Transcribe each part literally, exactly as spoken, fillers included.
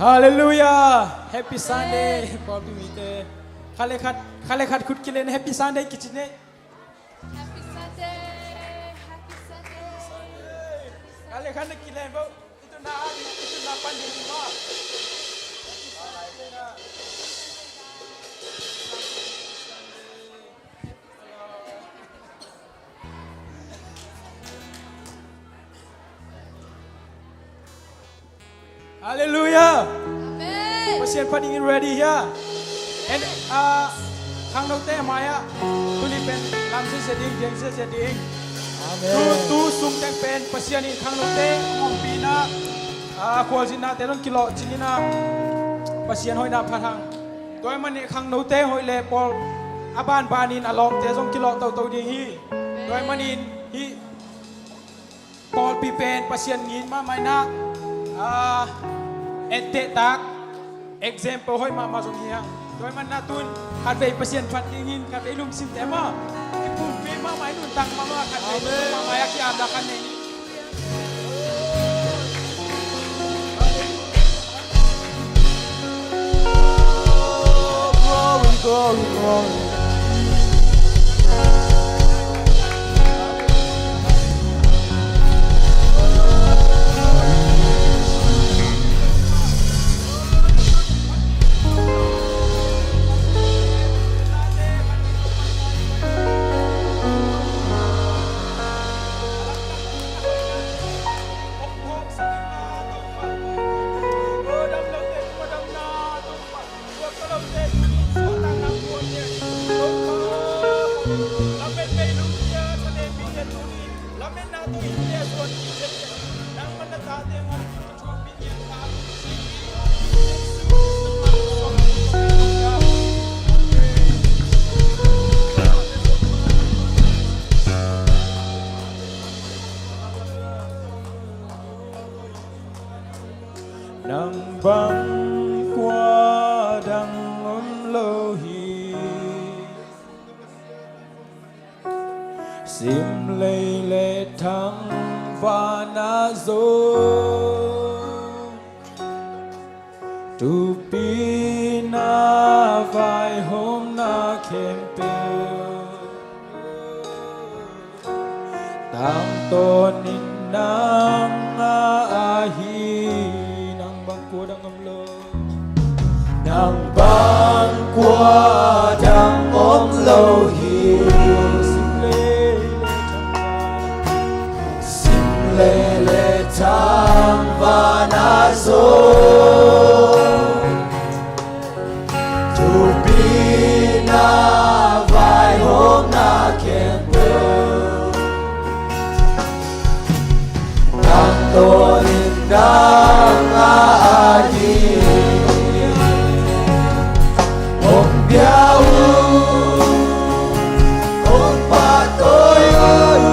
Halleluiah. Happy Sunday. Pawlpi mite, khat le khat, khat le khat khut kilen, Happy Sunday kici ni. Happy Sunday. Happy Sunday. Khat le khat na kilen bo. Itu na adi, itu na pan di ma. Halleluiah. Amen. Pasian phat dingin ready hia? En, ah, khangnote mai-ah tuni pen lam ziazia ding, diang ziazia ding. Amen. Tu, tu sung teng pen Pasian in khangnote ompihna, ah, khualzinnate zong kilawh cingin ah, Pasian hoihna phat hang. Tua ahih manin khangnote hoih le pawl a banbanin a lawmte zong kilawh toto ding hi. Tua ahih manin hih pawlpi pen Pasian ngin mahmah in ah, ah, ettehtak, example hoih mahmah zong hi hang. Tua ahih manin ah tun khatvei Pasian phat dingin khatvei lungsimte mah kipumpi mahmah in, nuntak mahmah, khatvei, amen, mahmah a ki-apna khat nei ni. Glory, glory, glory. Nang bang kua dang om lo hi. Sim lei le thang vana zo. Tuupi na vaihawmna khempeuh tangtawn in nang a ahi. Nang bang kua dang om lo. Nang bang kua dang om lo hi. Sim lei le thang vana zo. Tuupi na vaihawmna khempeuh tangtawn in nang a ahi. Hong bia un, hong pahtawi un,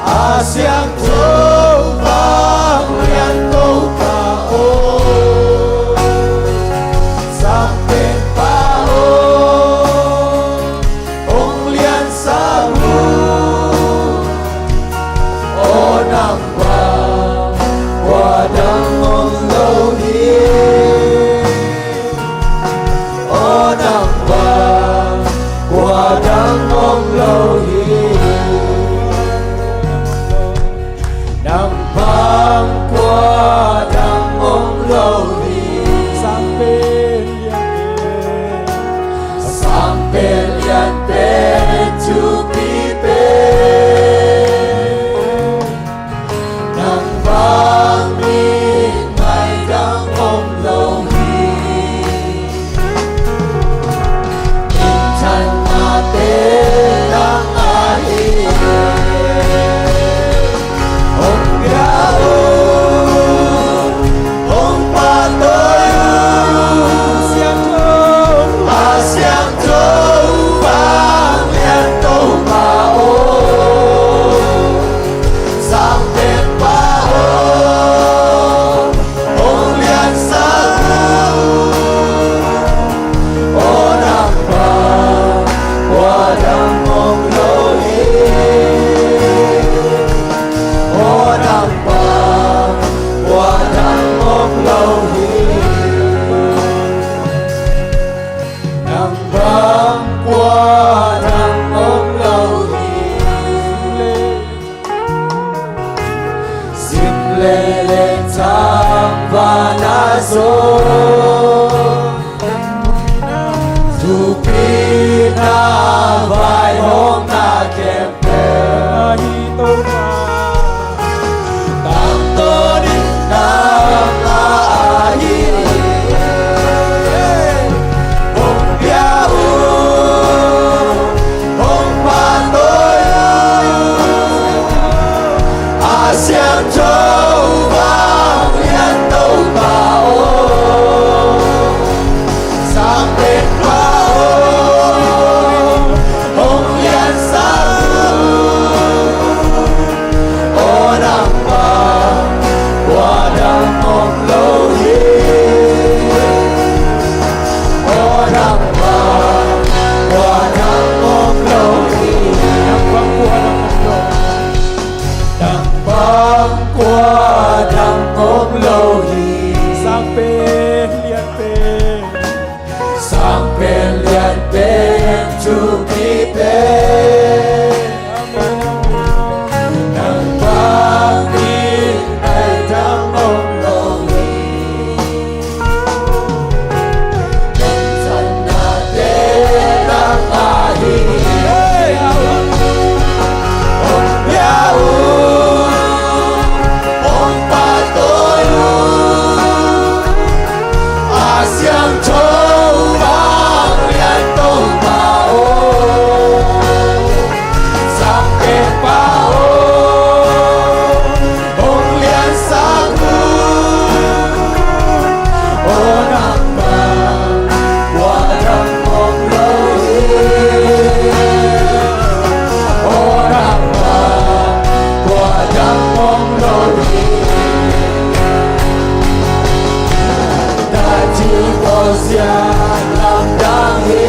a siangtho vanglian Topa aw, Sangpenpa aw, hong liansak un. Aw nang bang kua dang om lo hi. Aw nang bang kua dang om lo hi. Nang bang Leng tangval a zong, thupi na vaihawmna khempeuh ahi Topa. Tangtawn in nang a ahi. Hong pia un, hong pahtawi un, a siangtho vanglian Topa aw. Sang Penpa aw, hong liansak un. Aw nangmah, kua dang om lo hi. Aw nangmah, kua dang om lo hi. Nang bang kua dang om lo. Nang bang kua dang om lo hi. Sang pen lian pen, sang pen lian pen, thupi pen. Nang bang in nai dang om lo hi. Hong liansak un, aw nangmah, kua dang om lo hi. Aw nangmah, kua dang om lo hi. Na thupha zia lamdang hi.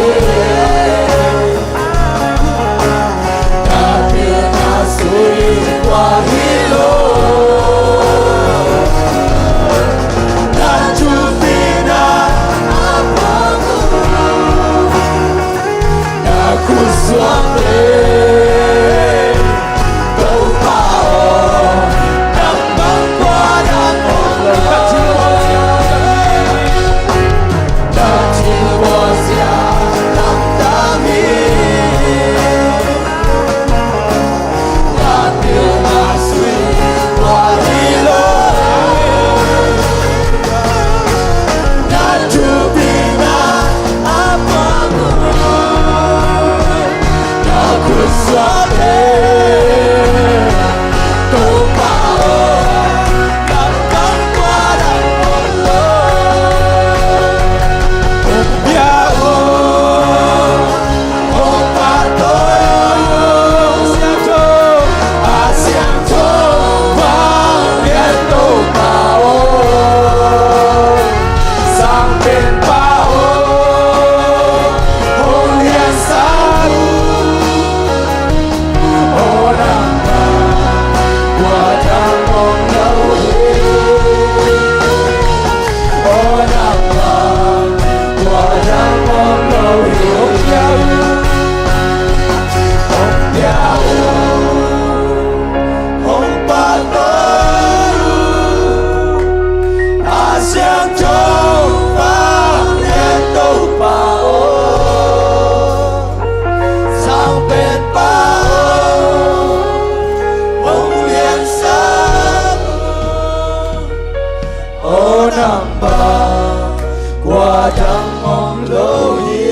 Aw nangmah, kua dang om lo hi.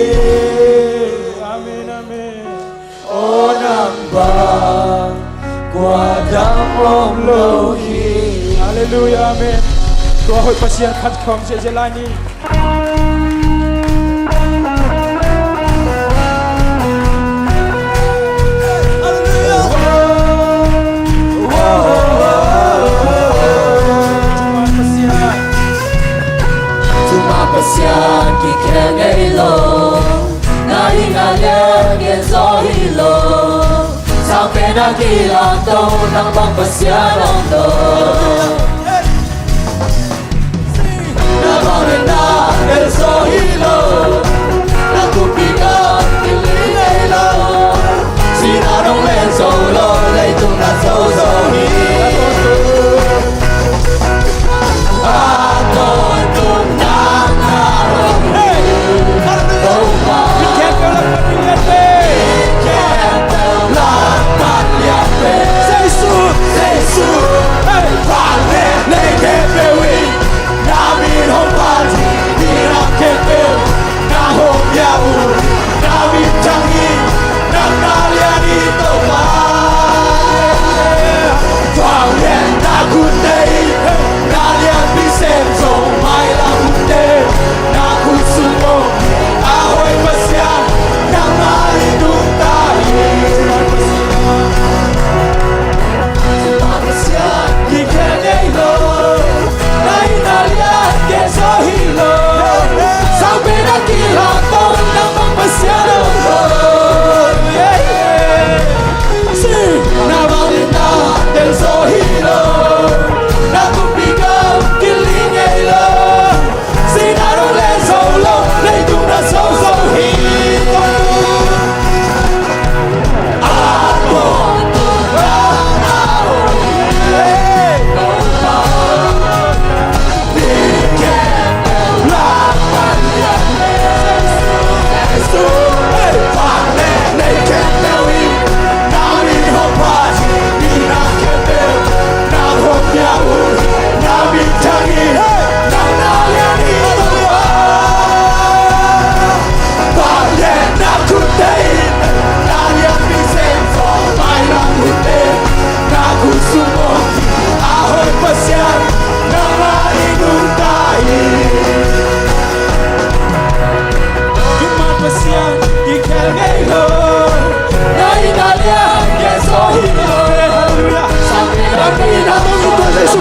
Amen, amen. Aw nangmah, kua dang om lo hi. Halleluiah, amen. Tua hoih Pasian khat khawm ziahziah lai ni. Tuma Pasian kikhel ngei lo, na hihna lian gen zaw hi lo. Sang pen a kilangto, nang bang Pasian om lo. Na bang pen na el zaw hi lo. Na thupi ka kili ngei lo. Sihna dong len zo lo, leitung na zo zo hi.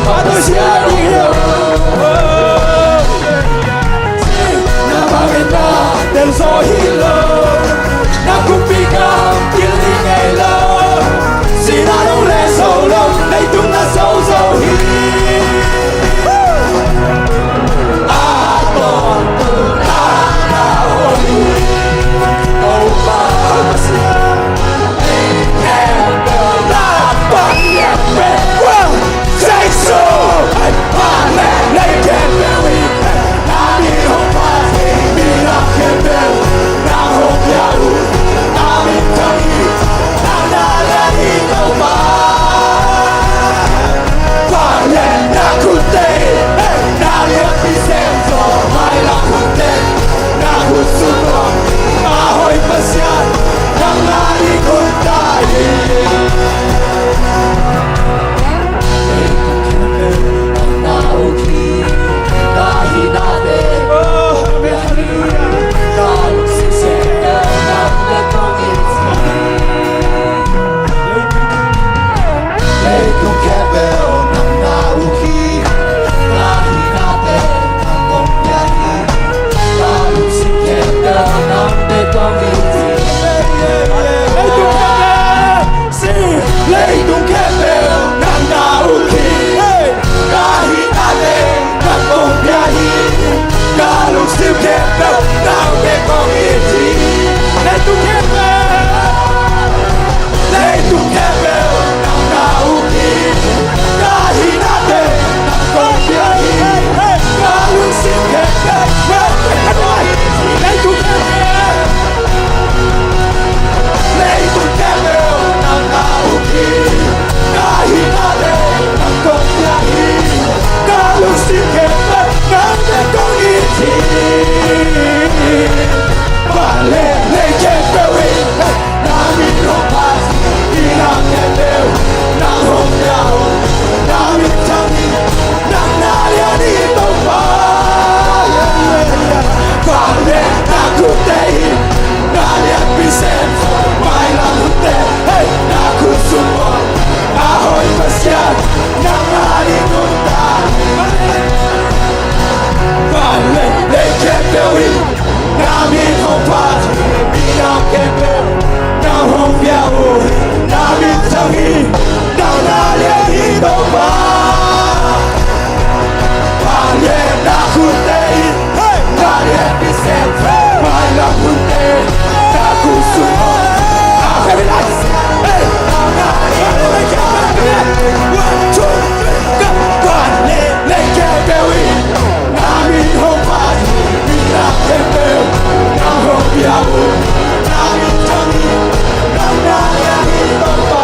Pato sia ding hi lo. Na bangin na tel zaw hi lo. Na kumpi gam kil ding ngei lo. Sihna nong le zo lo, leitung na zo zo hi. A tawntung na na om hi. Topa Pasian, Leitung khempeuh nang na uk hi. Ka hihna teng nang kong pia hi. Ka lungsim khempeuh nang bek kong it hi. Leitung khempeuh, leitung khempeuh nang na uk hi. Ka hihna teng nang kong pia hi. Ka lungsim khempeuh nang bek kong it hi. Leitung khempeuh, leitung khempeuh nang na uk hi. Ka hihna teng nang kong pia hi. Ka lungsim khempeuh nang bek kong it hi. Vanleng lei khempeuh in na min hong phat hi. Hihna khempeuh nang hong pia uh. Na min thang hi. Nang na lian hi Topa. Vanleng na khutte in na lianpi sem zaw, mailam hunte, hey, na khut sung bang a hoih Pasian, nang na ding nungta. Vanleng lei khempeuh in na min hong phat hi. Hihna khempeuh nang hong pia uh hi. Na min thang hi. Nang na lian hi Topa. Vanleng na khutte in na lianpi sem zaw, mailam hunte, na khut sung bang a hoih Pasian, hey, nang na ding nungta. One, two, three, go. Vanleng lei khempeuh in na min hong phat hi. Hihna khempeuh nang hong pia uh. Na min thang hi. Nang na lian hi Topa.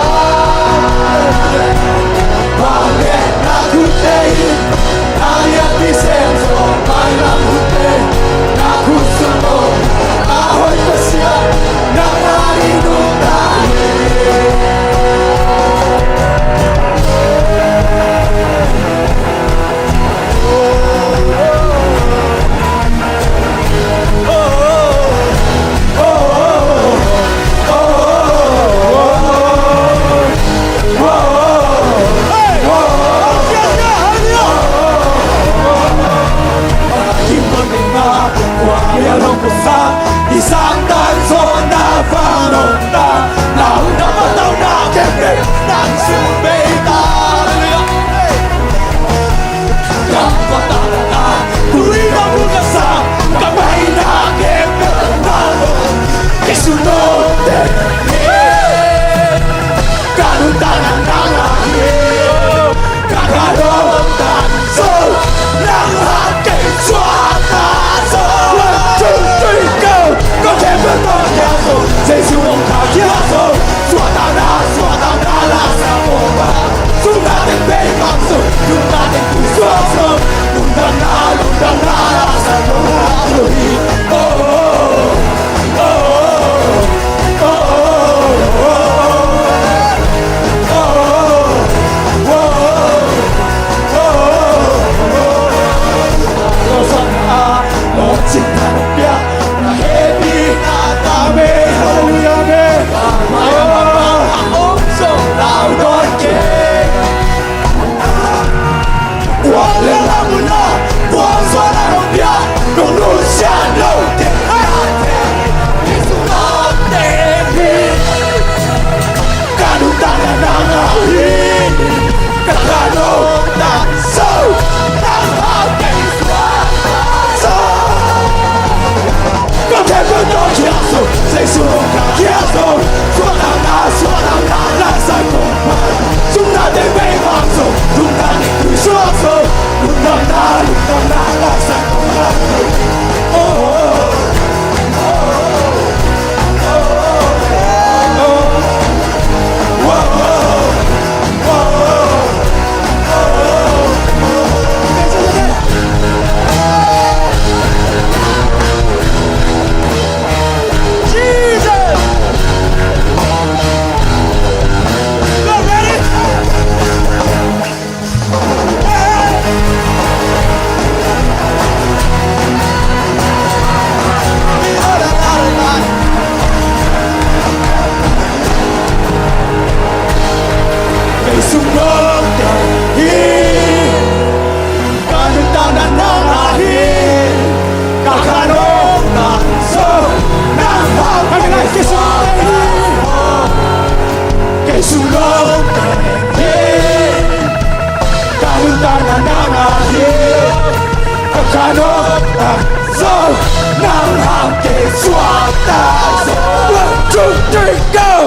One, two, three, go!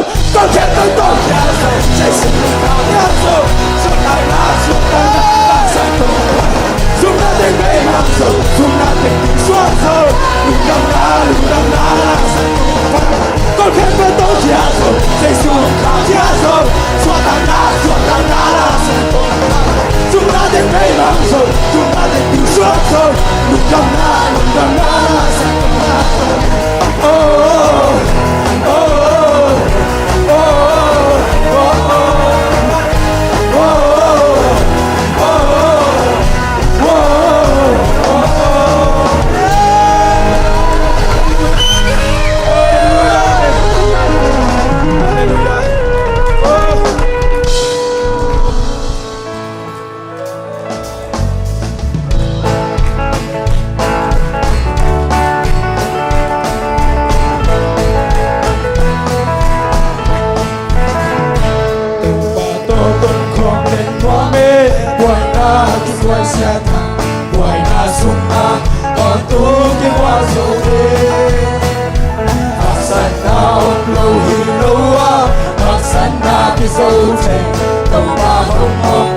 Haksatna om lo hi lo a, haksatna kizo thei, Topa hong om,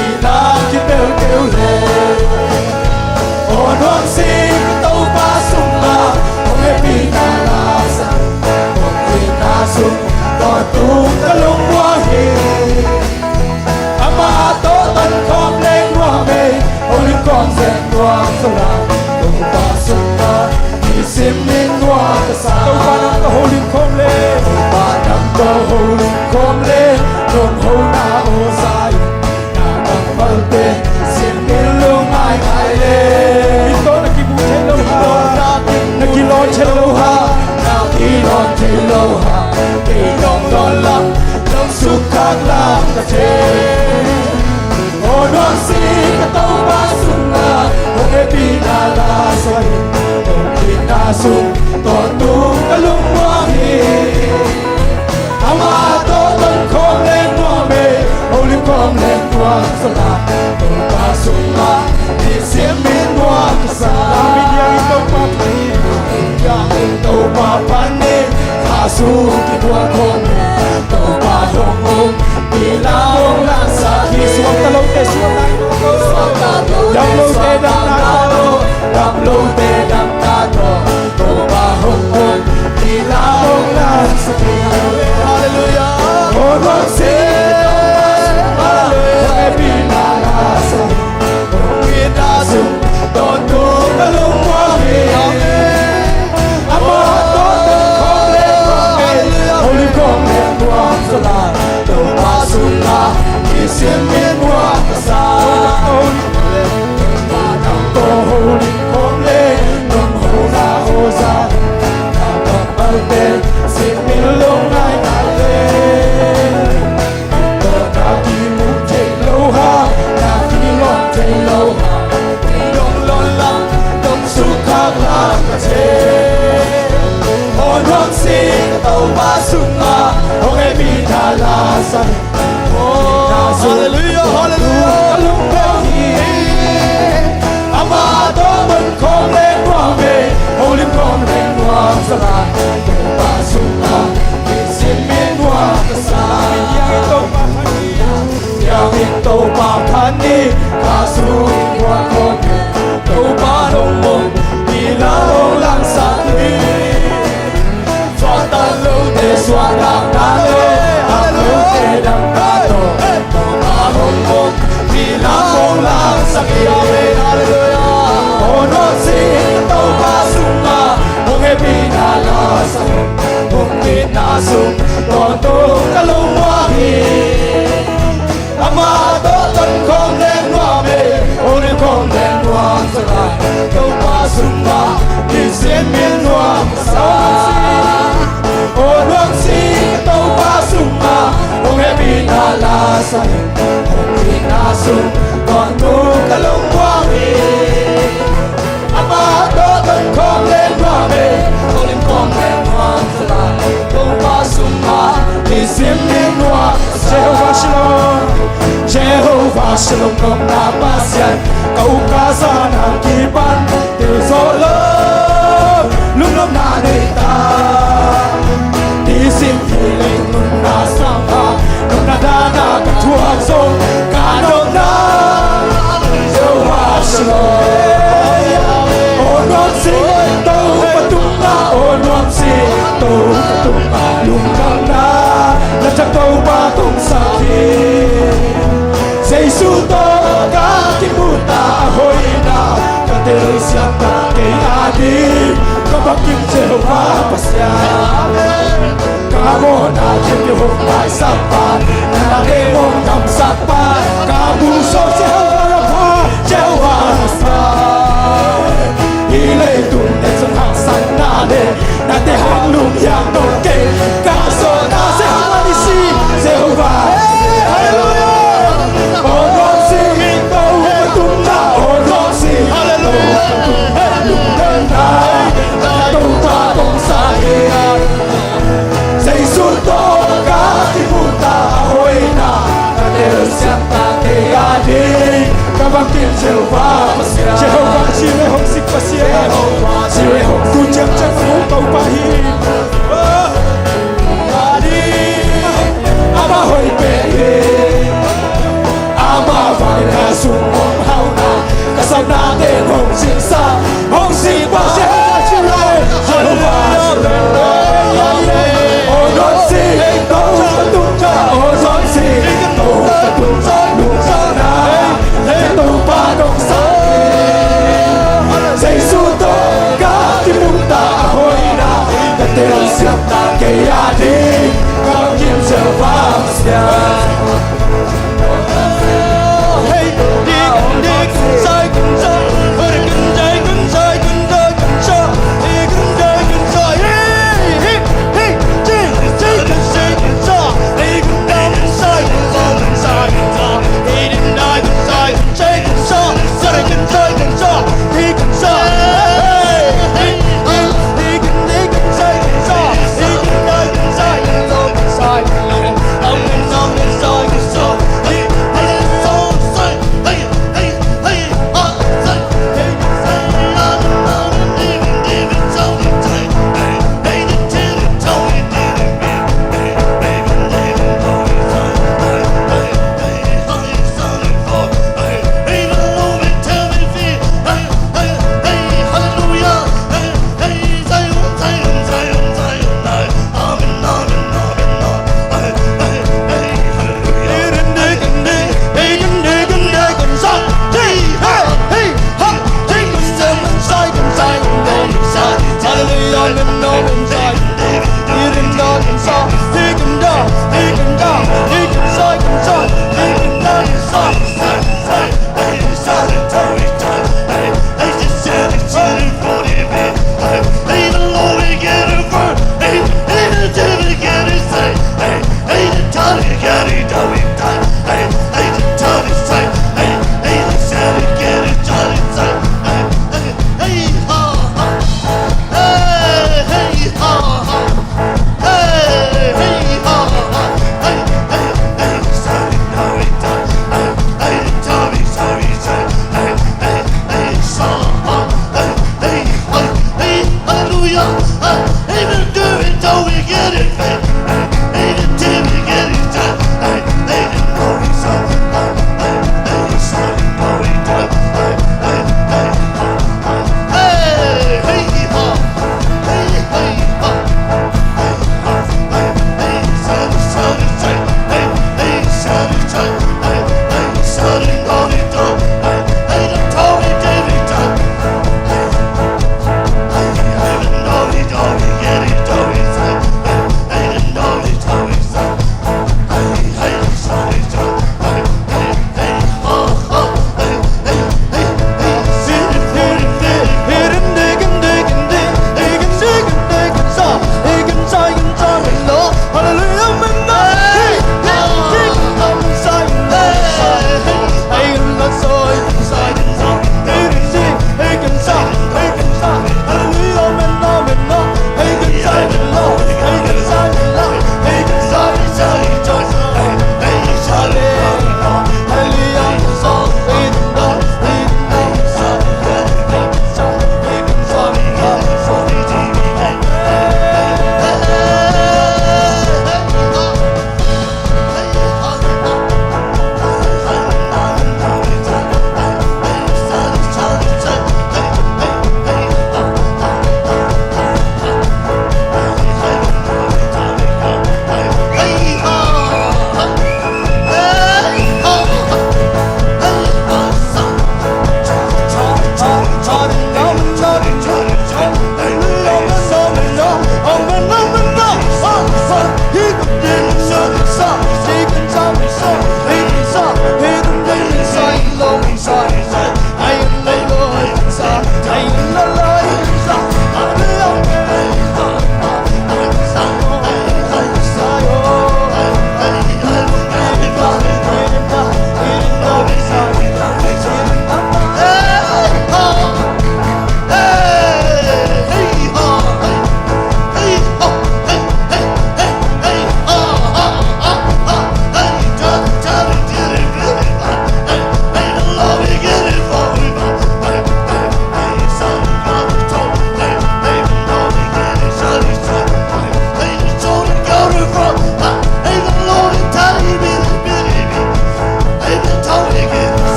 ina kipeuh keu le. Aw nuam sing Topa sungah, hong hehpihna la sa, hong itna sung, tua tung ka lungmuang hi. Amah tawh ton khawm leng nuam ei, holim khawm zen nuam zaw la. Topa sungah nisim in nuam ka sa. Topa nang tawh holim khawm leng, Topa nang tawh holim khawm leng, nong hona aw za in, na nang malte simin lungngai ngai leng. Min tawh na kimu thei lo ha, na kilawn thei lo ha, na kilawn thei lo ha. Kei nong lawn lam, nong sukkhak lam ka thei. Aw nuam sing ka Topa sungah, hong hehpihna la sa hi. Hong itna sung, tua tung ka lungmuang hi. Amah tawh ton khawm leng nuam ei, holim khawm leng nuam zaw la. Topa sungah nisim in nuam ka sa. Topa panin, Topa panin, a sung kibuak khawm ei. Topa hong om, ina hong langsak hi. Suakta lote suak nai lo, dam lote dam nai lo, dam lote dam nai lo. Topa hong om, ina hong langsak hi. Halleluiah. Hong om si, halleluiah. Hong hehpihna la sa hi. Hong itna sung, tua tung ka lungmuang hi. Amah tawh ton khawm leng nuam ei, holim khawm leng nuam zaw la. Topa sungah nisim in nuam ka sa. Topa nang tawh holim khawm leng, nong hona aw za in, na nong malte simin lungngai ngai leng. Tawh na kimu thei lo ha, na kilawn thei lo ha. Nong lawn lam, nong sukkhak lam ka thei. Aw nuam sing ka Topa sungah, hong hehpihna la sa hi. Aw, halleluiah, halleluiah. Ni ka sung tua khawng Topa hong mong, ni la hong langsak hi. Suahtak lote suahtakna le, hak lote damna tawh Topa hong mong, ni la hong langsak hi. Halleluiah. Aw nuam sing Topa sungah hong hehpihna la sak, hong itna sung tawntung ka lungmuang hi. Amah tawh ton khawng leng nuam e, aw leng khawng leng nuam sa lai. Topa sungah nisim in nuam sa. Aw nuam sing Topa sungah hong hehpihna la sa, hong itna sung tawntung ka lungmuang hi. Amah tawh ton khawng leng nuam e, aw leng khawng leng nuam sa lai. Topa sungah nisim in nuam sa. Jehovah Shalom, Jehovah Shalom nopna Pasian, ka uk ka za na kipan tel zawh lo lungnopna nei ta. Nisim hi leitung nunna sangin nopna dahna ka thuak zong, ka nopna Jehovah Shalom. Aw nuam sing Topa tungah, aw nuam sing Topa tungah lungdamna na thak Topa kong sak hi. Jesu tawh ka kimuh ta a hoihna ka telsiam ta, kei ading ka bangkim Jehovah Pasian. Ka mawhna khempeuh hong maisak pa, na nang hong damsak pa, ka muhsuah Jehovah Rapha, Jehovah Nissi. Hih leitung neihsa haksatna le nate hang lunghiang nawn kei, ka zawhna Jehovah Nissi, Jehovah. Halleluiah. Aw nuam sing Topa tungah, aw nuam sing Topa tungah lungdamna Topa kong sak hi. Jesu tawh ka kimuh ta a hoihna ka telsiam ta, kei ading ka bangkim Jehovah Pasian. Jehovah Jireh, hong sik Pasian. Jehovah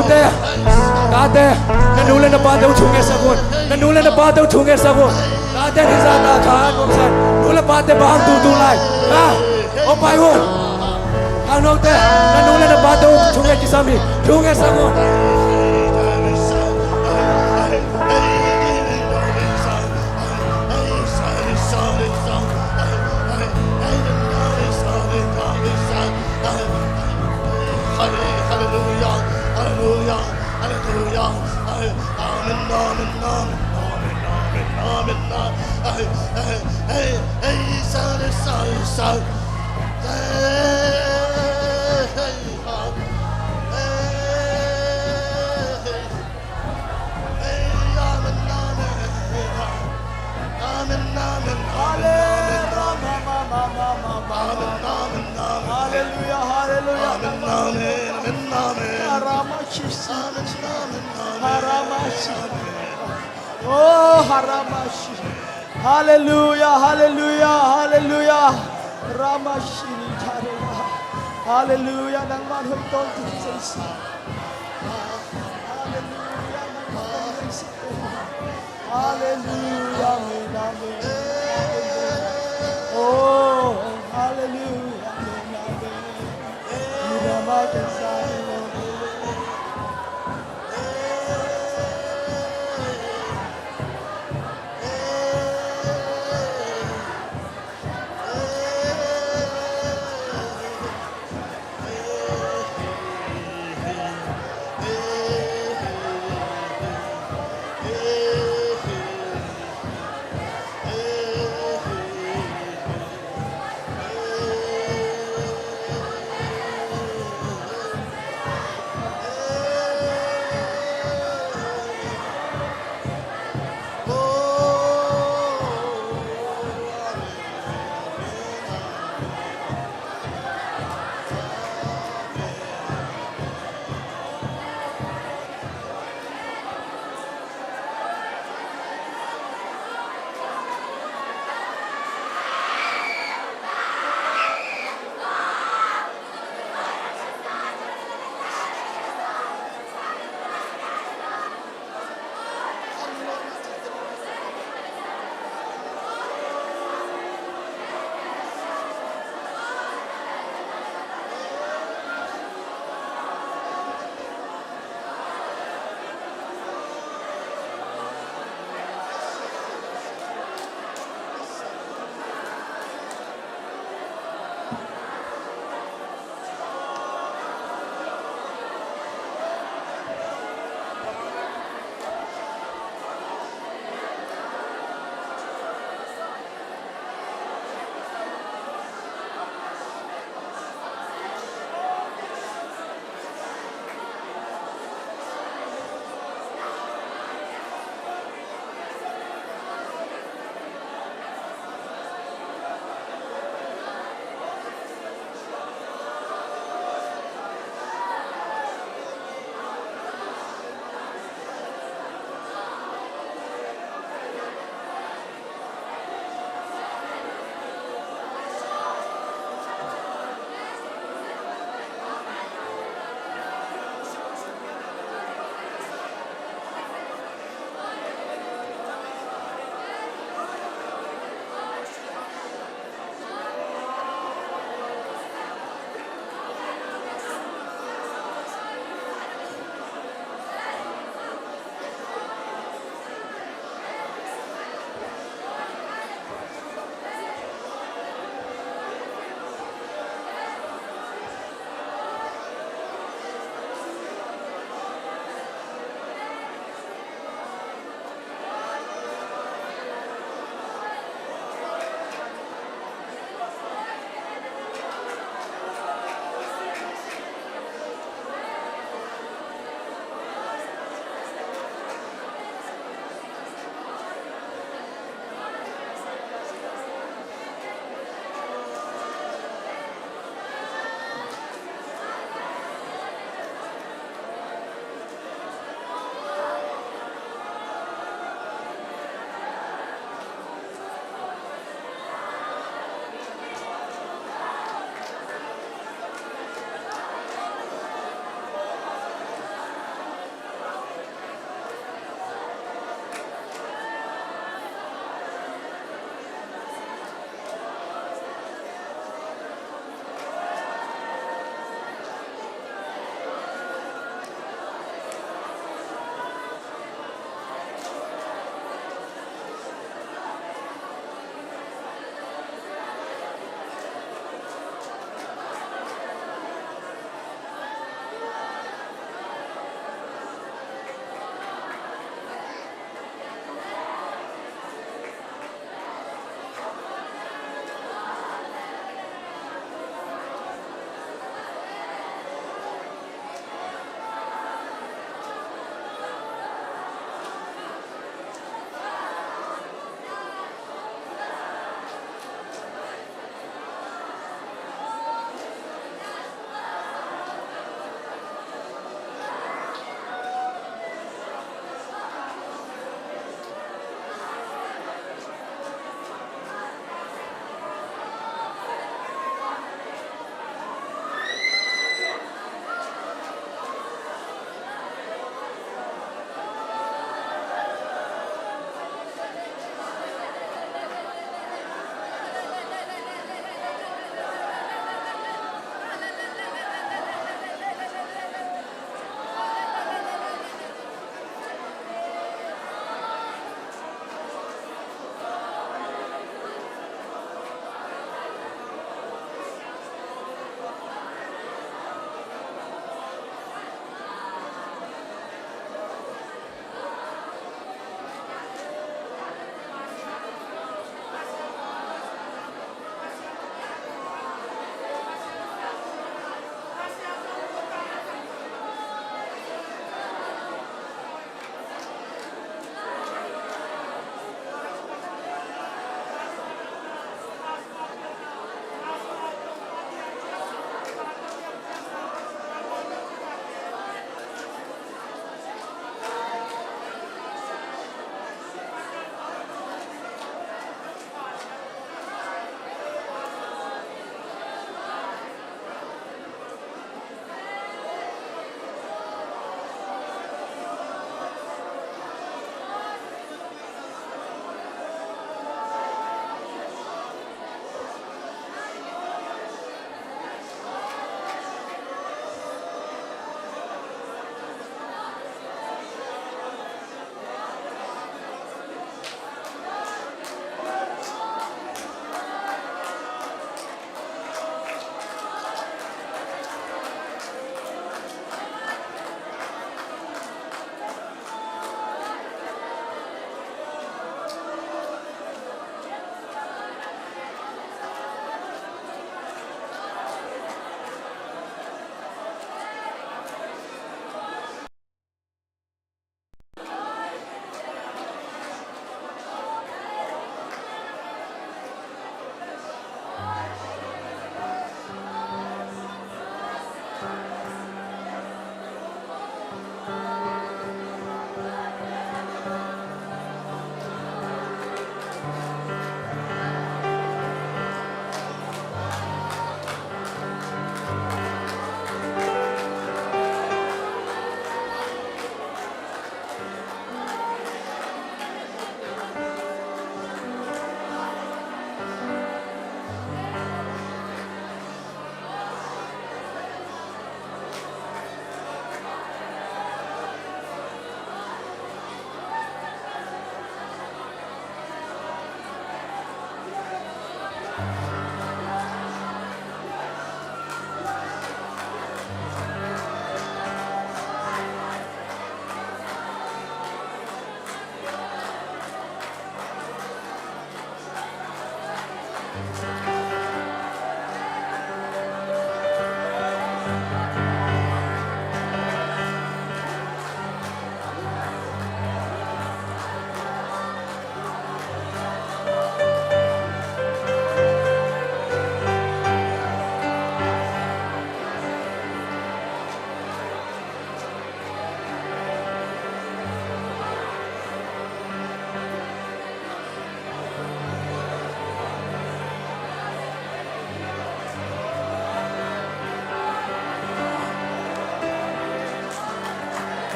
Te, tate, na nu le na pate uh thungetsak un. Na nu le na pate uh thungetsak un. Tate, nizan a kha nuamsa, nu le pate bang tutu lai. Ha? Aw pai un. Khangnote, na nu le na pate uh thunget kisam hi. Thungetsak un. Hallelujah, hallelujah, hallelujah. Amen, amen, amen, amen, amen, amen. Hey, hey, hey, hey, sorry, sorry, sorry. Hey, hey, hey, hey. Hey, amen, amen. Amen, amen, amen, amen, amen. Amen, amen, amen. Hallelujah, hallelujah. Amen, amen, amen, amen. Haramashi. Amen, amen, amen. Haramashi. Oh, haramashi. Hallelujah, hallelujah, hallelujah. Ramashi, hallelujah. Hallelujah, nangman hoih tawntung Jesu. Hallelujah, nangman hoih tawntung Jesu. Hallelujah, amen, amen. Oh, hallelujah, amen, amen.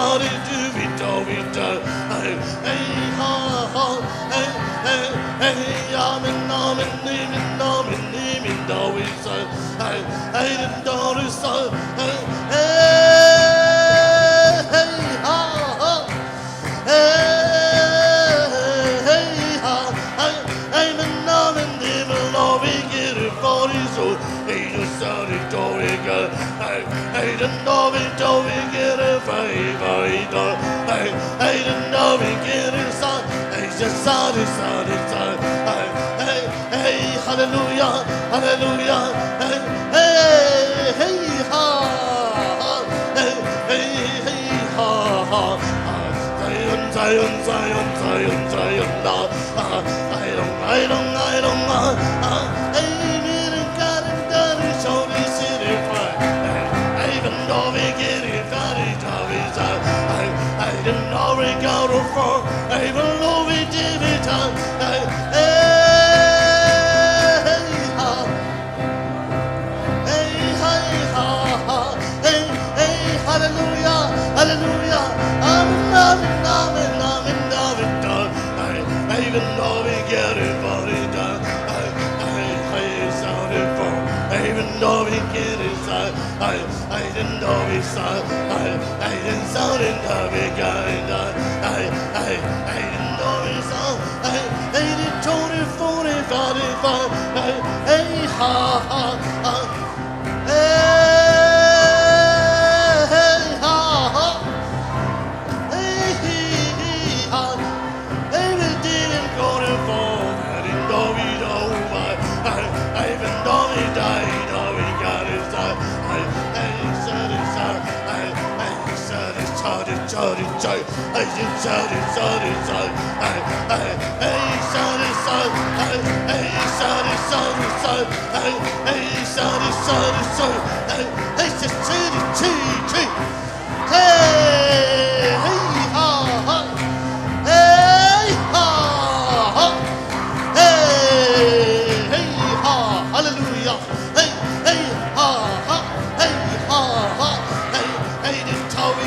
Hey, hey, ha, ha. Hey, hey, hey, hey, amen, amen, amen, amen, amen, amen, amen, hey, hey, hey, hey, ha, ha. Hey, hey, ha, hey, hey, men, no, men, ni, men, no, we get it for this, oh, hey, the sun is going good. Hey, hey, the no, we don't, we get it, hey, hey, the, hey, hey, the no, we get it, sun, hey, the sun is, sun is, sun, hey, hey, hey, hallelujah, hallelujah, hey, hey, hey, ha, ha, hey, hey, hey, ha, ha, ha. Zion, Zion, Zion, Zion, Zion, la, ah, I don't, I don't, I don't, ah, ah, hey, we don't got it, got it, show me city fire. Hey, hey, even though we get it, got it, got it, ah, hey, I don't know we got it for, hey, even though we did it, ah, hey, hey, hey, ah. Hey, hey, ha, ha. Hey, hey, hallelujah, hallelujah. Amen, amen, amen, amen, amen, amen. Hey, hey, even though we get it, but it done. Hey, hey, hey, sound it for. Hey, even though we get it, sound. Hey, hey, even though we sound. Hey, hey, even sound it, though we get it done. Hey, hey, hey, even though we sound. Hey, hey, the twenty, forty, forty-five. Hey, hey, ha, ha, ha. Hey, hey, ha, ha. Hey, hee, hee, ha. Hey, we didn't go too far. I didn't know we know why. I, I even know we died. Know we got it. I, I, I said it, sir. I, I said it, sir, it, sir, it, sir. Hey, hey, hey, sorry, sorry, hey, hey, sorry, sorry, sorry, hey, hey, sorry, sorry, sorry, hey, hey, chi, chi, chi, chi. Hey, hey, ha, ha. Hey, ha, ha. Hey, hey, ha. Hallelujah. Hey, hey, ha, ha. Hey, ha, ha. Hey, hey, this is how we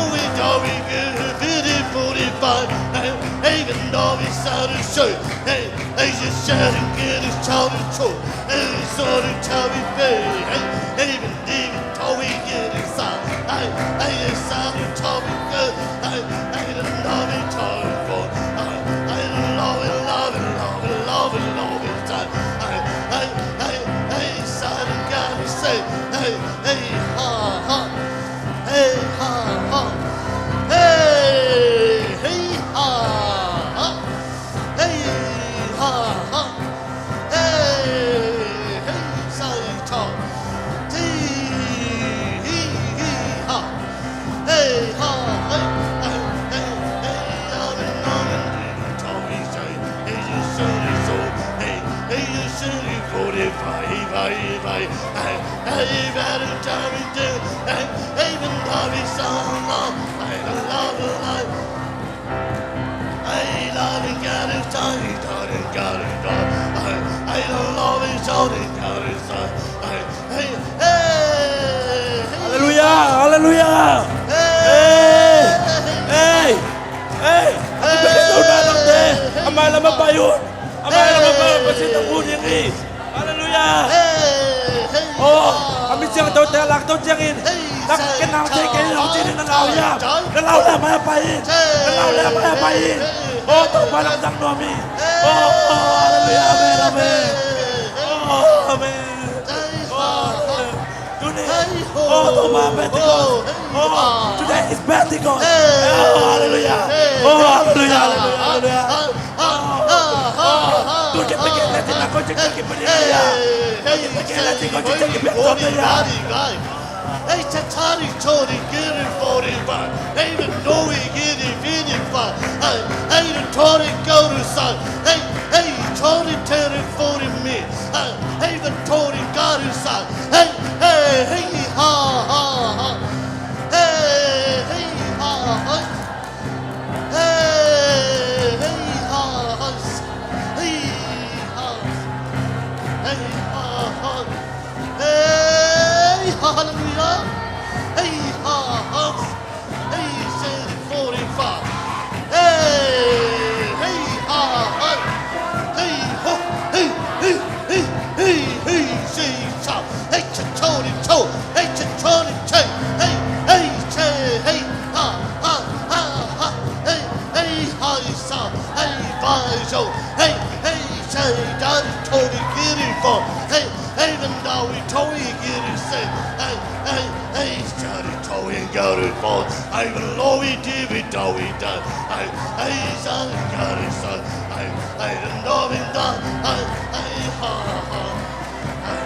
though we, though we get it, fifty, forty-five, hey, even though we sound so, hey, hey, you should get it, shout it, show, hey, so the time we pay, hey, even, even though we get it, sound, hey, hey, you sound it, show me good, hey, hey, the love it, show it, hey, hey, the love it, love it, love it, love it, love it, time, hey, hey, hey, hey, sound it, gotta say, hey, hey, ha, ha. Hey ha ha. Hey, hey ha ha. Hey ha ha. Hey, hey, say cha. Hey, hey, hey ha. Hey ha, hey, hey, hey, hey, amen, amen, amen, Tori say. Hey, you say so. Hey, hey, you say forty-five, five, five. Hey, hey, better tell me, hey, hey, even love is so long. I don't love it, I, I love it, got it, I don't got it, I, I don't love it, so they got it, so, I, hey, hey, hey. Halleluiah, halleluiah. Hey, hey, hey. Hey, a kibek lo na lamte. A mai lam a pai un. A mai lam a pai un. Pasian tawh bu ding hi. Halleluiah. Aw, a mi siangthote a lakto ciangin, na ken nang thei kei lo ci-in na lau hiam? Na lau leh a mai a pai in. Na lau leh a mai a pai in. Aw, Topa lamdang nuam hi. Aw, halleluiah, amen, amen. Aw, amen. Aw, amen. Tuni, aw, Topa, Pentecost. Aw, today is Pentecost. Aw, halleluiah. Aw, halleluiah, halleluiah, halleluiah. Hey, cha cha ri cho ri ki ri fo ri fa. Hey, the no ri ki ri fi ri fa. Hey, hey, the cho ri ko ri sa. Hey, hey, cho ri te ri fo ri mi. Hey, hey, the cho ri ka ri sa. Hey, hey, hey, ha, ha, ha. Hey, hey, ha, ha. Hey, hey, ha, ha. Hey, ha, ha. Hey, ha, ha. Hey, hallelujah. Hey, ha, ha. Hey, say forty-five. Hey, hey, ha, ha. Hey, ho, hey, hey, hey, hey, hey, say, shout. Hey, cha, cho, ri, cho. Hey, cha, cho, ri, che. Hey, hey, che, hey, ha, ha, ha, ha. Hey, hey, ha, ri, sa. Hey, ba, ri, so. Hey, hey, che, da, ri, cho, ri, ki, ri, fo. Hey, hey, ben, da, ri, cho, ri, ki, ri, se. Hey, hey, hey, cha, ri, cho, ri, ga, ri, fo. Hey, ben, lo, ri, di, ri, da, ri, da. Hey, hey, sa, ri, ga, ri, sa. Hey, hey, ben, da, ri, da. Hey, hey, ha, ha. Amen,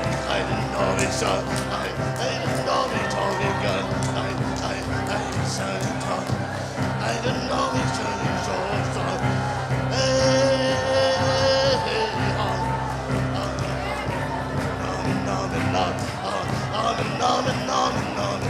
amen, amen.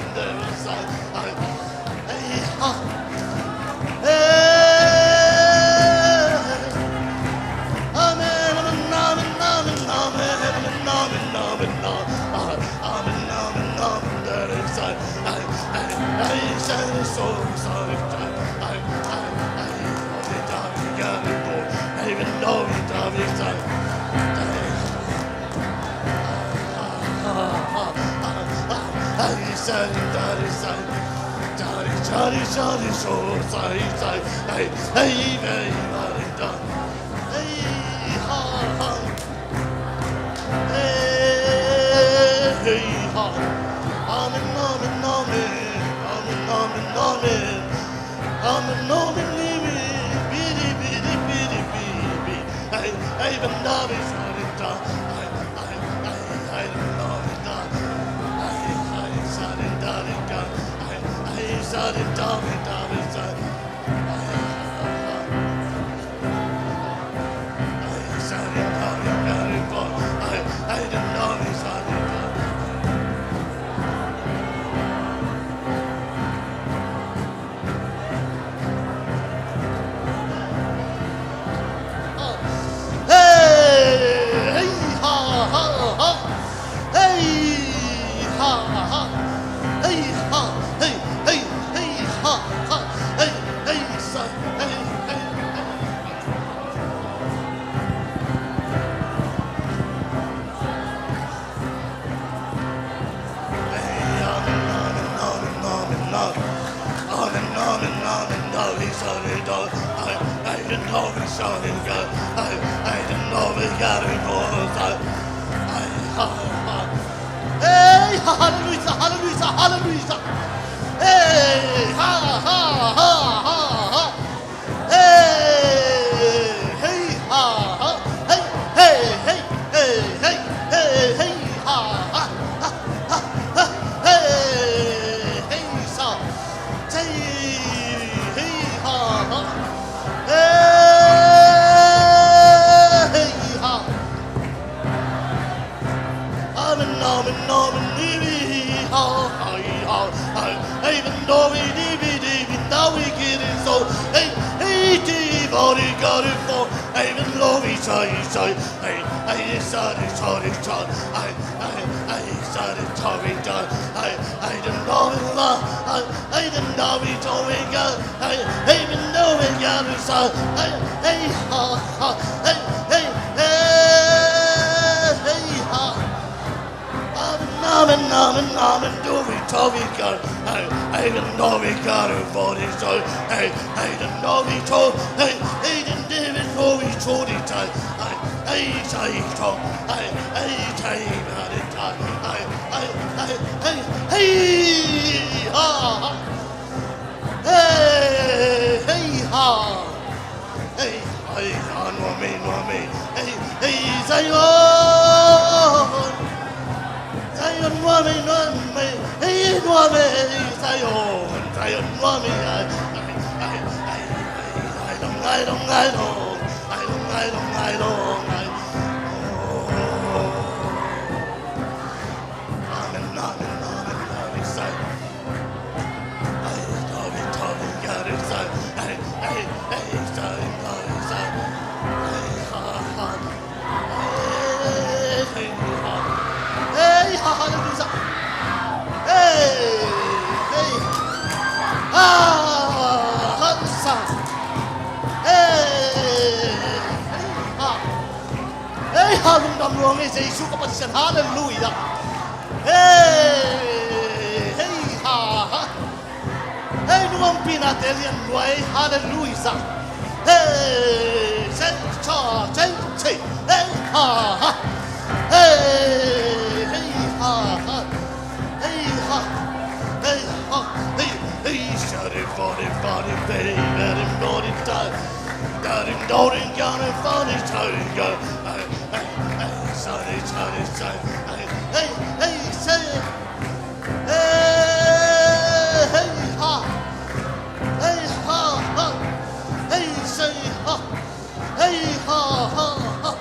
Hey, ha. Amen, amen, amen. Amen, amen, amen. Amen, amen, amen. Bidi, bidi, bidi, bidi, bidi. Hey, hey, ben, da, bi, sa, di, da. Hey, hey, hey, hey, ben, da, bi, da. Hey, hey, sa, di, da, di, da. Hey, hey, sa, Hey, hey, ha, ha, ha. Hey, ha, ha. Hey, ha, hey, hey, hey, ha, ha. Hey, hey, sa, hey, hey, hey. Hey, hallelujah, hallelujah, hallelujah. Hey, ha, ha, ha, ha, ha. Hey, hey, ha, ha. Hey, hey, hey, hey, hey, hey, hey, ha, ha, ha, ha, ha. Hey, hey, sa. Hey, hey, ha, ha. Hey, hey, ha. Amen, amen, amen, amen, ha, ha, ha, ha. Amen, amen, amen, amen, amen, now we get it so. Hey, hey, di, body, got it for. Amen, amen, say, say. Hey, hey, sorry, sorry, sorry. Hey, hey, hey, sorry, sorry, sorry. Hey, hey, the love is love. Hey, hey, the love is all we got. Hey, hey, the love is got us all. Hey, hey, ha, ha. Hey, hey, hey, hey, ha. Amen, amen, amen, amen, do we, do we, God. Hey, hey, the love is got us all. Hey, hey, the love is all. Hey, hey, the love is all we, all the time. Hey, hey, say, talk. Hey, hey, say, about it, time. Hey, hey, hey, hey, hey, ha, ha. Hey, hey, ha. Hey, hey, ha, nuam e, nuam e. Hey, hey, Zion. Zion, nuam e, nuam e. Hey, nuam e, Zion. Zion, nuam e. Hey, hey, hey, hey, hey, long, hey, long, hey, long. Hey, long, hey, long, hey, long, hey. Oh. Amen, amen, amen, amen, say. Hey, ha, hallelujah. Hey, hey. Ah, hallelujah. Hey, hey, ha. Hey, ha, lungdam lua ing ei, Jesu ka Pasian, hallelujah. Hey, hey, ha, ha. Hey, nuampi nate lian lua ei, hallelujah. Hey, say, cha, say, say. Hey, ha, ha. Hey, hey, ha, ha. Hey, ha, hey, ha, hey, hey, shari, fari, fari, fari, fari, fari, fari, fari, fari, fari, fari, fari, fari, fari, fari, fari, hey, hey, hey, say, hey, hey, ha, hey, ha, ha, hey, say, ha. Hey, ha, ha, ha.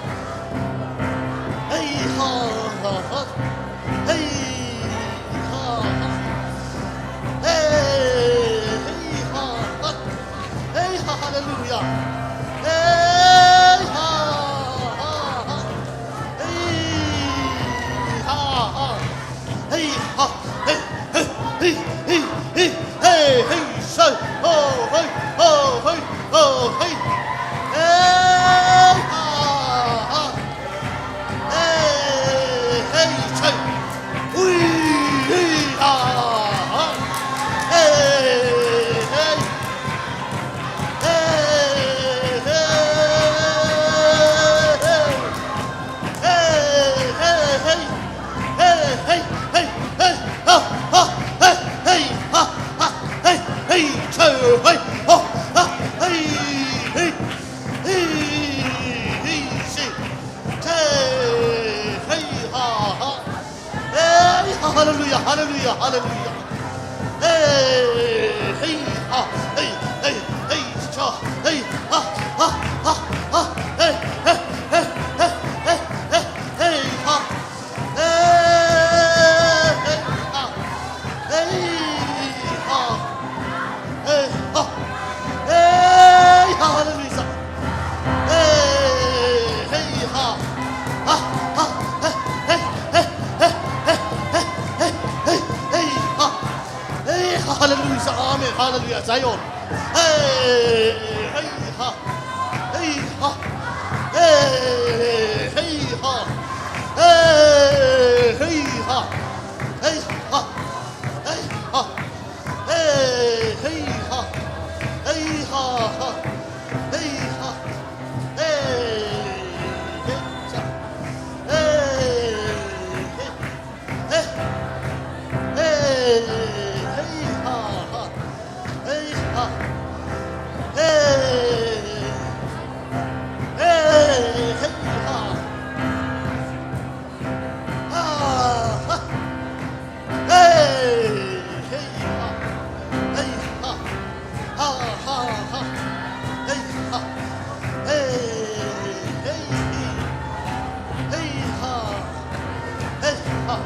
Hey, ha, ha, ha. Hey, ha, ha. Hey, hey, ha, ha. Hey, ha, hallelujah. Hey, ha, ha, ha. Hey, ha, ha. Hey, ha, hey, hey, hey, hey, hey, hey, hey, say, oh, hey, oh, hey, oh, hey. Hey, ha, ha. Hey, hey, say. Ui, hey, ha, ha. Hey, hey. Hey, hey, hey, hey. Hey, hey, hey. Hey, hey, hey, hey, hey, ha, ha, hey, hey, ha, ha, hey, hey, che, hey, ha, ha, hey, hey, hey, hey, si, che, hey, ha, ha. Hey, hallelujah, hallelujah, hallelujah. Hey, Hey, ha, hey, hey, hey, cha, hey, ha, ha, ha, ha, hey, hey, hey, hey, hey, hey, hey, hey, ha. Hey, hey, ha. Hey, ha. Hey, ha. Hey, ha, hallelujah. Hey, hey, ha. Ha, ha, hey, hey, hey, ha. Hey, hallelujah. Amen. Hallelujah. Zion. Hey, hey, ha. Hey, ha. Hey, hey, ha. Hey, hey, ha. Hey, ha. Hey, ha. Hey, hey, ha. Hey, ha, ha. Hey, ha. Hey, hey, cha. Hey, hey. Hey, hey, hey, ha, ha. Hey, ha. Hey, hey, hey, ha. Ha, ha. Hey, hey, ha. Hey, ha. Ha, ha, ha. Hey, ha. Hey, hey, hey. Hey, ha. Hey, ha.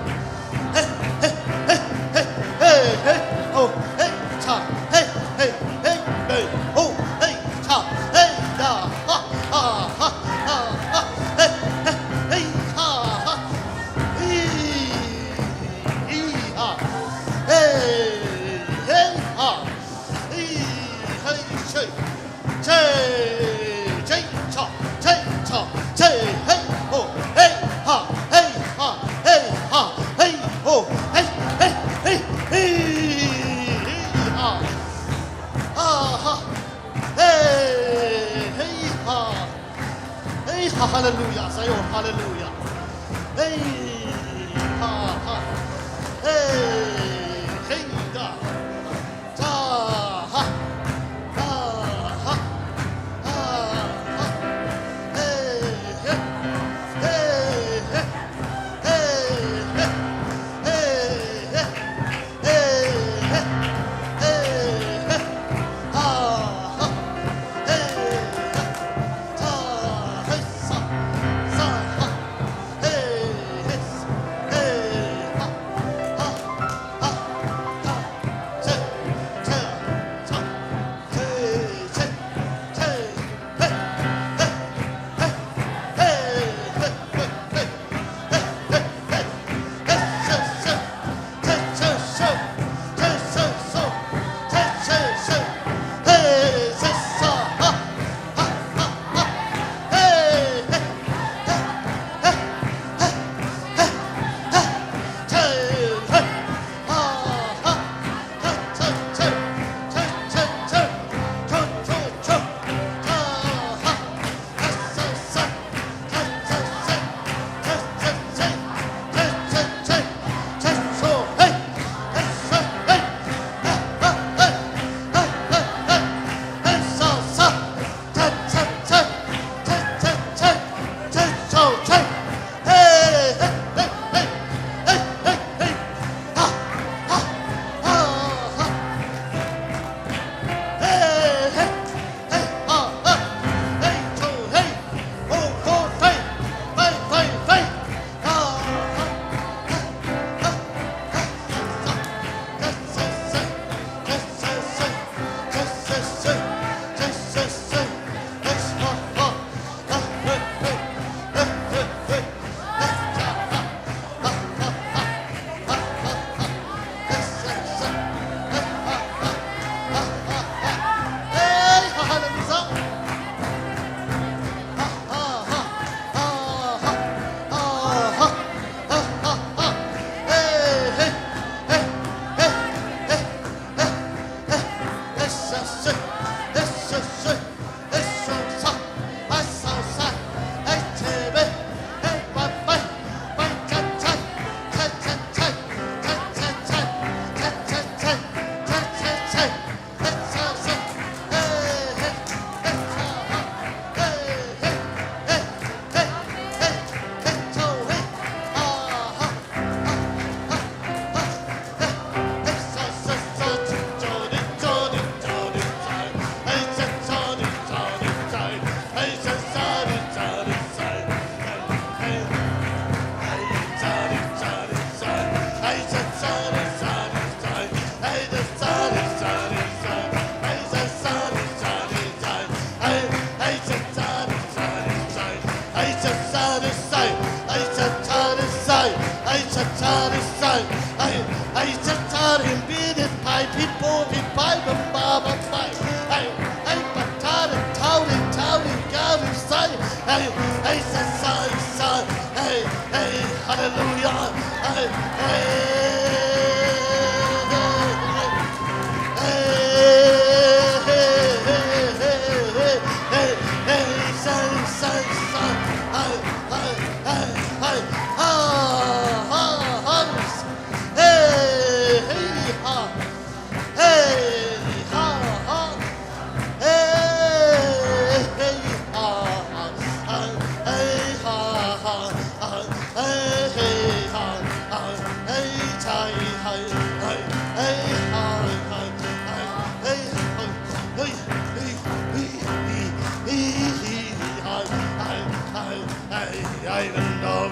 Hey, hey, hey, hey, hey, hey, hey, oh, hey, cha, hey, hey, hey, hey, oh, hey, cha, hey, da, ha, ha, ha, ha, ha, hey, hey, hey, ha, ha, hee, hee, ha, hey, hey, ha, hee, hey, che. Che, che, cha, che, cha, che, hey, ho, hey, ha, hey, ha, hey, ha, hey, ho, hey, hey, hey, hey, ha. Ha, ha. Hey, hey, ha. Hey, ha, hallelujah. Zion, hallelujah. Hey, ha, ha. Hey, hey, da.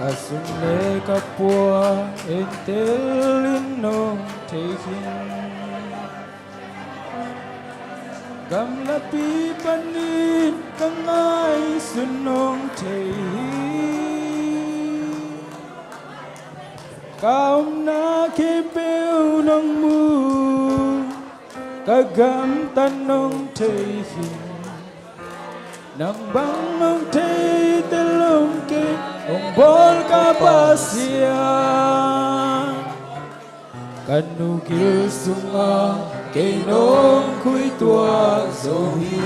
Ka sum le ka pua entel in nong thei khin. Gamlapi panin ka ngaihsun nong thei hi. Ka omna khempeuh nong mu, ka gamtat nong thei hi. Nang bang nong thei teh lo kei, hong bawl ka Pasian. Ka nu gil sungah kei nong khuituak zo hi.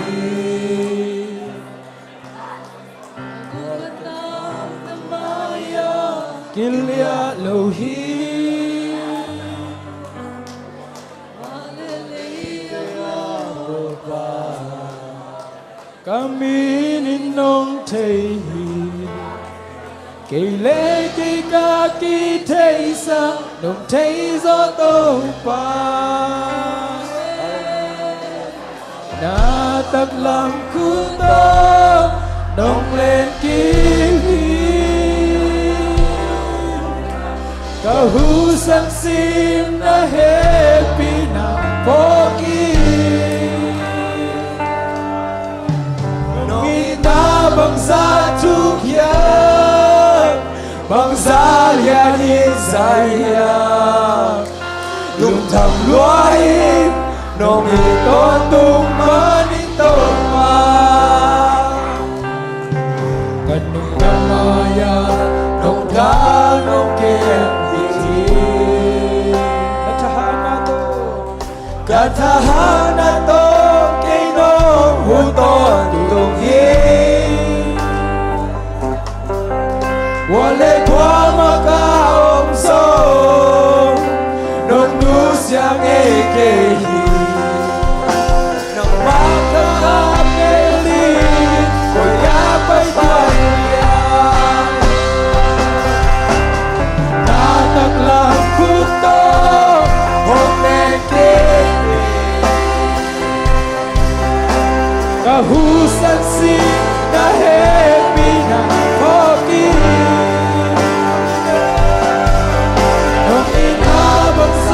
Kiliah lo hi. Ka min in nong thei hi. Kei le kei ka kitheihsa nong thei zaw Topa. Na taklam khut tawh nong len kik hi. Ka husan sim na hehpihna phawk hi. Nong itna bangzah thuk hiam, bangzah lian in zai hiam. Lungtham lua in nong it tawntung man in Topa. Ka nuntak mai-ah nong dal nong kem hi. Na thahatna tawh, ka thahatna tawh kei nong hun tawntung hi. Kua le kua mah ka om zong nong nusia ngei kei hi. Nangmah ka ngap ngei ding, koi-ah pai tuan hiam. Na taklam khut tawh hong len kik hi. Ka husan sim na hehpihna phawk hi. Nong itna bangzah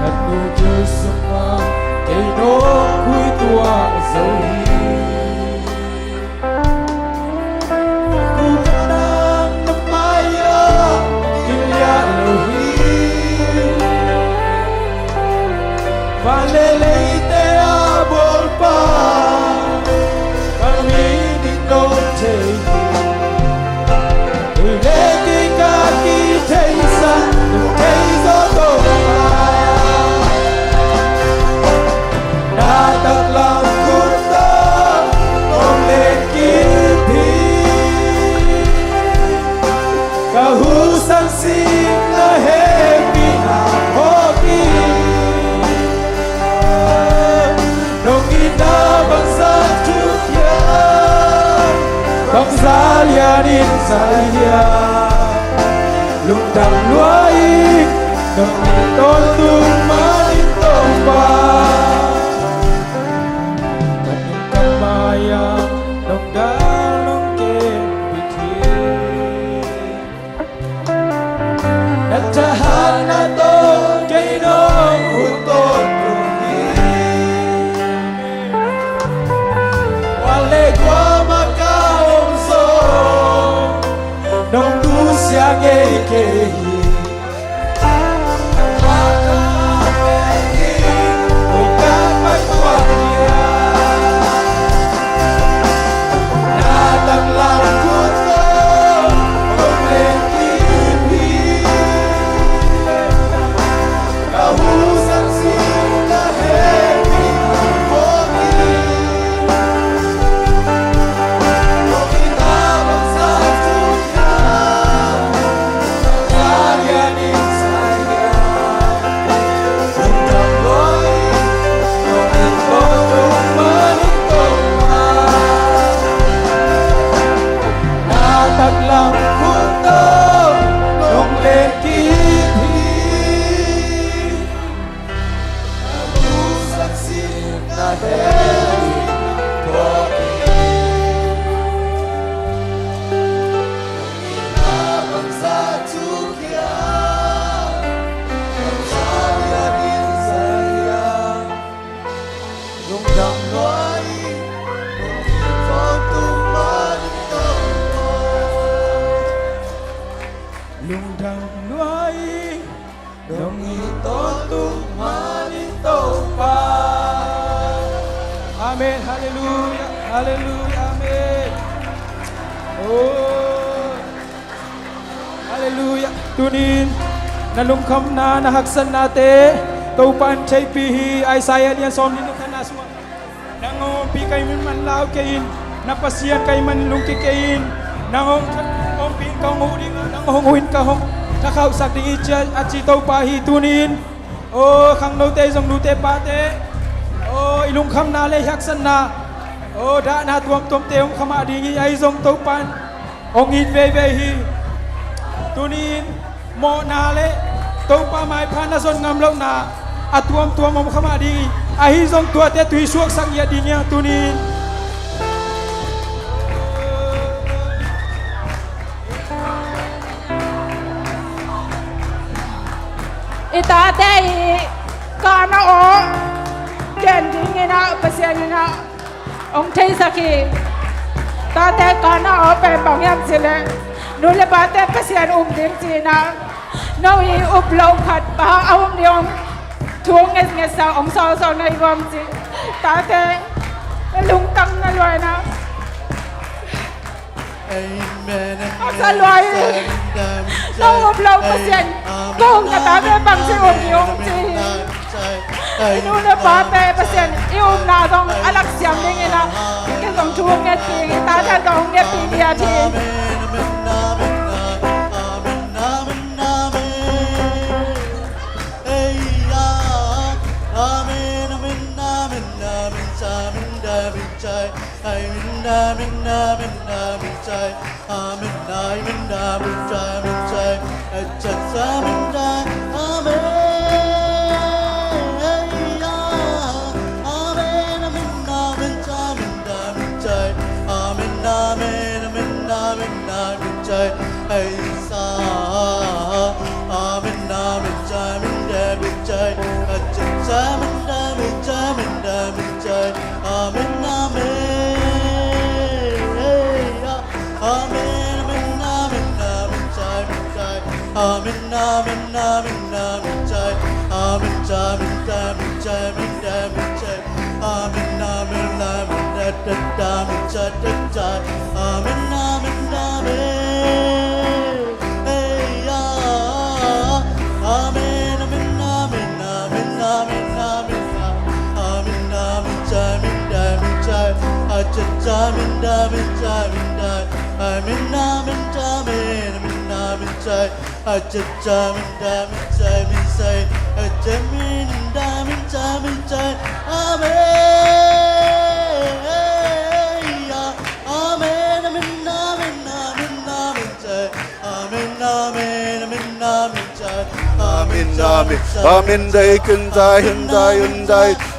Ka nu gil sungah kei nong khui tuah zo hi. Kum nang na mai-ah kiliah lo hi. Van le leite a bawlpa, ka min in nong thei hi. Kei le kei ka kitheisan nong thei zaw Topa. Na taklam khut tawh nong lenkip hi. Ka husan sik na hehpihna phawk hi. Nong itna bangzah thuk hiam, bangzah lianin zai hiam. Lungdam lua ing, nong it tawntung manin Topa. Ka nungta mai-ah nong dal nong kem bit hi. Na thahatna tawh kei nong huh tawntung hi. Kua le kua mah ka om zong nong nusia ngei kei hi. Lungdam lua ing, nong it tawntung manin Topa. Amen. Halleluiah. Halleluiah. Amen. Oh. Halleluiah. Tunin na lungkhamna, na haksatnate Topa in theihpih hi. Isaiah lian sawmnih le khatna sungah, nang hong ompih ka hih manin manlau kei in, na Pasian ka hih manin lungkia kei in. Nang hong ompih in ka hong huh ding a, nang hong huh in ka hong thakhauhsak ding hi, ci a, a ci Topa hi. Tunin, aw khangnote zong, nute pate, aw i lungkhamna le i haksatna, aw dahna tuamtuamte hong khamah ding hi. Ahi zong Topa in hong it veivei hi. Tunin mawhna le Topa maipha na zon ngam lohna a tuamtuam hong khamah ding hi. Ahi zong tuate tui suaksak ngiat ding hi hang tunin. I tate i kahna aw gen dingin ah Pasian in ah hong theisak hi. Tate kahna aw pen bang hiam cih leh, nu le pate Pasian um ding cihna, no i up loh khat pa a um ding hong thu hong ngetngetsa hong sawlsawl na hi guam cih tate lungtang na luaina. Haksa lua hi. No up loh Pasian kong ka tate bangci um ding hong ci hi. I nu le pate Pasian I upna zong a lak siam dingin ah, ken zong thu hong ngetpih, i tate zong hong ngetpih diat hi.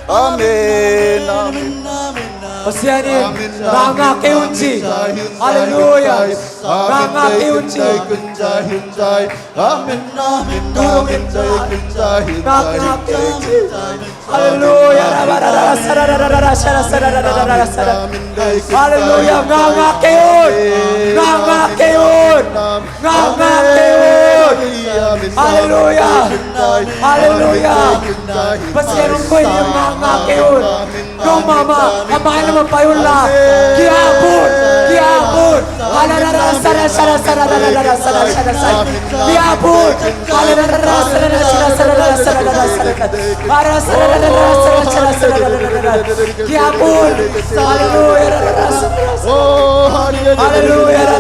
Amen, amen, amen. Pasian in ngakngak kei un ci. Halleluia. Ngakngak kei un ci. Ngakngak kei un ci. Halleluia. Halleluia. Ngakngak kei un. Ngakngak kei un. Ngakngak kei un. Halleluia. Halleluia. Pasian hong koih hi, ngakngak kei un. Nong mahmah a mai lamah pai unla, ki-ap un, ki-ap un. Ki-ap un. Ki-ap un. Halleluia. Halleluia.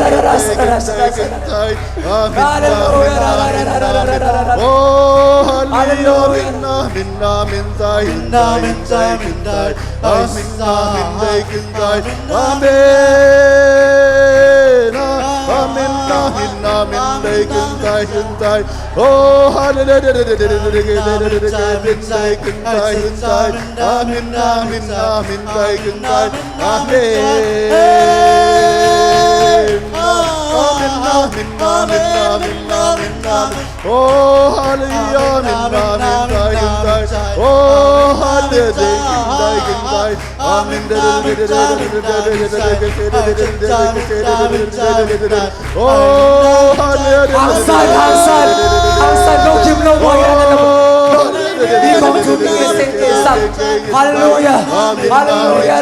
Hangsan, hangsan, hangsan, no gim no buai na na na. Bi kong tu bi ke seng ke sang. Halleluia. Halleluia.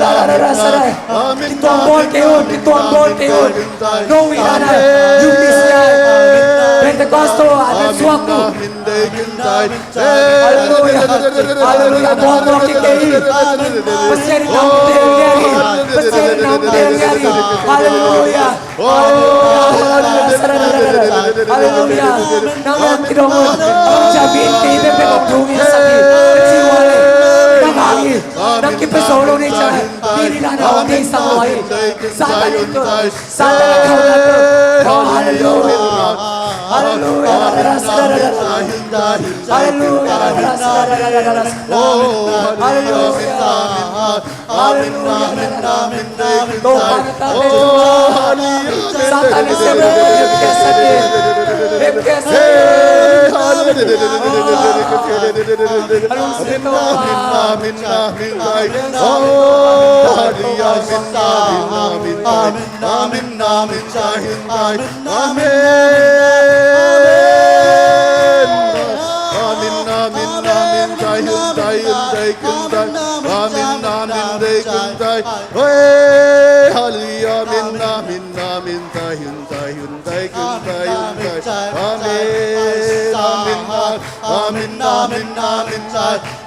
Kituang bawl kei un, kituang bawl kei un. No wi na na. Yu mi sia. Pentecost a na suak tu. Halleluia. Halleluia. Bawlbawl kik kei hi. Pasian in na hong teel lian hi. Pasian in na hong teel lian hi. Halleluia. Halleluia. Halleluia. Nang hong kidong un. Hong ciah mi in kei bekbek hong thung in sak hi. Ci ua leh nang hang hi. Nang kipia zo lo nei ciang mi in na na hong deihsak lua hi. Satan in tu. Satan a thawn a thawn. Oh, hallelujah. Hallelujah. Hallelujah. Hallelujah. Hallelujah. Hallelujah. Topa na tate, Satan i sem, hep kei sate, hep kei sate. Hallelujah. Amen, amen, amen. Oh, hallelujah. Amen, amen, amen. Amen, amen, amen, amen. Amen, amen, amen. Amen, amen, amen. Hey, hallelujah. Amen, amen, amen. Amen, amen, amen, amen.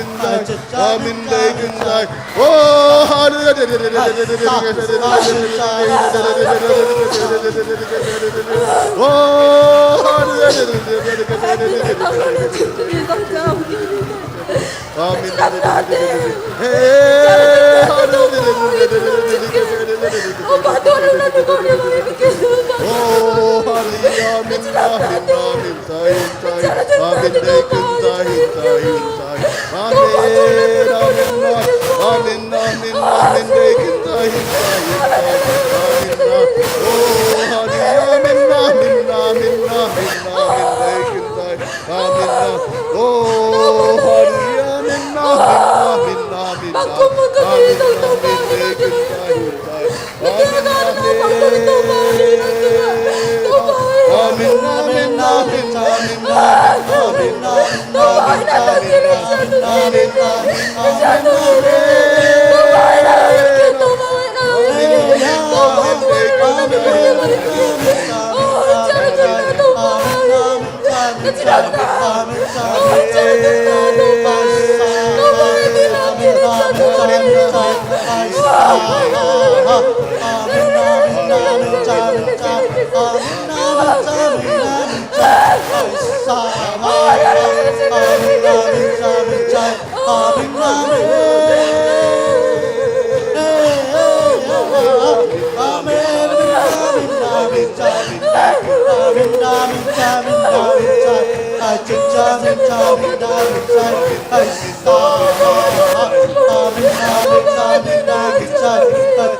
kin tai. Amen, dei kin tai. Oh, hallelujah. Oh, hallelujah. Amen. Hey, hallelujah. Oh, hallelujah. Amen, amen, amen. Amen, amen, amen. Amen, amen, amen. Amen, amen, amen. Amen, amen, amen. Amen, amen, amen. Amen, amen, amen. Amen, amen, amen. Oh, hallelujah. Amen, amen, amen, amen. Amen, amen, amen. Amen, amen. Oh, hallelujah. Amen, amen, amen, amen. Amen, amen, amen.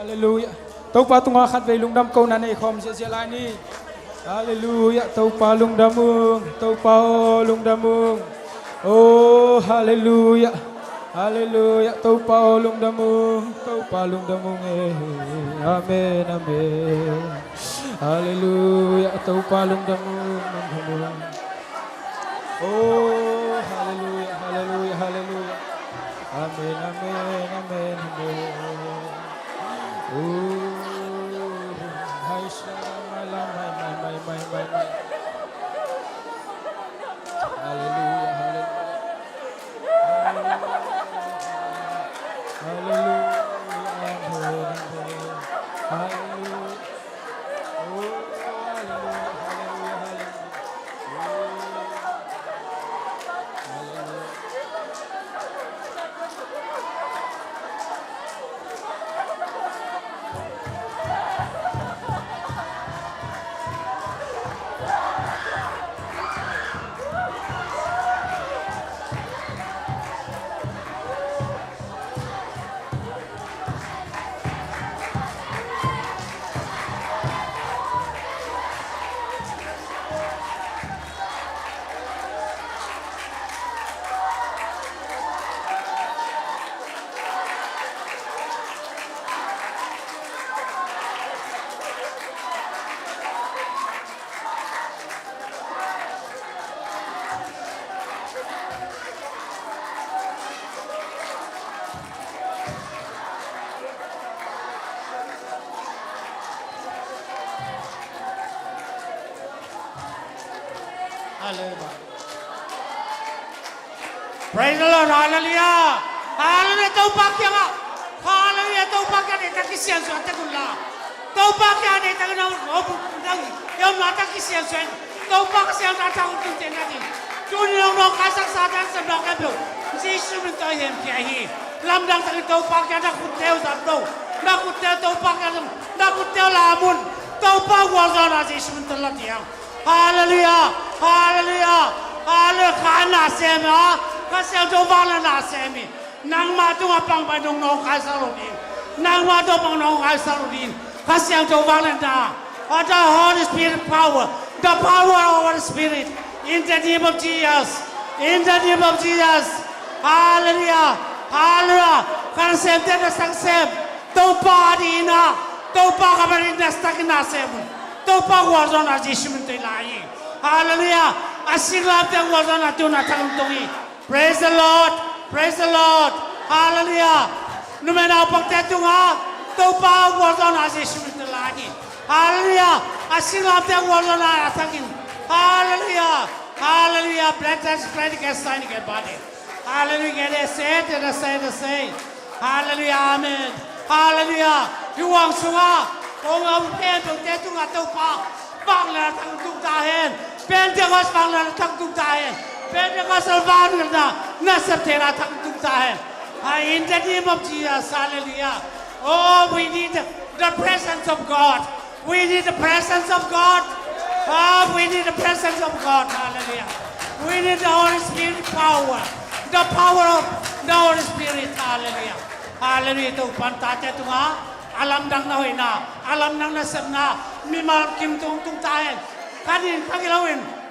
Halleluiah. Topa tungah khatvei lungdam kohna nei khawm ziahziah lai ni. Halleluiah. Topa lungdam ung. Topa aw lungdam ung. Oh, halleluiah. Halleluiah. Topa aw lungdam ung. Topa lungdam ung e. Amen, amen. Halleluiah. Topa lungdam ung, lungdam ung. Oh, halleluiah, halleluiah, halleluiah. Amen, amen, amen, amen. Oh, hai sha, mai la, mai, mai, mai. Halleluiah, halleluiah. Halleluiah, amen, amen. Halleluiah. Halleluiah. Praise the Lord. Halleluiah. Halleluiah. Topa kiangah. Halleluiah. Topa kiangah deihtak kisiansuah tek un la. Topa kiangah deihtak in a hopuk dang i omna tak kisiansuah in. Topa ka siangtho a thak un tun teh na ding. Tuni nawngkaisak Satan sepna khempeuh Jesu min tawh i hemkhia hi. Lamdang takin Topa kiangah na khutte uh zat lo. Na khutte uh Topa kiangah zong. Na khutte uh lam un. Topa gualzawhna Jesu min tawh la diang. Halleluiah, halleluiah, halleluiah. Kha na sem a, Kha Siangtho vangliatna sem hi. Nangmah tungah pang pai nong nawngkaisak lo ding. Nangmah tungah pang nawngkaisak lo ding. Kha Siangtho vangliatna. What the Holy Spirit power. The power of Holy Spirit. In the name of Jesus. In the name of Jesus. Halleluiah. Halleluiah. Kha na sem te na sang sem. Topa adingin a, Topa ka barin na sitakin na sem un. Topa gualzawhna Jesu min tawh i la hi. Halleluiah. A singlamteh gualzawhna tun a thak un tung hi. Praise the Lord. Praise the Lord. Halleluiah. Numei naupangte tungah Topa gualzawhna Jesu min tawh la hi. Halleluiah. A singlamteh gualzawhna a thak in. Halleluiah. Halleluiah. Blessed is the man who keeps the law. Halleluiah. Halleluiah. Amen. Halleluiah. Hih huang sungah kong a um khempeuhte tungah Topa vangliatna thak tung ta hen. Pentecost vangliatna thak tung ta hen. Pentecost vangliatna na sep theihna thak tung ta hen. Ah, in the name of Jesus. Halleluiah. Oh, we need the presence of God. We need the presence of God. Ah, we need the presence of God. Hallelujah. We need the Holy Spirit power. The power of the Holy Spirit. Hallelujah. Hallelujah. Topa'n tate tungah a lamdang na hoihna, a lamdang na sepna, mimal kim tung tung ta hen. Khat in khat gilo in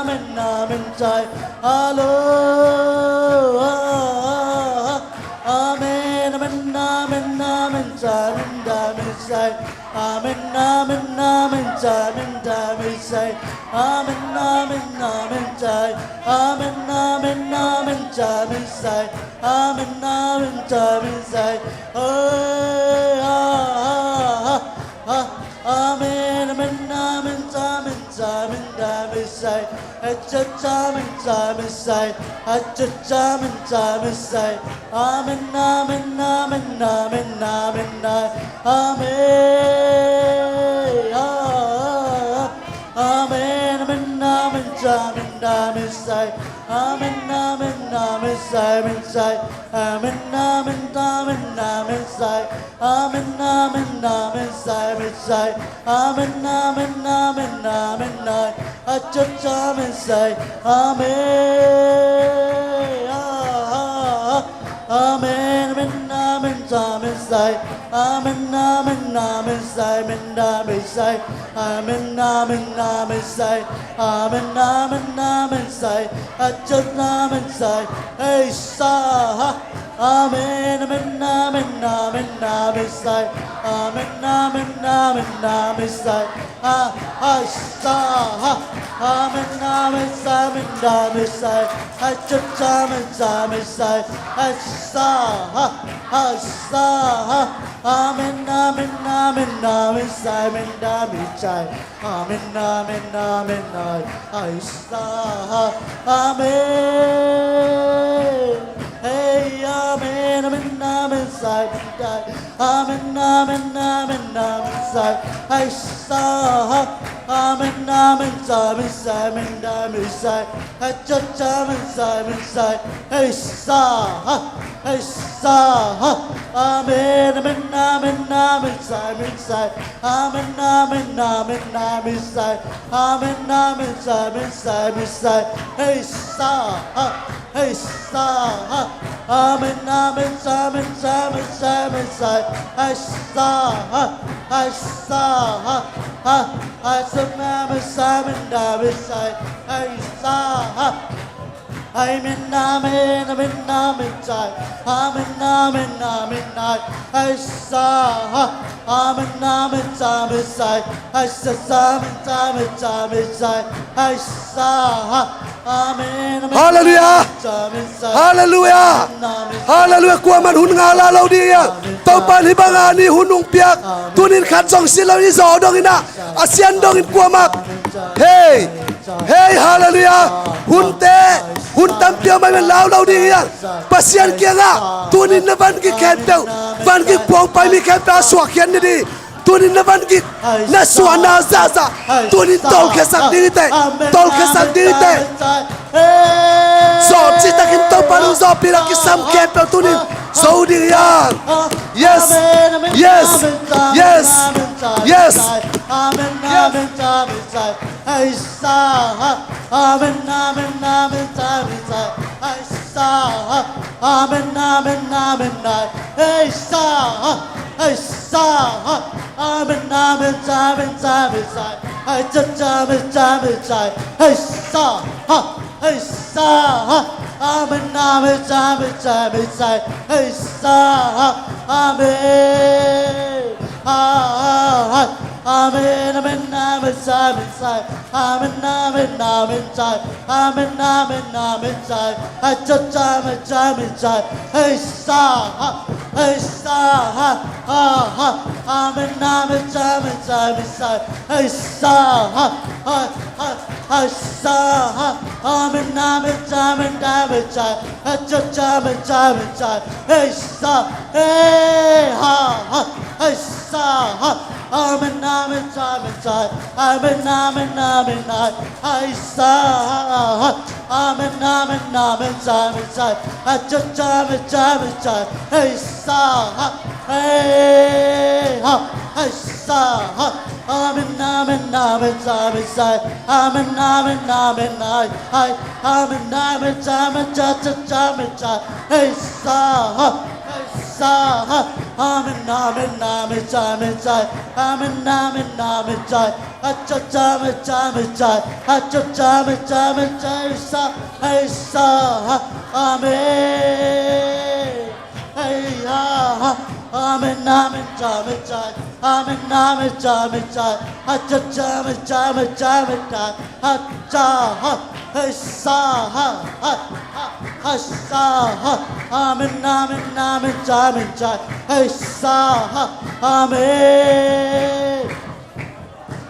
amen, amen, sai. Hallo. Amen, amen, amen, amen, sai, amen, amen, sai. Amen, amen, amen, sai, amen, amen, sai. Amen, amen, amen, sai. Amen, amen, amen, sai, amen, sai. Amen, amen, sai, amen, sai. Hey, ha, ha, ha, ha. Amen, amen, amen, sai, amen, sai, amen, amen, sai. Acha, acha, amen, sai, amen, sai. Acha, acha, amen, sai, amen, sai. Amen, amen, amen, amen, amen, amen. Amen. Ah, ah, ah. Amen, amen, amen, sai, amen, amen, sai. Amen, amen, amen, sai, amen, sai. Amen, amen, amen, amen, sai. Amen, amen, amen, sai, amen, sai. Amen, amen, amen, amen, sai. Acha, acha, amen, sai. Amen. Ah, ah, ah. Amen, amen, amen, sai, amen, sai. Amen, amen, amen, sai, amen, amen, sai. Amen, amen, amen, sai. Amen, amen, amen, sai. Acha, amen, sai. Hey, sa, ha. Amen, amen, amen, amen, amen, sai. Amen, amen, amen, amen, sai. Ah, ah, sa, ha. Amen, amen, sai, amen, amen, sai. Acha, acha, amen, sai, amen, sai. Ah, sa, ha. Ah, sa, ha. Amen, amen, amen, amen, sai, amen, amen, sai. Amen, amen, amen, ai, ai, sa, ha. Amen. Hey, amen, amen, amen, sai, amen, sai. Amen, amen, amen, amen, sai, ai, sa, ha. Amen, amen, sai, amen, sai, amen, amen, sai. Acha, acha, amen, sai, amen, sai. Hey, sa, ha. Hey, sa, ha. Amen, amen, amen, amen, sai, amen, sai. Amen, amen, amen, amen, sai. Amen, amen, sai, amen, sai, amen, sai. Hey, sa, ha. Hey, sa, ha. Amen, amen, sai, amen, sai, amen, sai, amen, sai. Hey, sa, ha. Hey, sa, ha. Ha. Hey, sa, amen, sai, amen, amen, sai. Hey, sa, ha. Amen, amen, amen, amen, sai. Amen, amen, amen, ai. Ai, sa, ha. Amen, amen, sa, amen, sai. Ai, sa, sa, amen, sa, amen, sa, amen, sai. Ai, sa, ha. Halleluiah. Halleluiah. Halleluiah. Kuaman hun ngala lo ding hiang. Topa in hih banga ni hun hong piak. Tunin khat zong si lo i zaw dongin ah, a sian dongin kuamak. Hei. Hei, halleluiah. Hunte, hun tampi om a, i men lau lo ding hiang. Pasian kiangah tunin na van gik khempeuh, van gik puang pai mi khempeuh a suak khian ni ding. Tunin na van gik, na suahna zahzah, tunin tawlkhiasak ding hi teh. Tawlkhiasak ding hi teh. Zawh citakin Topa lungzawhpih a kisam khempeuh tunin zo ding hiang. Yes. Yes. Yes. Yes. Amen, amen, amen, amen, amen, amen, amen, amen, amen, amen. Amen, amen, amen, amen. Hey, sa, ha. Hey, sa, ha. Amen, amen, amen, amen, amen. Hey, cha, cha, amen, cha, amen, cha. Hey, sa, ha. Hey, sa, ha. Amen, amen, amen, amen, amen. Hey, sa, ha. Amen. Ha, ha, ha. Amen, amen, amen, amen, amen. Amen, amen, amen, chai. Amen, amen, amen, chai. Acha, cha, amen, cha, amen, chai. Hey, sa, ha. Hey, sa, ha. Ha, ha. Amen, amen, cha, amen, cha, amen, chai. Hey, sa, ha. Ha, ha. Hey, sa, ha. Amen, amen, cha, amen, cha, amen, chai. Acha, cha, amen, cha, amen, chai. Hey, sa. Hey, ha, ha. Hey, sa, ha. Amen, amen, cha, amen, chai. Amen, amen, amen, ai. Hai, sa, ha, ha. Amen, amen, amen, cha, amen, chai. Acha, cha, amen, cha, amen, chai. Hai, sa, ha. Hey, ha. Hai, sa, ha. Amen, amen, amen, cha, amen, chai. Amen, amen, amen, ai. Hai. Amen, amen, cha, amen, cha, cha, cha, amen, chai. Hey, sa, ha. Hey, sa, ha. Amen, amen, amen, cha, amen, chai. Amen, amen, amen, chai. Acha, cha, amen, cha, amen, chai. Acha, cha, amen, cha, amen, chai. Sa, hey, sa, ha. Amen. Hey, ha, ha. Amen, amen, cha, amen, chai. Amen, amen, cha, amen, chai. Acha, cha, amen, cha, amen, cha, amen, chai. Acha, ha. Hey, sa, ha, ha, ha, ha, sa, ha. Amen, amen, amen, cha, amen, chai. Hey, sa, ha. Amen.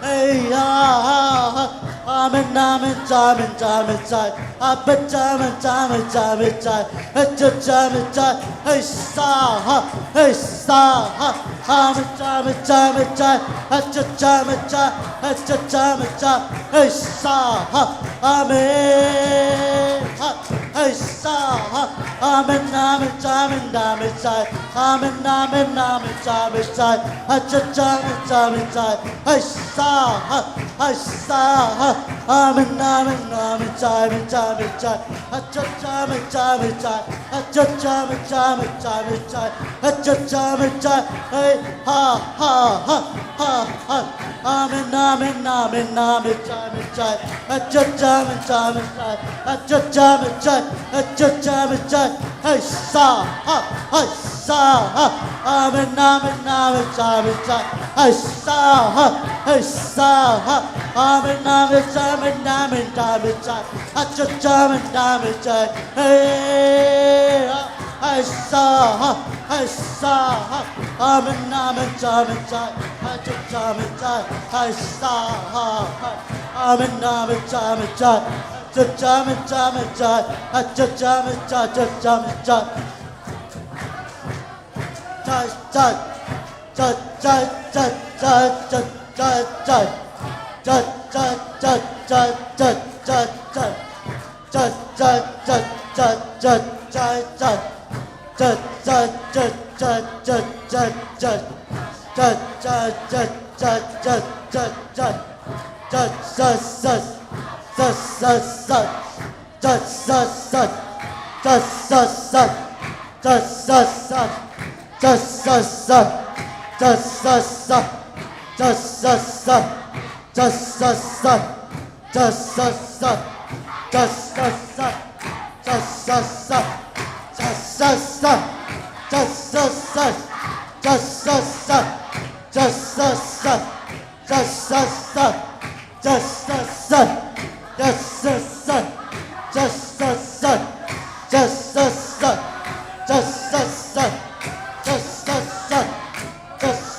Hey, ha, ha, ha. Amen, amen, cha, amen, cha, amen, chai. Amen, cha, amen, cha, amen, cha, amen, chai. Hey, cha, cha, amen, chai. Hey, sa, ha. Hey, sa, ha. Amen, cha, amen, cha, amen, chai. Acha, cha, amen, chai. Acha, cha, amen, chai. Hey, sa, ha. Amen. Ha. Hey, sa, ha. Amen, amen, cha, amen, amen, chai. Amen, amen, amen, cha, amen, chai. Acha, cha, amen, cha, amen, chai. Hey, sa, ha. Hey, sa, ha. Amen, amen, amen, cha, amen, cha, amen, chai. Acha, cha, amen, cha, amen, chai. Acha, cha, amen, cha, amen, cha, amen, chai. Acha, cha, amen, chai. Hey, ha, ha, ha, ha, ha. Amen, amen, amen, amen, cha, amen, chai. Acha, cha, amen, cha, amen, chai. Acha, cha, amen, chai. Acha, cha, amen, chai. Hey, sa, ha, hey, sa, ha. Amen, amen, amen, cha, amen, chai. Hey, sa, ha, hey, sa, ha. Amen, amen, cha, amen, amen, cha, amen, chai. Acha, cha, amen, amen, chai. Hey, ha. Hai sa ha, hai sa ha. Amen, amen, cha, amen, cha. Hai cha, cha, amen, cha. Hai sa ha, hai. Amen, amen, cha, amen, cha. Hai cha, cha, amen, cha, amen, cha. Hai cha, cha, amen, cha, cha, cha, amen, cha. Cha, cha, cha, cha, cha, cha, cha, cha, cha. Cha, cha, cha, cha, cha, cha, cha. Cha, cha, cha, cha, cha, cha, cha, cha. Cha, cha, cha, cha, cha, cha, cha. Cha, cha, cha, cha, cha, cha, cha. Cha, cha, cha, cha, cha, cha, cha. Cha, cha, cha, cha, cha, cha. Cha, cha, cha, cha, cha, cha, cha. Cha, cha, cha, cha, cha, cha, cha. Cha, cha, cha, cha, cha, cha, cha, cha. Cha, cha, cha, cha, cha, cha, cha, cha. Cha, cha, cha, cha, cha, cha, cha, cha. Cha, cha, cha, cha, cha, cha, cha, cha.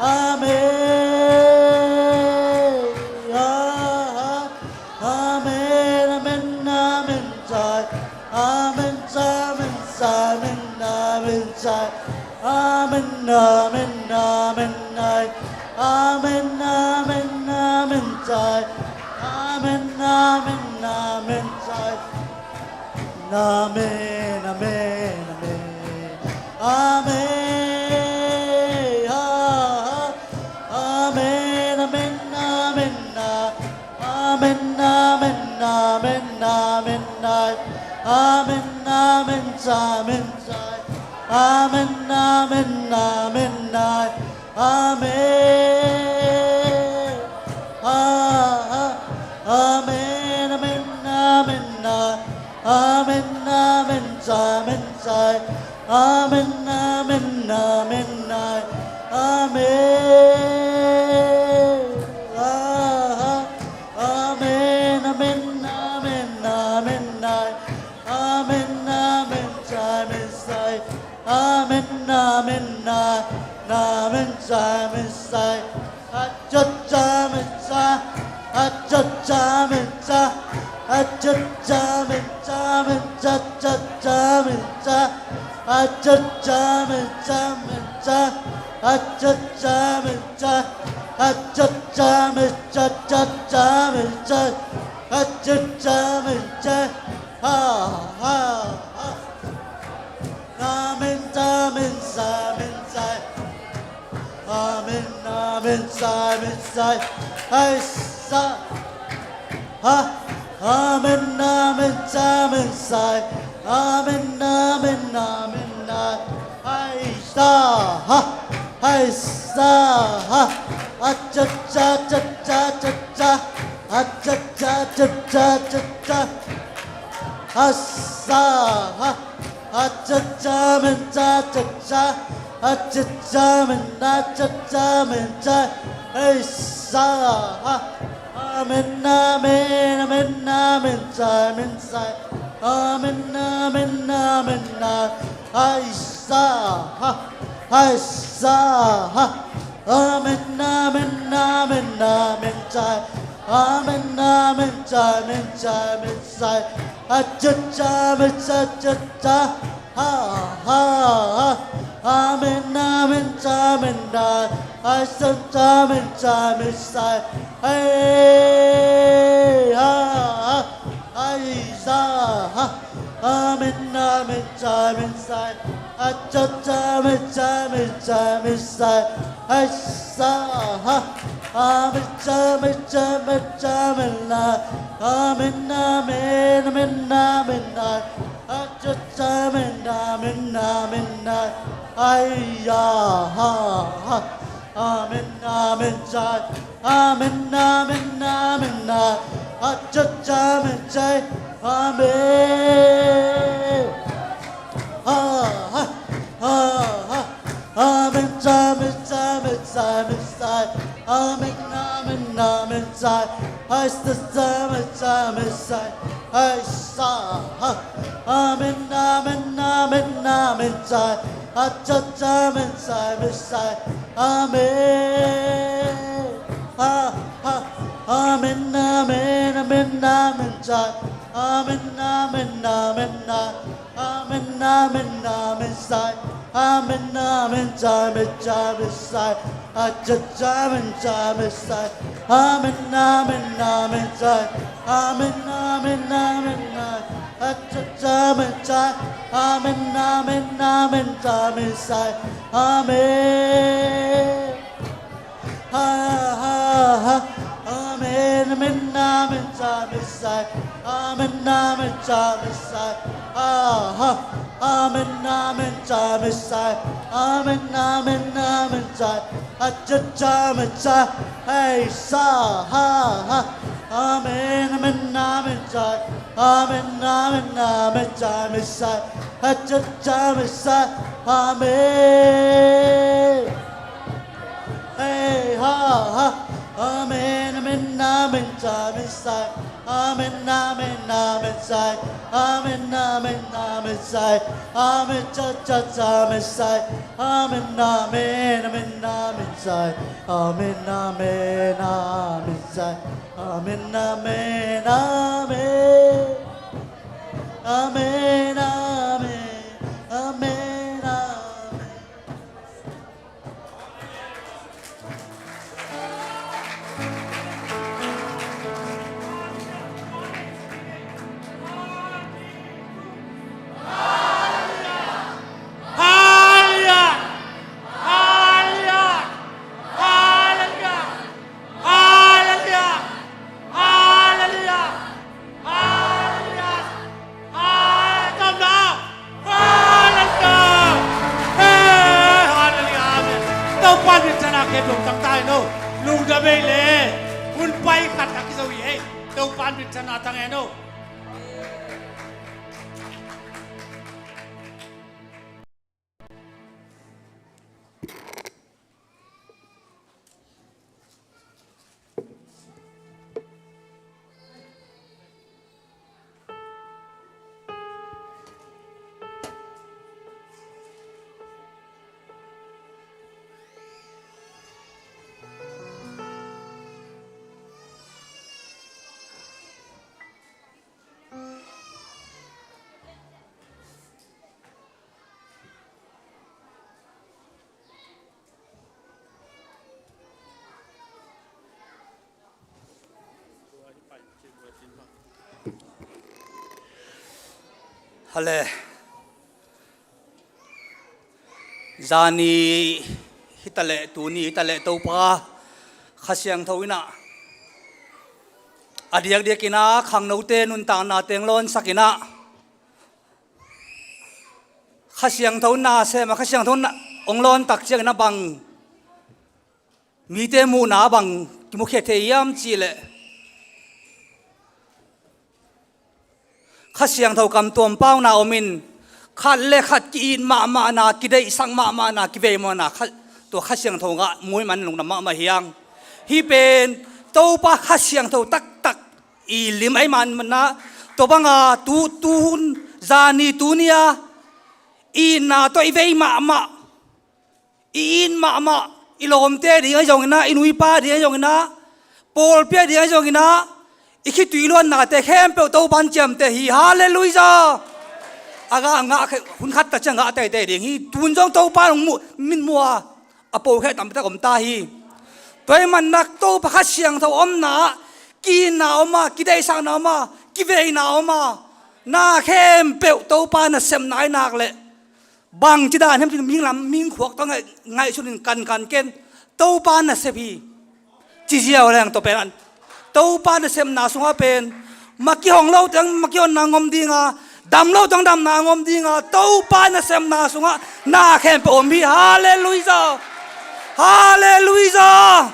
Amen. Amen, amen, amen, sai. Amen, amen, sai, amen, amen, sai. Amen, amen, amen, sai. Amen, amen, amen, sai. Amen, amen, amen, sai. Amen, amen, amen. Amen. Ha, ha. Amen, amen, amen, ah. Amen, amen, amen, amen, ah. Amen, amen, sa, amen, sa. Amen, amen, amen, ah. Amen. Ha, ha. Amen, amen, amen, ah. Amen, amen, sa, amen, sa. Amen, amen, amen, ah. Amen. Ha, ha. Amen, amen, amen, amen, ah. Amen, amen, sa, amen, sa. Amen, amen, ah. Amen, sa, amen, sa. Acha, cha, amen, sa. Acha, cha, amen, sa. Acha, cha, amen, sa, amen, sa, cha, cha, amen, sa. Acha, cha, amen, sa, amen, sa. Acha, cha, amen, sa. Acha, cha, amen, sa, cha, cha, amen, sa. Acha, cha, amen, sa. Ha, ha, ha. Amen, amen, sa, amen, sa. Amen, amen, sa, amen, sa. Hai, sa. Ha. Amen, amen, sa, amen, sa. Amen, amen, amen, amen. Hai, sa, ha. Hai, sa, ha. Acha, cha, cha, cha, cha, cha. Acha, cha, cha, cha, cha, cha. Ha, sa, ha. Acha, cha, amen, cha, cha, cha. Acha, cha, amen, acha, cha, amen, cha. Hai, sa, ha. Amen, amen. Amen, amen, amen, amen, amen. Hai sa ha, hai sa ha. Amen, amen, amen, amen, amen. Amen, amen, amen, amen, amen. Acha, amen, acha, acha, acha. Ha, ha, ha. Amen, amen, amen, amen. Acha, amen, amen, amen. Hey, ha, ha. Hai sa ha. Amen, amen, amen, amen. Acha, amen, amen, amen, amen. Hai sa ha. Amen, amen, amen, amen. Amen, amen, amen, amen. Acha, amen, amen, amen, amen. Ai ya ha ha. Amen, amen, amen. Amen, amen, amen, amen. Acha, amen, amen. Amen. Ha, ha, ha, ha. Amen, amen, amen, amen, amen. Amen, amen, amen, amen. Hai sa, amen, amen, amen. Hai sa ha. Amen, amen, amen, amen, amen. Acha, amen, amen, amen. Amen. Ha, ha. Amen, amen, amen, amen, amen. Amen, amen, amen, amen. Amen, amen, amen, amen. Amen, amen, amen, amen, amen. Acha, amen, amen, amen. Amen, amen, amen, amen. Amen, amen, amen, amen. Acha, amen, amen. Amen, amen, amen, amen. Amen. Ha, ha, ha. Amen, amen, amen, amen, amen. Amen, amen, amen, amen. Ha, ha. Amen, amen, amen, amen. Amen, amen, amen, amen. Acha, amen, amen. Hey sa ha ha. Amen, amen, amen, amen. Amen, amen, amen, amen. Acha, amen, amen. Hey, ha, ha. Amen, amen, amen, amen, sai. Amen, amen, amen, sai. Amen, amen, amen, sai. Amen, cha, cha, cha, amen, sai. Amen, amen, amen, amen, sai. Amen, amen, amen, sai. Amen, amen, amen. Amen, amen, amen, amen. Hallelujah! Hallelujah! Hallelujah! Hallelujah! Hallelujah! Hallelujah! Hallelujah! Hallelujah! Hey, hallelujah! Amen. Topa in minthanna khempeuh tang ta hen aw. Lungdam ei le. Hun pai khat a kizo hi ei. Topa in minthanna tang hen aw. Hale. Zani hi ta leh, tuni hi ta leh, Topa Kha Siangtho in ah, a diakdiak in ah khangnote nuntakna teng lawnsak in ah, Kha Siangtho na sem a, Kha Siangtho na ong lawn tak ciangin a bang mite muhna a bang kimukhia thei hiam cih leh, Kha Siangtho kam tuam pauna om in, khat le khat ki-it mahmahna, kideihsak mahmahna, kivei mahmahna, kha, tua Kha Siangtho ngah muh man lungdam mahmah hi hang. Hih pen Topa Kha Siangtho taktak I lim ahi manna, tua banga tu, tuhun, zani, tuni-a i itna tawh i vei mahmah, i it mahmah, i lawmte ding ahi zongin ah, i nu i pa ding ahi zongin ah, pawlpi a ding ahi zongin ah, i khitui luannate khempeuh Topan ciamteh hi. Halleluiah. A ngah, a ngah khe, hun khat tak ciang ngah teitei ding hi. Tun zong Topan hong mu, min mu a, a po khe tampitak om ta hi. Tua ahih manin ah Topa Kha Siangtho omna ah ki-itna om a, kideihsakna om a, kiveina om a, na khempeuh Topa nasepna ahi nak leh bangci dan hiam cih mihing lam, mihing khuak tawh ngaih, ngaihsutin kankan ken. Topa nasep hi. Ci ziau leng tua pen an. Topa nasepna sungah pen ma kihong lo teng ma kihonna ngom ding a, dam lo teng damna ngom ding a, Topa nasepna sungah na khempeuh om hi. Halleluiah. Halleluiah.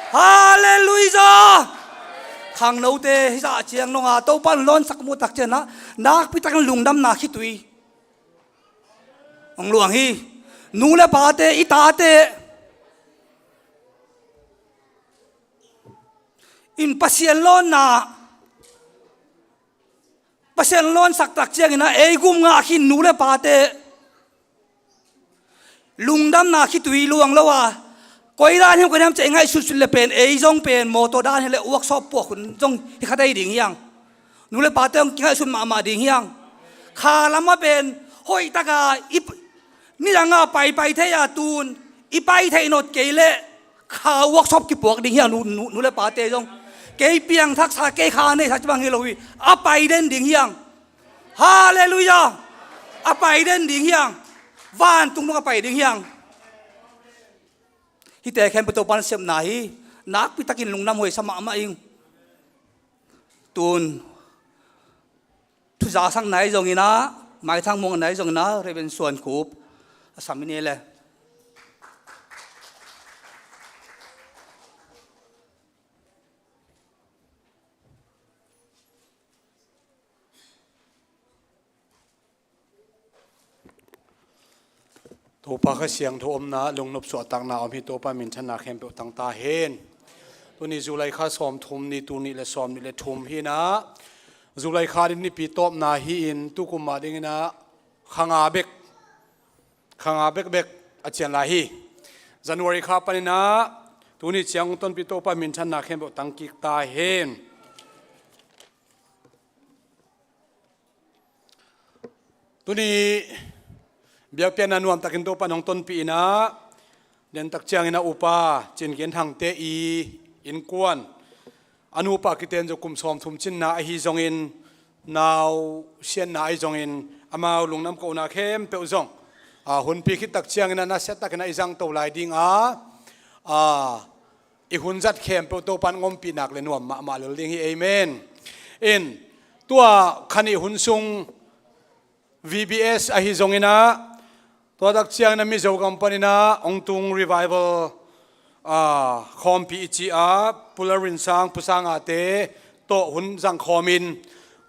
Halleluiah. Khangnote hih zah ciang nong a Topa in lawnsak muh tak ciangin ah nakpi takin lungdamna khitui hong luang hi. Nu le pate, i tate in Pasian lawnna, Pasian lawnsak tak ciangin ah ei gum ngah khin nu le pate lungdamna khitui luang lo a, koi dan hiam koi dan hiam cih ngaihsutsut le pen ei zong pen mawtaw dan hi le workshop puak hun zong hi kha thei ding hi hang. Nu le pate hong kingaihsun mahmah ding hi hang. Kha lamah pen hoih taka i p-, nidanga paipai thei a, tun i pai theih nawn kei leh kha workshop kipuak ding hi hang. Nu, nu, nu le pate zong kei piangthaksa, kei kha neihsa ci bang hi lo hi. A pai den ding hi hang. Halleluiah. A pai den ding hi hang. Vantung dong a pai ding hi hang. Hihte khempeuh Topa nasepna hi. Nakpi takin lungdam huaisa mahmah ing. Tun thu zasak nai zongin ah, maithang muang nai zongin ah, Reverend Suan Khup a sam i ni le. Topa Kha Siangtho omna lungnop suahtakna om hi. Topa minthanna khempeuh tang ta hen. Tuni July kha sawmthum ni, tul nih le sawmnih le thum hi-in ah, July kha ni nipi tawpna hi-in tukum mah dingin ah kha nga bek, kha nga bekbek a cian lai hi. January kha panin ah tuni ciang tonpi Topa minthanna khempeuh tang kik ta hen. Tuni biakpiakna nuamtakin Topa in hong tonpih in ah, dentak ciangin ah Upa Cin Gen Thangte i innkuan, a nupa kiten zo kum sawmthum cinna ahi zongin, nau siatna ahi zongin, amau lungdam kohna khempeuh zong a hunpi khit tak ciangin ah nasiatakin ah i zangto lai ding a, a, i hun zat khempeuh Topa in hong ompih nak le nuam mahmah lel ding hi. Amen. In, tua kha nih hun sung V B S ahi zongin ah, tua tak ciangin ah Mizo gam panin ah hong tung revival, ah, khawmpi i ci a, Pu Lalrinsang, Pu Sangate tawh hun zang khawmin,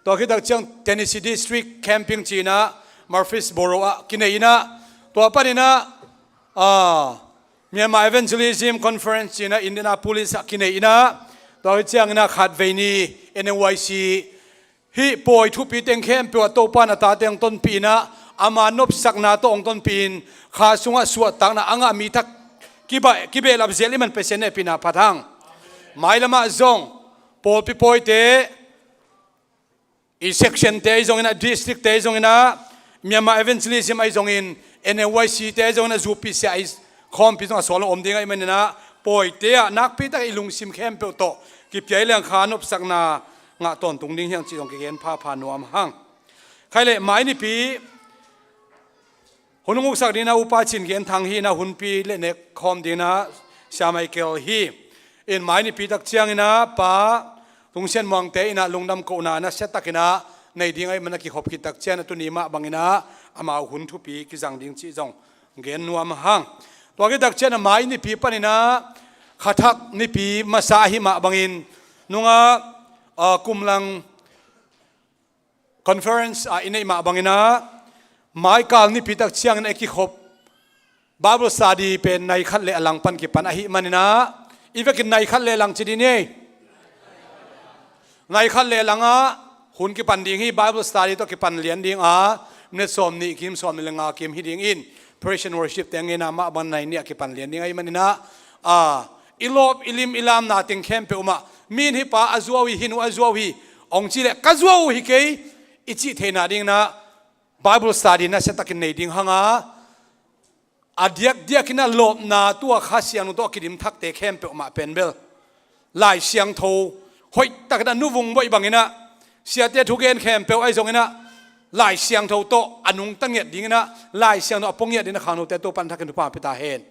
tua khit tak ciang Tennessee District camping ci-in ah Murfreesboro ah kinei in ah, tua panin ah, ah, Myanmar Evangelism Conference ci-in ah Indianapolis ah kinei in ah, tua hi ciangin ah khatvei ni N M Y C hih pawi thupi teng khempeuh ah Topa in a tate hong tonpih in ah, ama nopsakna tawh hong tonpih in, kha sungah suahtakna a ngah mi thak kiba-, kibehlap zel i man Pasian hehpihna phat hang. Mailamah zong pawlpi pawite, i section te ahi zongin ah, district te ahi zongin ah, Myanmar Evangelism ahi zongin, N M Y C te ahi zongin ah, zupisia i khawmpi zong a sual a om ding ahih manin ah, pawite ah nakpi tak i lungsim khempeuh tawh kipia i leng kha nopsakna ngah tawntung ding hi hang cih zong kigen phapha nuam hang. Khai leh mai nipi hun hong uksak dingin ah Upa Cin Gen Thang hi in ah, hunpi le nek khawm dingin ah Sia Michael hi in, mai nipi tak ciangin ah Pa Tung Sian Muangte in ah lungdam kohna nasiatakin ah nei ding ahih manin ah kikhop khit tak ciangin ah tuni mah bangin ah amau hun thupi kizang ding cih zong gen nuam hang. Tua khit tak ciangin ah mai nipi panin ah kha thak nipi masa ahih mah bangin nungah, ah, kumlang conference, ah, i neih mah bangin ah, maikal nipi tak ciangin ah i kikhop Bible study pen nai khat le a lang pan kipan ahih manin ah, i vekin nai khat le a lang ci dih ni. Nai khat le langah hun kipan ding hi. Bible study tawh kipan lian ding a, minute sawm nih kim, sawm nih le nga kim hi dingin, praise and worship te ngeina mah bang nai nih a kipan lian ding ahih maninah, a, i lawp i lim i lamna teng khempeuh mah, mi in hih pa a zuau hi, hih nu a zuau hi, hong cih leh ka zuau uh hi kei i cih theihna dinginah Bible study nasiatakin nei ding hanga, a diakdiakinah lawpna tua Kha Siangtho tawh a kidim thakte khempeuh mah pen bel Lai Siangtho hoihtakinah nuvung boih banginah, siate thugen khempeuh ahi zonginah Lai Siangtho tawh a nungta ngiat dinginah, Lai Siangtho a pua ngiat dinginah khangnote Topan thakin thupha pia ta hen.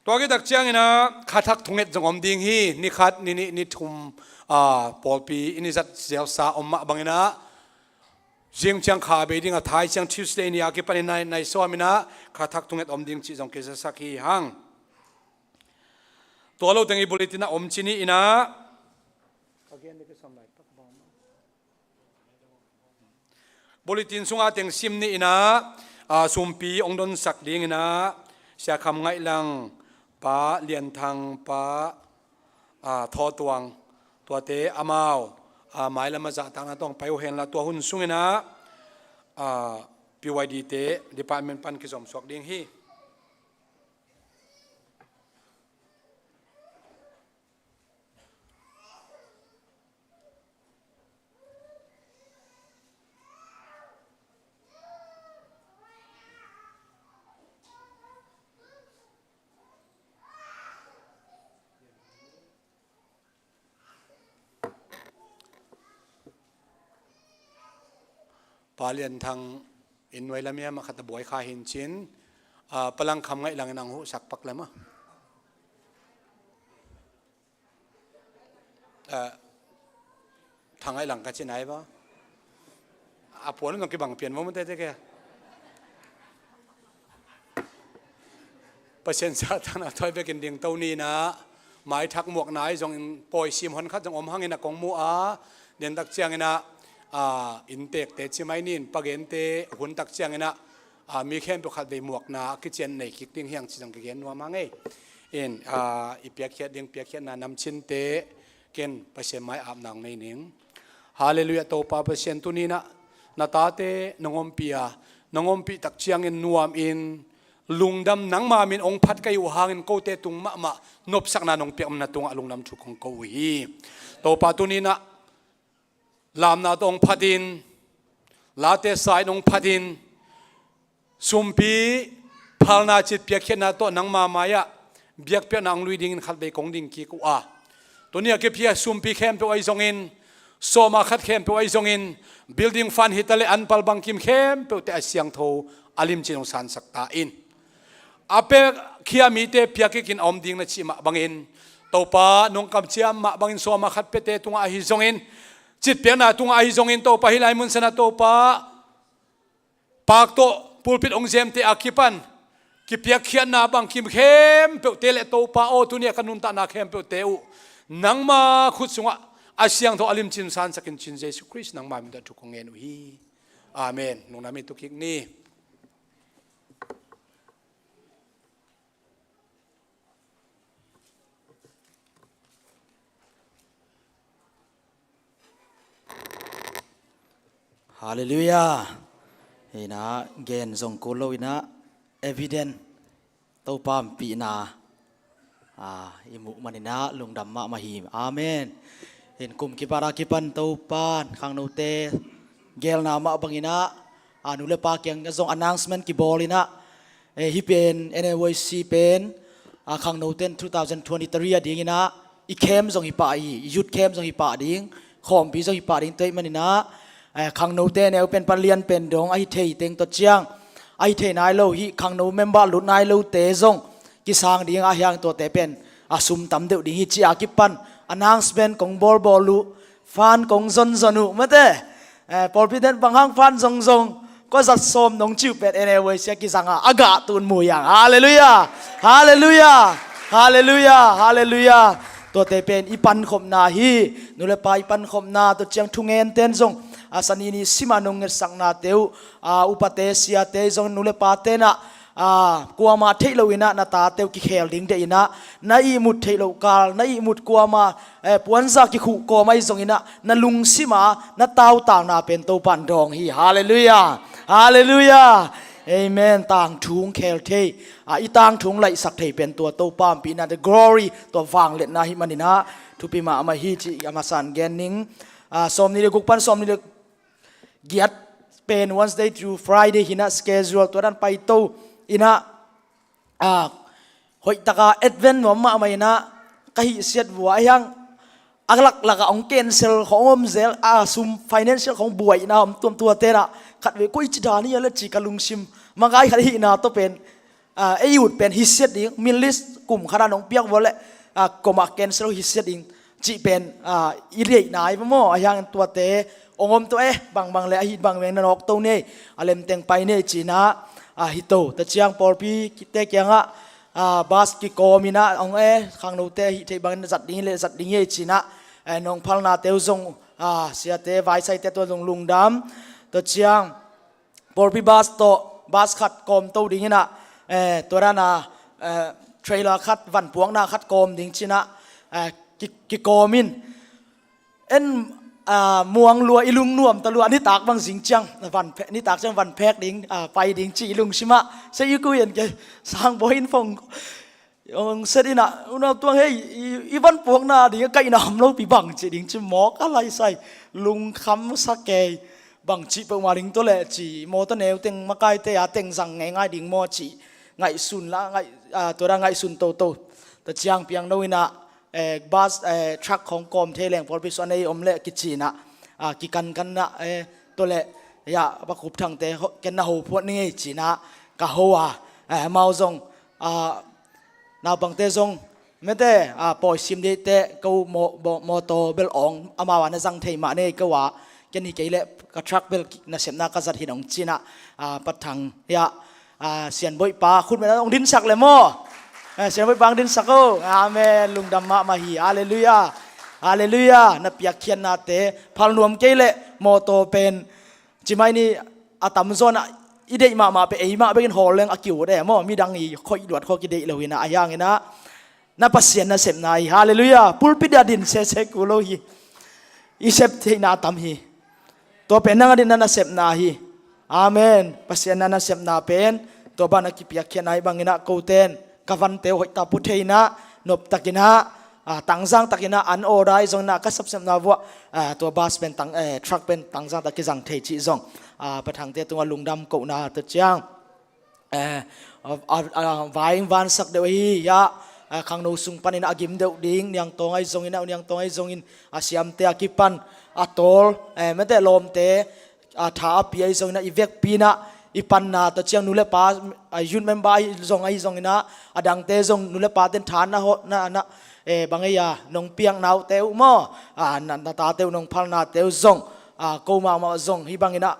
Tua kitak cianginah khathak thunget zong om ding hi. Ni khat, ni nih, ni thum, a, pawlpi i ni zat zelsa om mah banginah, zing ciang kha bei ding a, thai ciang Tuesday ni a kipanin nai, nai sawminah khathak thunget om ding cih zong kizasak hi hang. Tua lo teng i bulletin ah om ci ni inah, bulletin sungah teng sim ni inah, a, sumpi hong donsak dinginah, Sia Kham Ngaih Lang, Pa Lian Thang, Pa, a, Thaw Tuang, tuate amau, a, mailam a zahtakna tawh hong pai uh henla, tua hun sunginah, a, P Y D te department pan kizom suak ding hi. Pa Lian Thang in nuai lam hiam a khat a buai kha hin cin, a, Pa Lang Kham Ngaih Lang in ang huhsak pak lam a. A, Thang Ngaih Lang ka ci nai ba. A puan zong kibang pian maw mate te ke. Pasian zahtakna tawh bekin ding to ni inah, maithak muakna ahi zongin pawi sim hon khat zong om hangin a kong mu a, dentak cianginah, a, inntekte ci mai nin, pagente hun tak cianginah, a, mi khempeuh khat vei muakna a kician nei kik ding hi hang ci zong kigen nuam hang ei. In, a, i piakkhiat ding piakkhiatna namcinte ken Pasian mai apna hong nei ning. Halleluiah. Topa Pasian, tuni inah na tate nong ompih a, nong ompih tak ciangin nuamin, lungdam, nangma min hong phat ka hih uh hangin kote tung mahmah nopsakna nong piak na tungah lungdam thu kong ko uh hi. Topa, tuni inah lamna tawh hong phatin, late sa in hong phatin, sumpi phalna cit piakkhiatna tawh nangma mai-ah biakpiakna hong lui dingin khatvei kong ding kik uh a, tuni a kipia sumpi khempeuh ahi zongin, sawma khat khempeuh ahi zongin, building fund hi ta le anpal bangkim khempeuhte a siangtho a limcin hong sansak ta in. A piakhia mite piakikin a om ding na cih mah bangin, Topa, nong kamciam mah bangin sawma khat piate tungah ahi zongin, citpiakna tungah ahi zongin, Topa, hih lai mun sanah, Topa, paak tawh pulpit hong zemte a kipan kipiakkhiatna bangkim khempeuhte le, Topa aw, tuni a ka nuntakna khempeuhte uh nangma khut sungah a siangtho a limcin sansakin cin Jesu Khrist nangma min tawh thu kong ngen uh hi. Amen. Lungdam i tu kik ni. Halleluiah. Inah gen zong kul lo inah evident Topa ompihna, a, i muh maninah lungdam mahmah hi. Amen. In kum kipat a kipan Topa khangnote gelna mah banginah, a, nu le pa kiang zong announcement kibawl inah, eh, hih pen N A Y C pen, a, khangnote in two thousand twenty-three a dinginah i camp zong hi pah hi, i youth camp zong hi pah ding, khawmpi zong hi pah ding tua ahih maninah, eh, khangnote neu pen palian pen dong ahi thei teng tawh ciang, ahi thei nai lo hih khangno member lut nai lote zong kisang ding a hiang tuate pen a sum tam deuh ding hi ci a kipan announcement kong bawlbawl uh, fan kong zonzon uh mate. Eh, pawlpi den bang hang fan zongzong kua zat sawm nong ciu pet N A Y C a kizanga a gah tun mu hiang. Halleluiah. Halleluiah. Halleluiah. Halleluiah. Tuate pen i pankhopna hi. Nu le pa i pankhopna tua ciang thungen ten zong a sanini sima nong ngetsaknate uh, a, upate siate zong nu le pa tenah, ah, kuamah theih loinah na tate uh kikhel ding deihinah, na ihmut theih loh kal, na ihmut kuamah, eh, puanza kikhuh kawm ahi zonginah na lungsima na tautakna pen Topa in dawng hi. Halleluiah. Halleluiah. Amen. Tangthung khel thei, ah, i tangthung laihsak thei pen tua Topa hong pina, the glory, tua vangliatna hi maninah thupi mahmah hi cih a masa in gen ning. Ah, sawmnih le guk pan sawmnih le giat pen Wednesday through Friday hinah schedule tua dan paito inah, ah, hoihtaka Advent nuam mahmah inah ka hihsiat vua ahi hang a laklakah hong cancel khong om zel, a sum financial khong buaina om tuamtuate inah khatvei koi ci dan hi a le ci ka lungsim makai khat hihna tawh pen, ah, ei ut pen hihsiat ding, min list kum khatah nong piak vua le, ah, komah cancel hihsiat ding cih pen, ah, i deihna hi maw? Ahi hangin tuate hong om to eh, bangbang le ahi bangbang na nawk to nei, a lemteng pai nei cinah, ah, hi to. Tua ciang pawlpite kiangah, ah, bus kikawm inah hong eh, khangnote ahi theih bangin zat ding hi le zat ding hi ei cinah, eh, nong phalnate uh zong, ah, siate vaisaite tua zong lungdam. Tua ciang pawlpi bus tawh bus khat kawm to dinginah, eh, tua dana, eh, trailer khat, vanpuakna khat kawm ding cinah, eh, ki, kikawm in. En, ah, muang lua i lungnuam ta lua, nitak bang zing ciang van phe-, nitak ciang van phek ding, ah, pai ding ci i lungsimah. Sei i kuyan ke, sangbawi in phong hong set inah, unau tuang hei, i, i vanpuakna ding a kaihna om lopi bang ci ding ci mawk a laisai, lungkham sa kei, bang ci peuhmah ding tawh leh ci, mawtaw neu teng makaite a teng zang ngeingai ding maw ci ngaihsun la, ngaih, ah, tua da ngaihsun toto. Tua ciang piangno inah, eh, bus, eh, truck khong kawm thei leng pawlpi suan ei om leh kicinah, ah, kikankanna, eh, tua leh, ya, pakhup thangte ho, ken na ho phuat ning ei cinah ka ho a, eh, amau zong, ah, naupangte zong, mete, ah, pawisim deihte ko mo, mo, mawtaw bel awng amau a na zang thei mah nei ko a, ken hi kei leh ka truck bel nasepna ka zat hi nong cinah, ah, pathang, ya, ah, sianboihpa khutmena hong dinsak le maw? Eh, sianboihpa hong dinsak o. Amen. Lungdam mahmah hi. Halleluiah. Halleluiah. Na piakkhiatnate phalnuam kei leh mawtaw pen cimai ni a tamzawnah i deih mahmah pe eimah bekin hawl leng a kiut e maw? Midang i khoih luat khawk i deih lohinah, ahi hanginah na Pasian nasepna hi. Halleluiah. Pulpit a din sese ku lo hi. I sep theihna a tam hi. Tua pen nang a din na nasepna hi. Amen. Pasian na nasepna pen tua banah kipiakkhiatna hi banginah koten ka vante uh hoihtak pu theinah noptakinah, ah, tangzangtakinah an order ahi zonginah ka sapsepna vuah, ah, tua bus pen tang, eh, truck pen tangzangtak kizang thei cih zong, ah, pathangte tungah lungdam kohna tua ciang, eh, a, a, a, vai in vansak deuh ahi, ya, ah, khangno sung panin a gim deuh ding, niangtawng ahi zongin, a niangtawng ahi zongin, a siamte a kipan, a tawl, eh, mete lawmte, a tha a pi ahi zonginah, i vekpi inah, i panna tua ciang nu le pa, a youth member ahi zong ahi zonginah, a dangte zong nu le paten tha na hawh, na, na, eh, bang ei a, nong piakna uhte uh maw, a, na, na tate uh nong phalnate uh zong, a, ko mahmah zong, hih banginah,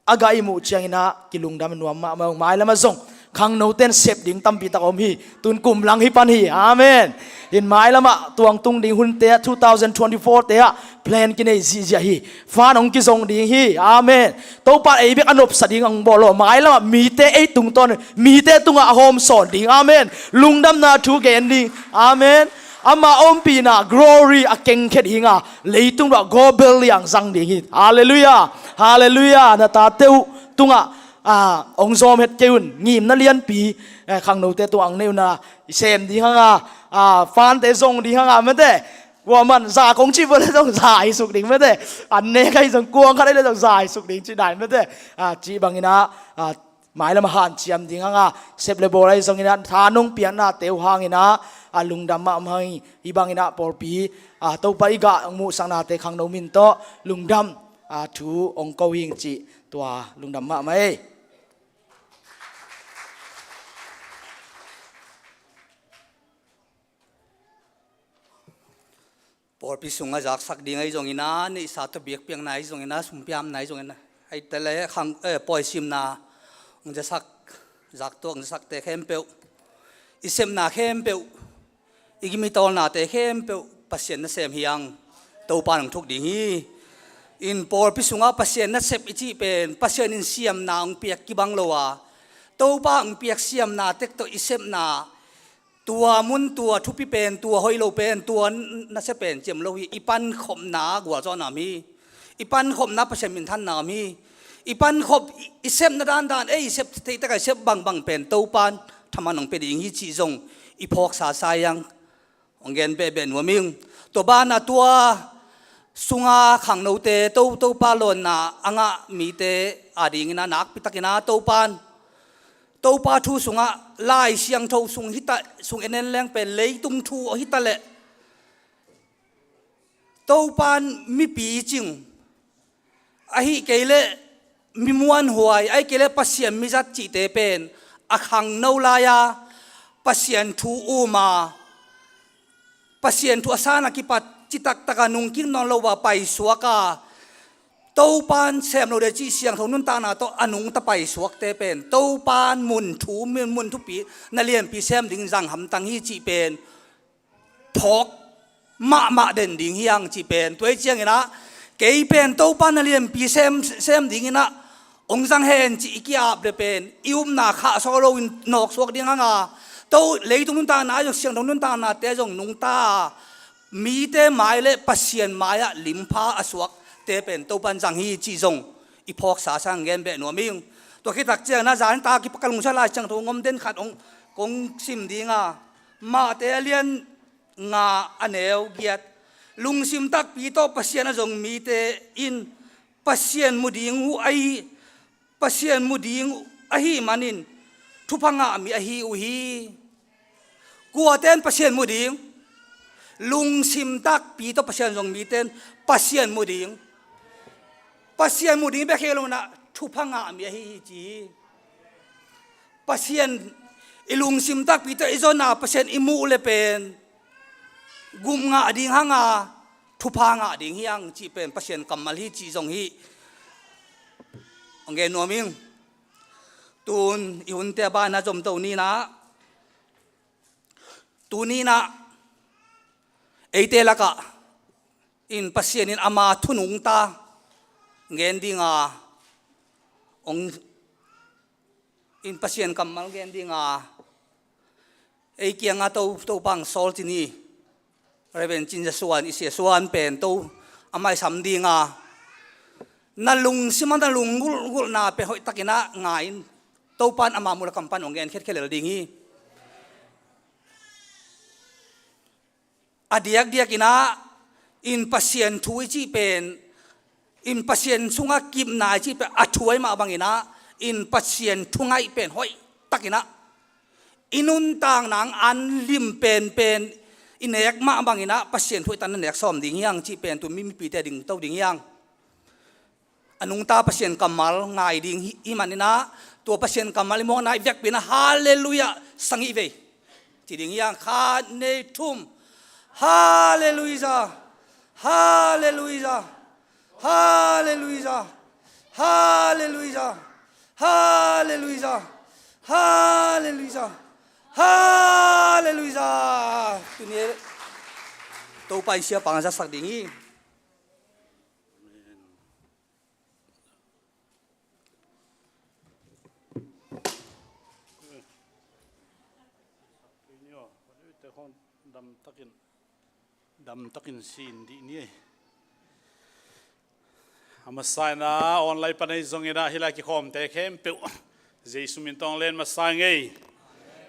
a gah i muh cianginah kilungdam nuam mahmah uh. Mailamah zong khangnoten sep ding tampitak om hi. Tun kum lang hi pan hi. Amen. In mailamah tuangtung ding hunte ah, two thousand twenty-four te ah plan kinei zihziah hi. Fan hong kizong ding hi. Amen. Topa ei bek a nopsa ding hong bawl lo. Mailamah mite ei tungtawn, mite tungah a hawmsawn ding. Amen. Lungdamna thu gen ding. Amen. Ama ompihna glory a kengkhe dinga leitung ruah gospel liang zang ding hi. Halleluiah. Halleluiah. Na tate uh tungah, ah, hong zawm het kei un. Ngimna lianpi, eh, khangnote tungah hong nei un a, i sem ding hanga, ah, fante zong ding hanga mete. Kua man za kong cih vua le zong za hi suk ding mete. An nek ahi zong kuang khat ahi le zong za hi suk ding cih dai mete. Ah, cih banginah, ah, mailam a hanciam ding hanga sep le bawl ahi zonginah tha nong piaknate uh hanginah a lungdam mahmah hi. Hih banginah pawlpi, ah, Topa i gah hong muhsaknate khangno min tawh lungdam, ah, thu hong ko hing cih tua lungdam mahmah ei. Pawlpi sungah zaksak ding ahi zongin a, neihsa tawh biakpiakna ahi zongin a, sumpiamna ahi zongin a, ahi tale khang, eh, pawisimna hong zasak, zaktuak hong zasakte khempeuh, i sepna khempeuh, i gimitawlnate khempeuh Pasian nasem hi hang, Topa in hong thuk ding hi. In pawlpi sungah Pasian nasep i cih pen Pasian in siamna hong piak kibang lo a, Topa hong piak siamna tek tawh i sepna, tua mun, tua thupi pen, tua hoih lo pen, tua nasia pen ciam lo hi. I pankhopna gualzawhna om hi. I pankhopna Pasian minthanna om hi. I pankhop, i, i sepna dandan, ei, i sep theih tak a i sep bangbang pen Topan thaman hong pia ding hi cih zong i phawksa sa hi hang. Hong gen behbeh nuam ing. Tua banah tua sunga khangnote, To, Topa lawnna a ngah mite adingin ah nakpi takin ah Topan, Topa thu sungah, Lai Siangtho sung hi ta, sung en en leng pen leitung thu hi ta leh Topan mipi cing, ahih kei leh mi muanhuai, ahih kei leh Pasian mizat cihte pen a khangno lai-a Pasian thu um a, Pasian thu a san a kipat citak tak a nungkik nawn lo a paisuak a, Topan sem lo ding cih siangtho nuntakna tawh a nungta paisuakte pen Topan mun thu, mun, mun thupi na lianpi sem ding zang hamtang hi cih pen phawk mahmah den ding hi hang cih pen. Tua hi ciangin ah kei pen Topa na lianpi sem, sem dingin ah hong zang hen cih i ki-ap le pen i upna khahsuak loin nawksuak ding hang a, to leitung nuntakna ah zong, siangtho nuntaknate ah zong nungta a, mite mai le Pasian mai-ah limpha a suakte pen Topan zang hi cih zong i phawksa sa hang, gen beh nuam ing. Tua khit tak ciangin ah zan tak a kipan ka lungsim ah Lai Siangtho ngom den khat hong kong sim ding a, Mate a lian nga a neu giat. Lungsim takpi tawh Pasian a zong mite in Pasian mu ding uh ahi, Pasian mu ding uh ahih manin thupha ngah mi ahi uh hi. Kuate in Pasian mu ding? Lungsim takpi tawh Pasian zong mite in Pasian mu ding. Pasian mu ding bek hi lo in ah thupha ngah mi ahi hi ci hi. Pasian i lungsim takpi tawh i zon a Pasian i muh le pen gum ngah ding hang a, thupha ngah ding hi hang cih pen Pasian kammal hi cih zong hi. Hong gen nuam ing. Tun i hunte a ban a zom to ni in ah, tuni in ah eite lakah in Pasian in ama thu nungta gen ding a, hong in Pasian kammal gen ding a, ei kiangah To, Topa hong sawl ci ni, Reverend Cin Za Suan, i Sia Suan pen To amah i sam ding a, na lungsim ah na lunggulhgulhna pen hoih takin ah ngai in, Topan ama mul a kam pan hong gen khiatkhia lel ding hi. A diakdiak in ah in Pasian thu i cih pen, in Pasian sungah kipna i cih pen a thu ahi mah bangin ah in Pasian thu ngaih pen hoih takin ah i nuntakna ah an lim penpen i nek mah bangin ah Pasian thu i tan na nek sawm ding hi hang cih pen tun mi, mipite a ding to ding hi hang. A nungta Pasian kammal ngai ding hi, hi manin ah, tua Pasian kammal i muakna i vekpi in ah Halleluiah sang hi vei ci ding hi hang. Khat, nih, thum. Halleluiah. Halleluiah. Halleluiah. Halleluiah. Halleluiah. Halleluiah. Halleluiah. Tuni Topa in siapa hong zatsak ding hi. Dam takin, dam takin sin dih ni. A masa in ah online pan ahi zongin ah hih lai kikhawmte khempeuh Jesu min tawh len masa ing ei.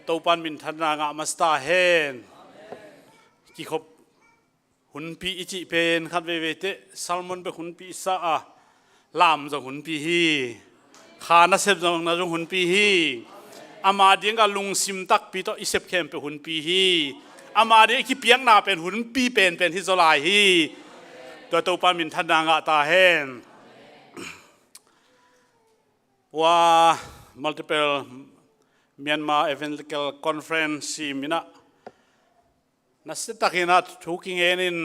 Topan minthanna ngah masa ta hen. Kikhop hunpi i cih pen khat veivei teh sermon bek hunpi i sa a, lam zong hunpi hi. Kha nasep zong na zong hunpi hi. Ama ding a lungsim takpi tawh i sep khempeuh hunpi hi. Ama ding i kipiakna pen hunpi penpen hi zaw lai hi. Tua Topa minthanna ngah ta hen. Ua multiple Myanmar Evangelical Conference sim in ah, nasia takin ah thu kingen in,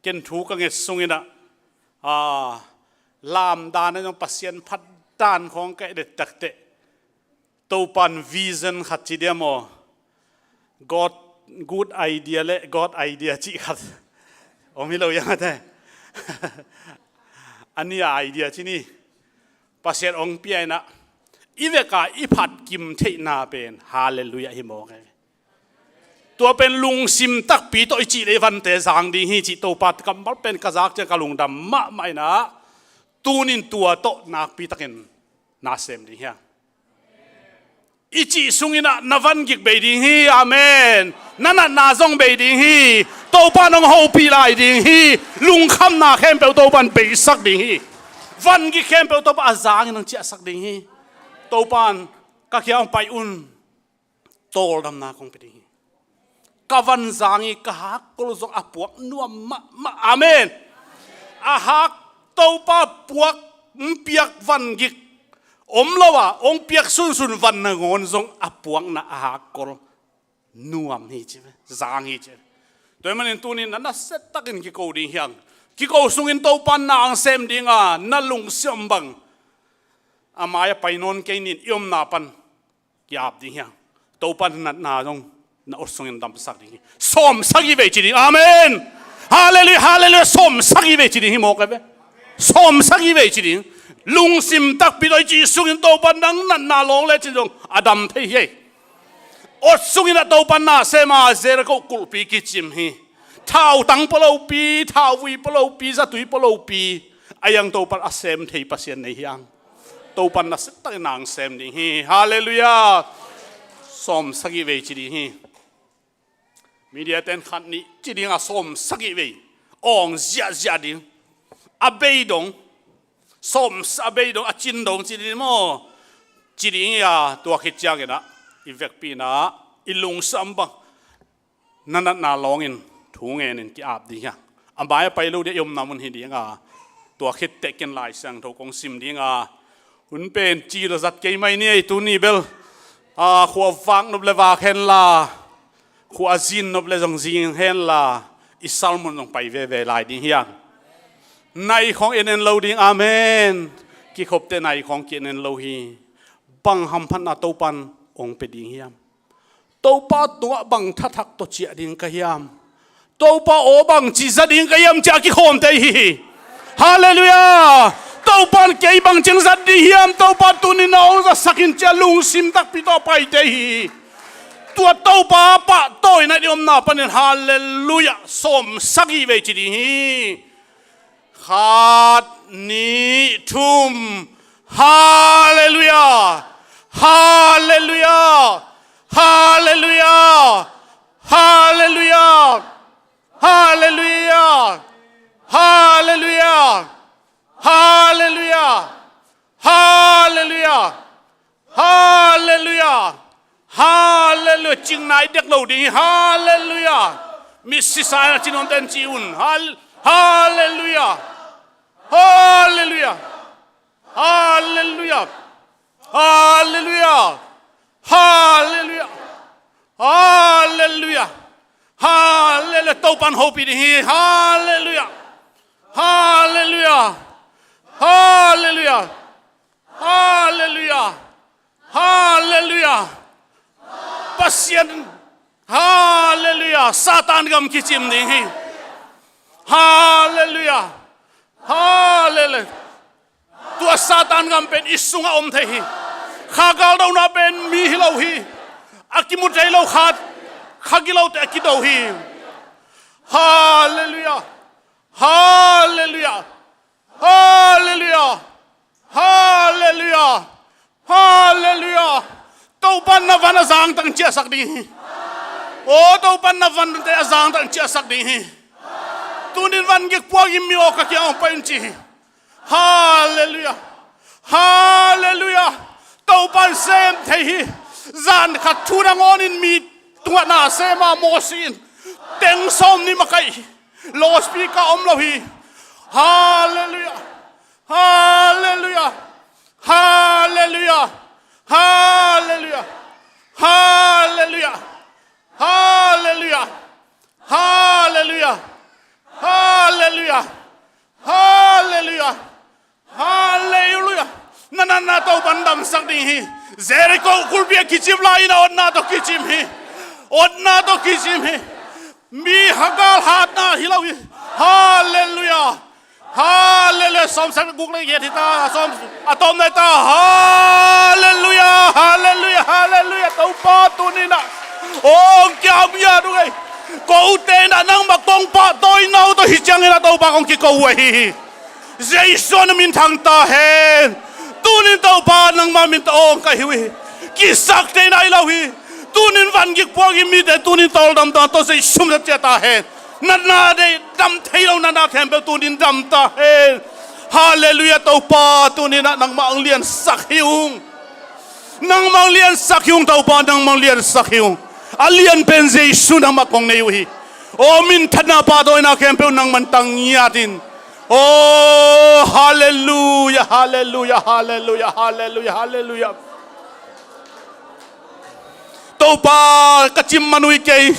ken thu ka nget sungin ah, a, lam dan a zong Pasian phat dan khawng ka et tak teh, Topan vision khat ci diam aw, God, good idea le God idea cih khat om hi lo hiam a te. A nih a idea ci ni. Pasian hong pia in ah, i veka i phat kim theihna pen, halleluiah, hi mawk hi. Tua pen lungsim takpi tawh i cih leh i vante zang ding hi cih Topa kammal pen ka zak ciang ka lungdam mahmah inah, tunin tua tawh nakpi takin na sem ding hi hang. I cih sungin ah na van gik bei ding hi. Amen. Na natna zong bei ding hi. Topa nong hopih lai ding hi. Lungkhamna khempeuh Topa in beisak ding hi. Van gik khempeuh Topa a zangin nong ciahsak ding hi. Topa in ka kiang pai un, tawldamna kong pia ding hi. Ka van zang hi, ka hakkol zong a puak nuam mahmah. Amen. A hak Topa puak, hong piak van gik om lo a, hong piak sunsun van nangawn zong a puakna a hakkol nuam hi ci ve, zang hi ci ve. Tua ahih manin tunin na nasia takin kiko ding hi hang. Kiko sungin Topa in na hong sem ding a, na lungsim bang a mai-ah pai nawn kei ning, i omna pan ki-ap ding hi hang. Topa in na natna zong na ut sungin damsak ding hi. Sawm sagih vei ci ding. Amen. Halleluiah, halleluiah. Sawm sagih vei ci ding hi mawk hi ve. Sawm sagih vei ci ding. Lungsim takpi tawh i cih sungin Topa in nang natna lawng lecin zong a dam thei hi. Ot sungin ah Topa in na sem a, Jericho kulhpi kicim hi. Thautang pua lopi, thauvui pua lopi, zatui pua lopi, a hiang Topa in a sem thei Pasian nei hi hang. Topa in nasia takin na hong sem ding hi. Halleluiah. Sawm sagih vei ci ding hi. Media ten khat nih ci ding a, sawm sagih vei awng ziahziah ding. A bei dong, sawm sa-, a bei dong, a cin dong ci ding maw? Ci ding hi a, tua khit ciangin ah i vekpi-in ah i lungsim bang na natna lawngin thu ngenin ki-ap ding hi hang. A mai-ah pai lo ding, i omna mun hi ding a, tua khit teh ken Lai Siangtho kong sim ding a, hun pen cil zat kei mai ni ei, tuni bel a, khua vak nop le vak henla, khua a zin nop le zong zin henla, i sermon zong pai veve lai ding hi hang. Nai khawng en en lo ding. Amen. Kikhop teh nai khawng ki-en en lo hi. Bang hamphatna Topa in hong pia ding hiam? Topa tungah bang thathak tawh ciah ding ka hiam? Topa aw, bangci za ding ka hiam, ci-a kikhawmte i hi hi. Halleluiah. Topa in kei bangci hong zat ding hiam? Topa tunin na hong zatsak in, ci-a lungsim takpi tawh a paite i hi hi. Tua Topa pahtawina i omna panin halleluiah sawm sagih vei ci ding hi. Khat, nih, thum. Halleluiah. Halleluiah. Halleluiah. Halleluiah. Halleluiah. Halleluiah. Halleluiah. Halleluiah. Cingna i dek lo ding hi. Halleluiah. Mitsi sa-in a ci nuamte in ci un. Hal-, halleluiah. Halleluiah. Halleluiah. Halleluiah. Halleluiah. Halleluiah. Halleluiah. Topa in hopih ding hi. Halleluiah. Halleluiah. Halleluiah. Halleluiah. Halleluiah. Pasian. Halleluiah. Satan gam kicim ding hi. Halleluiah. Halleluiah. Tua Satan gam pen i sungah om thei hi. Kha galdona pen mi hi lo hi. A kimu thei lo kha, kha gilote a kido hi. Halleluiah. Halleluiah. Halleluiah. Halleluiah. Halleluiah. Topa in na van a zangtak ciahsak ding hi. Aw, Topa in na vante a zangtak ciahsak ding hi. Tunin van gik puak in mi aw ka kiang hong pai un ci hi. Halleluiah. Halleluiah. Topa in sem thei hi. Zan khat thu nangawnin mi tungah na sem a, Mosi in teng sawm nih makaih hi. Loudspeaker om lo hi. Halleluiah. Halleluiah. Halleluiah. Halleluiah. Halleluiah. Halleluiah. Halleluiah. Halleluiah. Halleluiah. Halleluiah. Na natna Topa in damsak ding hi. Jericho kulhpi a kicim lai-in a otna tawh kicim hi. Otna tawh kicim hi. Mi hagal hatna hi lo hi. Halleluiah. Halleluiah. Sawm sang guk le giat hi ta, sawm, a tawpna hi ta. Halleluiah, halleluiah, halleluiah. Topa tuni-in ah hong kiam ngiat uh ei. Kote in ah nangmah kong pahtawina uh tawh hih ciangin ah Topa kong kiko uh ahi hi. Jesu na minthang ta hen. Tuni-in Topa nangma min tawh hong kai uh hi. Kisakte in ah hi lo hi. Tuni-in vangik puak i mite tuni-in tawldamna tawh Jesu min tawh ciah ta hen. Natna deih dam thei lo natna khempeuh tuni-in dam ta hen. Halleluiah Topa, tuni-in ah nangmah hong liansak hi ung. Nangmah hong liansak hi ung Topa, nangmah hong liansak hi ung. A lian pen Jesu nangmah kong nei uh hi. Aw minthanna pahtawina khempeuh nangman tang ngiat in. Aw halleluiah, halleluiah, halleluiah, halleluiah, halleluiah. Topa ka cim man uh hi kei.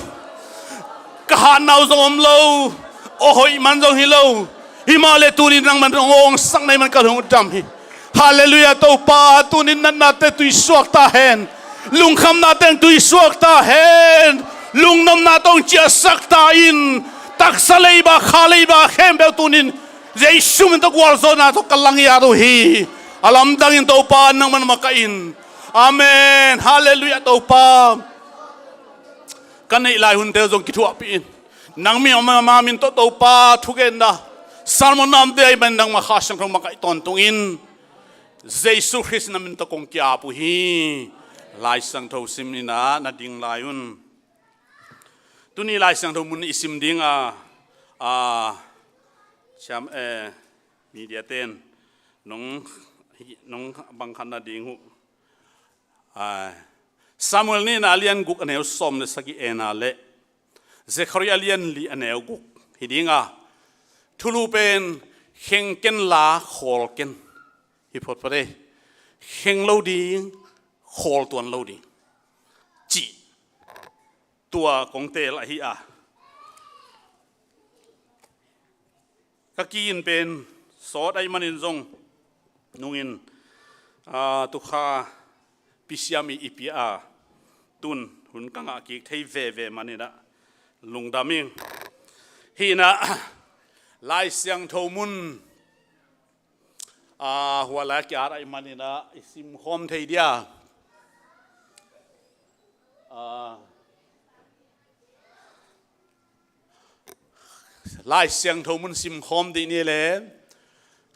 Ka hatna uh zong om lo. Aw hoih man zong hi lo. Himahleh tuni-in nangman hong awngsak na hih man ka lung uh dam hi. Halleluiah Topa, tuni-in natnate tuisuak ta hen. Lungkhamnate tuisuak ta hen. Lungnopna tawh hong ciahsak ta in. Taksa leiba kha leiba khempeuh tuni-in Jesu min tawh gualzawhna tawh ka la ngiat uh hi. A lamdangin Topa nangman makaih in. Amen. Halleluiah Topa. Ka neih lai hunte uh zong kithuahpih in. Nang min, nangma min tawh Topa thugenna sermon namte ahih manin nangma Kha Siangtho makaih tawntung in. Jesu Khrist na min tawh kong ki-ap uh hi. Lai Siangtho sim ni-in ah na ding lai un. Tuni Lai Siangtho mun i sim ding a, a, siam, eh, media ten nong, nong bang khat na ding uh. A, Samuel nihna a lian guk a neu sawm le sagih en a leh Zekhariah a lian li a neu guk hi ding a, thulu pen kheng ken la khawl ken hi photphot ei. Kheng lo ding, khawl tuan lo ding cih tua kong teel ahi a, ka ki-in pen sawt ahih manin zong nungin, a, tukha pisiam i, i pia a, tun hun ka ngah kik thei veve manin ah lungdam ing. Hih in ah Lai Siangtho mun a, hua lai a kiat ahih manin ah i simkhawm thei dia. A, Lai Siangtho mun simkhawm dih ni le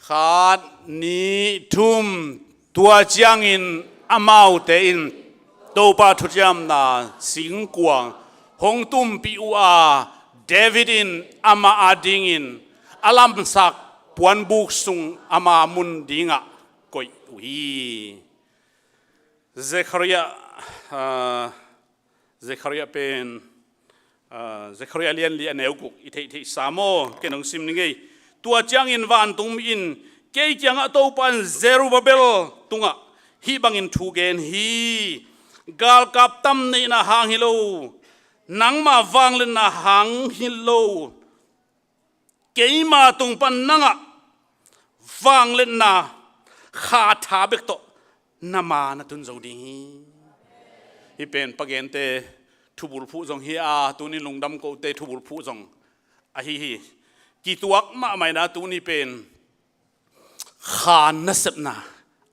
khat, nih, thum, tua ciangin amaute in Topa thuciamna singkuang hong tumpih uh a, David in amah adingin a lamsak puanbuk sung ama mun dingah koih uh hi. Zekhariah, ah, Zekhariah pen, ah, Zekhariah lian li a neu guk i theihtheihsa maw, ken hong sim ning ei. Tua ciangin vantung mi in kei kiangah Topa in Zerubbabel tungah hih bangin thu gen hi. Galkap tam neihna hang hi lo, nangma vangliatna hang hi lo, keima tung pan nangah vangliatna kha tha bek tawh na ma na tun zo ding hi. Hih pen Pa Gente thubulphuh zong hi a, tuni lungdam kote thubulphuh zong ahi hi. Kituak mahmah in ah tuni pen kha nasepna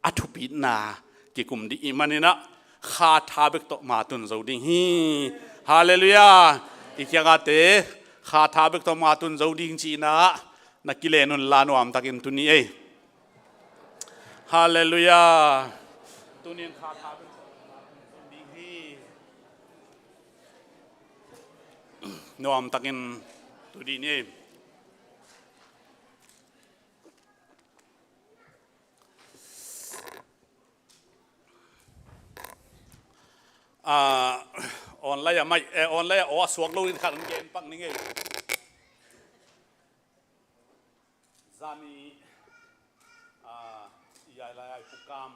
a thupitna kikum dih ih manin ah kha tha bek tawh ma tun zo ding hi. Halleluiah. I kiangahte kha tha bek tawh ma tun zo ding cihna na kilen un la, nuamtakin tuni ei. Halleluiah. Tuni in kha tha bek tawh ma tun zo ding hi. Nuamtakin tu dih ni ei. Ah, online ah mai, eh, online ah aw a suak lo in khat hong gen pak ning ei. Zani, ah, i ai lai ai pukam.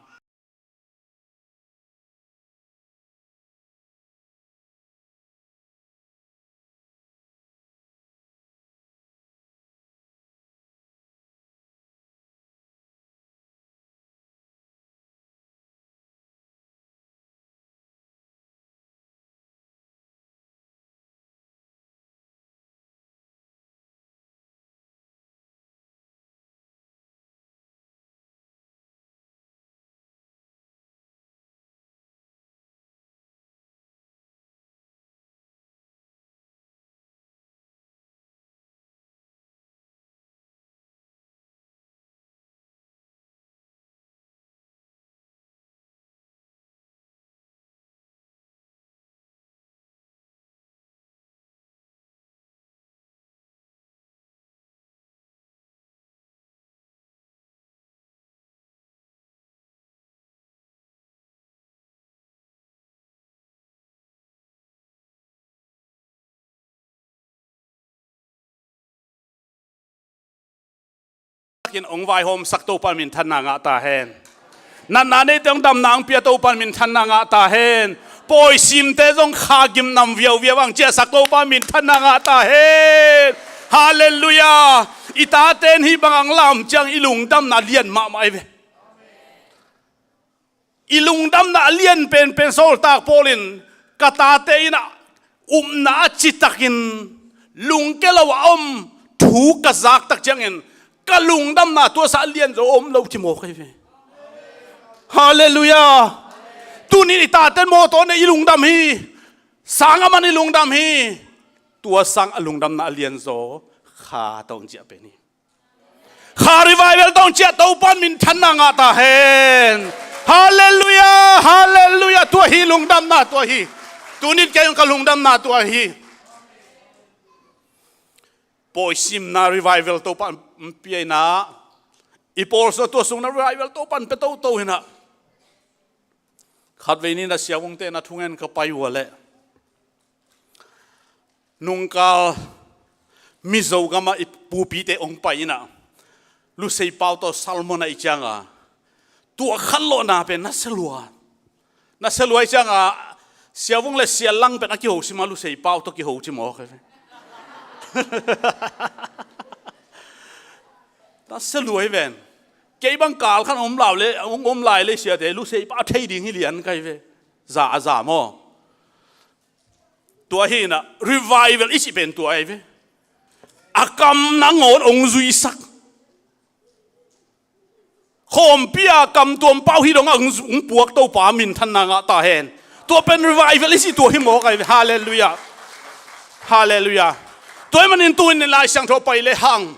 in hong vaihawmsak Topa minthanna ngah ta hen. Natna neite hong damna hong pia Topa minthanna ngah ta hen. Pawi simte zong kha gimnam viauviau ang ciahsak Topa minthanna ngah ta hen. Halleluiah. I taten hih bang ang lam ciang i lungdamna lian mahmah hi ve. I lungdamna a lian penpen sawltak Paul in, ka tate in ah upna a citakin lungke lo a om thu ka zaktak ciangin ka lungdamna tuasa a lianzaw om lo ci mawk hi ve. Halleluiah. Tunin i tate mawtaw nei i lungdam hi. Sang a man i lungdam hi. Tua sang a lungdamna a lianzaw kha tawh hong ciah pen hi. Kha revival tawh hong ciah Topa in minthanna ngah ta hen. Halleluiah, halleluiah. Tua hi lungdamna tua hi. Tunin kei hong ka lungdamna tua hi. Pawi simna revival Topa in pia in ah, i pawlsawh tua sungna revival Topa in pia toto hi in ah. Khatvei ni in ah siavungte in ah thungen ka pai uh a leh nungkal Mizo gamah i pupite hong pai in ah, Lusei pau tawh sermon a i cianga tua khanlawhna pen na sia lua. Na sia lua i cianga siavung le sialang pen a kiho sima Lusei pau tawh kiho ci mawk hi ve. Na sia lua hi ven. Kei bang kal khan om lau le, om, om lai le siate Lusei pau thei ding hi lian kai ve. Za a za maw. Tua hi in ah revival i cih pen tua hi ve. A kam nangawn hong zuisak. Khawmpi a kam tuam pau hi dong a hong, hong puak Topa minthanna ngah ta hen. Tua pen revival i cih tua hi mawk hi ve. Halleluiah. Halleluiah. Tua hi manin tunin Lai Siangtho pai le hang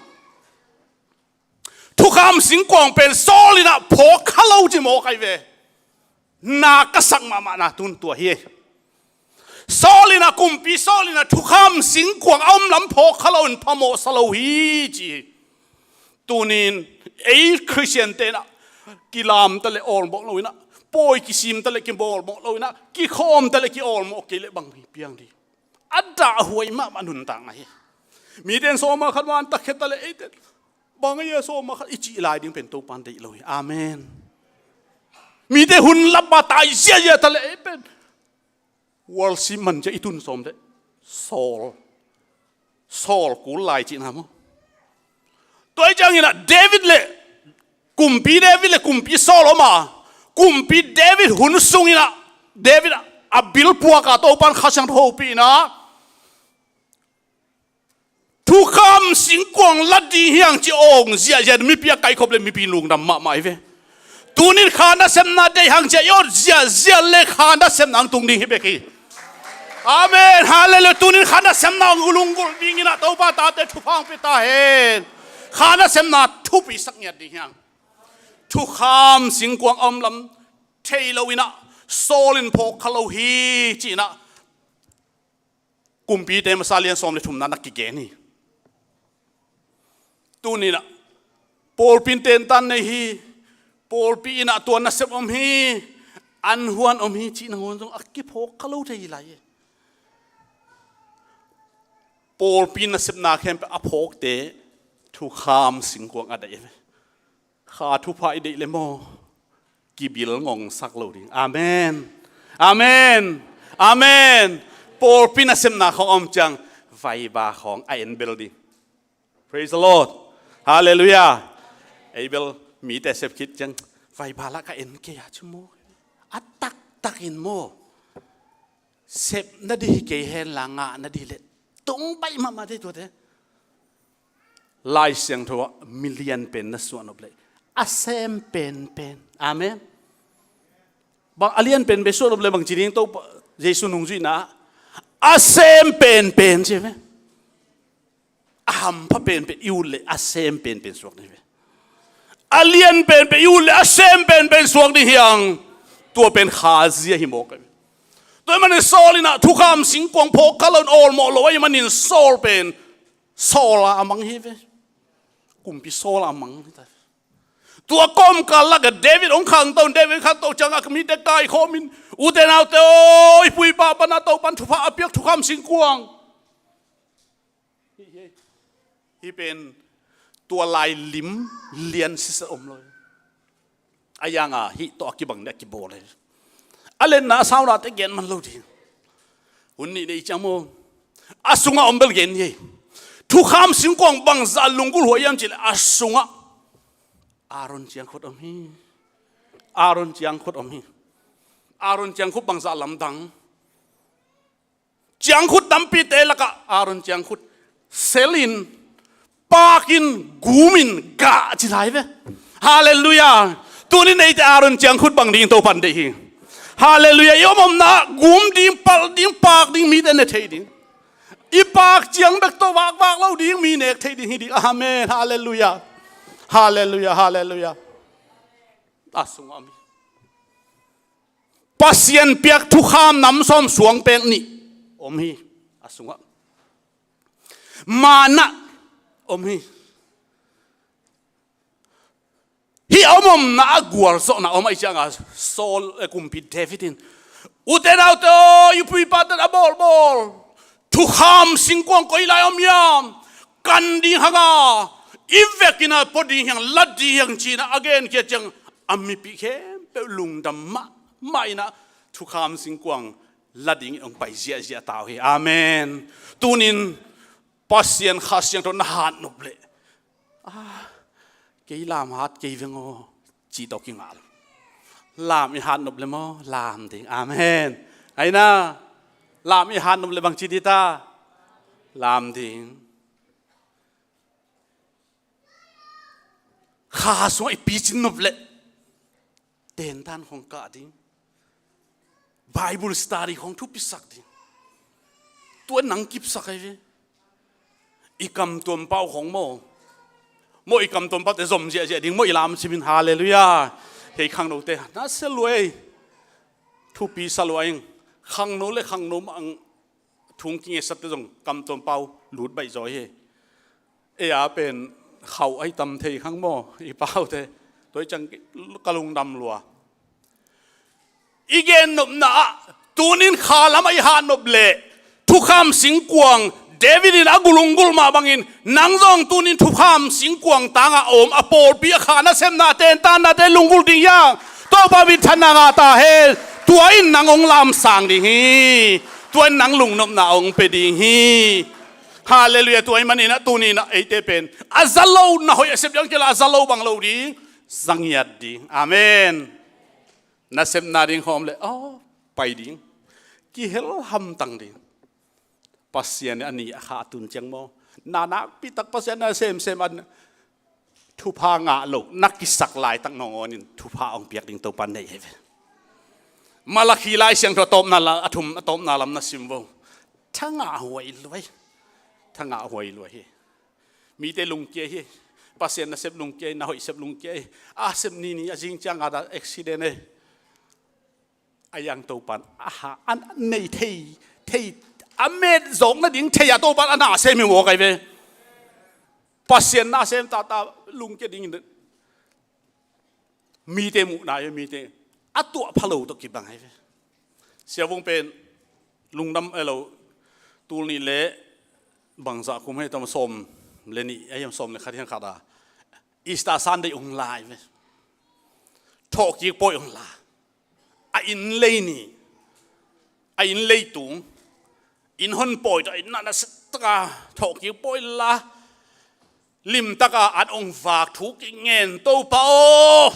thukham singkuang pen Saul in ah phawk kha lo ci mawk hi ve. Na ka sak mahmahna tun tua hi. Saul in ah, kumpi Saul in ah thukham singkuang a om lam phawk kha lo in phamawh sa lo hi ci hi. Tunin ei Khristiante in ah kilamta le awlmawh lo in ah, pawi kisimta le kiawlmawh lo in ah, kikhawmta le kiawlmawh kei le bang hi piang ding. A dahhuai mahmah nuntakna hi. Mite in sawma khat man takkhia ta le eite bang a hia sawma khat i cih lai ding pen Topa in deih lo hi. Amen. Mite hun lap a tai ziazia ta le ei pen worship man cia i tun sawm le Saul, Saul kul lai cihna maw. Tua hi ciangin ah David le kumpi David le kumpi Saul om a, kumpi David hun sungin ah David a bilpuak a Topa in Kha Siangtho hopih in ah thukham singkuang la ding hi hang ci awng ziahziah mipi a kaikhop le mipi lungdam mahmah hi ve. Tunin kha nasepna deih hang ci a i awt ziahziah le kha nasepna hang tung ding hi bek hi. Amen. Halleluiah. Tunin kha nasepna hang lunggulh dingin ah Topa tate thupha hong pia ta hen. Kha nasepna thupi sak ngiat ding hi hang. Thukham singkuang a om lam thei lo in ah Saul in phawk kha lo hi ci in ah Kumpite masa lian sawm le thumna na kigen hi. Tuninah pawlpi in tentan nei hi. Pawlpi inah tua nasep om hi. An huan om hi cih nangawn zong a kiphawk kha lo thei hi lai hi. Pawlpi nasepna khempeuh a phawkte thukham singkuang a daih hi. Kha thupha i deih le maw, kibil ngongsak lo ding. Amen. Amen. Amen. Pawlpi nasepna khawng a om ciang vaiba khawng a en bel ding. Praise the Lord. Hallelujah. Ei bel mite sep khit ciang vaiba lah ka en kei a ci maw. A taktakin maw, sep nadih hi kei hen la ngah nadih leh tung baih mahmah thei tuate. Lai Siangtho ah milian pen na suah nop leh a sem penpen. Amen. Bang a lian penpen suah nop leh bang ci ding, Topa Jesu nungzuihna a sem penpen ci ve. A hampha penpen i ut leh a sem penpen suak ding hi ve. A lian penpen i ut leh a sem penpen suak ding hi hang. Tua pen khazia hi mawk hi ve. Tua ahih manin Saul inah thukham singkuang phawk kha lo in awlmawh lo ahih manin Saul pen Saul a mang hi ve. Kumpi Saul a mang hi ta. Tua kawmkal lakah David hong khangto in, David hong khangto ciangah mite kaikhawm in, ute naute aw, i pu i pa panah Topan thupha a piak thukham singkuang. Hih pen tua lai lim lian sisa om lo. A yanga hih tawh a kibang ding a kibawl hi. A lenna a saunate gen man lo ding. Hun nih nei ciang maw, a sungah om bel gen hi. Thukham singkuang bangzah lunggulh huai hiam cihleh a sungah Aaron ciangkhut om hi. Aaron ciangkhut om hi. Aaron ciangkhut bangzah lamdang. Ciangkhut tampite lakah Aaron ciangkhut selin, pakin, gumin gah ci lai ve. Halleluiah. Tunin eite Aaron ciangkhut bang ding Topan deih hi. Halleluiah. I om omna gum ding, palh ding, paak ding mite ne thei ding. I paak ciang bek tawh vakvak lo ding, mi nek thei ding hi ding. Amen. Halleluiah. Halleluiah. Halleluiah. A sungah om hi. Pasian piak thukham nam sawm suang pek nih om hi a sungah. Manna om hi. Hih a om omna a gualzawhna om ahih cianga Saul, eh, kumpi David in, ute naute aw, i pu i pate a bawlbawl, thukham singkuang koi lai om hiam? Kan ding hanga, i vekin a pua ding hiang, la ding hiang ci-in a gen khit ciang a mipi khempeuh lungdam mahmah in a thukham singkuang la dingin hong pai ziahziah ta uh hi. Amen. Tunin Pasian Kha Siangtho na hatnop leh, "Ah, kei lam hat kei veng aw," ci tawh kingah lo. Lam i hatnop leh maw, lam ding. Amen. Aina, lam i hatnop leh bangci ding ta? Lam ding. Kha sungah i picin nop leh tentan khong kah ding. Bible study khong thupisak ding. Tua nang kipsak ahi ve. I kamtuam pau khong maw, maw i kamtuam paute zom ziahziah ding maw, i lam simin. Halleluiah. Hei khangnote na sia lua ei. Thupi sa lua ing. Khangno le khangno mah ang thung kingesatte zong kamtuam pau lut baih zaw hi. Ei a pen khauh ahi tam thei khang maw, i paute. Tua hi ciang ka lungdam lua. I gennopna ah tunin kha lamah i hatnop leh thukham singkuang David in a gulunggulh mah bangin nang zong tunin thukham singkuang tangah a om a pawlpi a kha nasepna tentannate lunggulh ding hiang. Topa minthanna ngah ta hen. Tua in nang hong lamsang ding hi. Tua in nang lungnopna hong pia ding hi. Halleluiah. Tua ahih manin a tunin a eite pen a za lo na hoih a sep ding kei la, a za lo bang lo ding, za ngiat ding. Amen. Nasepna ding khawm leh, aw, pai ding. Kihel hamtang ding. Pasian a ni a kha a tun ciang maw, na nakpitak Pasian na semsem an thupha ngah lo na kisak laitak nawngawnin thupha hong piak ding Topa nei hi ve. Malakhi Lai Siangtho a tawpna la, a thum, a tawpna lam na sim vo. Thangah huai luai. Thangah huai luai hi. Mite lungkia hi. Pasian nasep lungkia hi, na hoih sep lungkia hi. A sep nini a zing ciang a da accident hi. A yang Topan a ha, a nei thei, thei, a met zawk nading thei a Topan a na sem hi mawk ahi ve. Pasian na sem tata lungkia dingin mite muhna hi, mite a tuah pha lo tawh kibang ahi ve. Siavung pen lungdam a lo, tul nih le bangzah kum hei tam, sawm le nih ahi hiam, sawm le khat hiam khat a Easter Sunday hong la ahi ve. Thawhkik pawi hong la. A inn lei ni, a inn leitung, inn hon pawi tawh inn ah na sittaka thawhkik pawi la. Limtaka an hong vak thu kingen, Topa aw,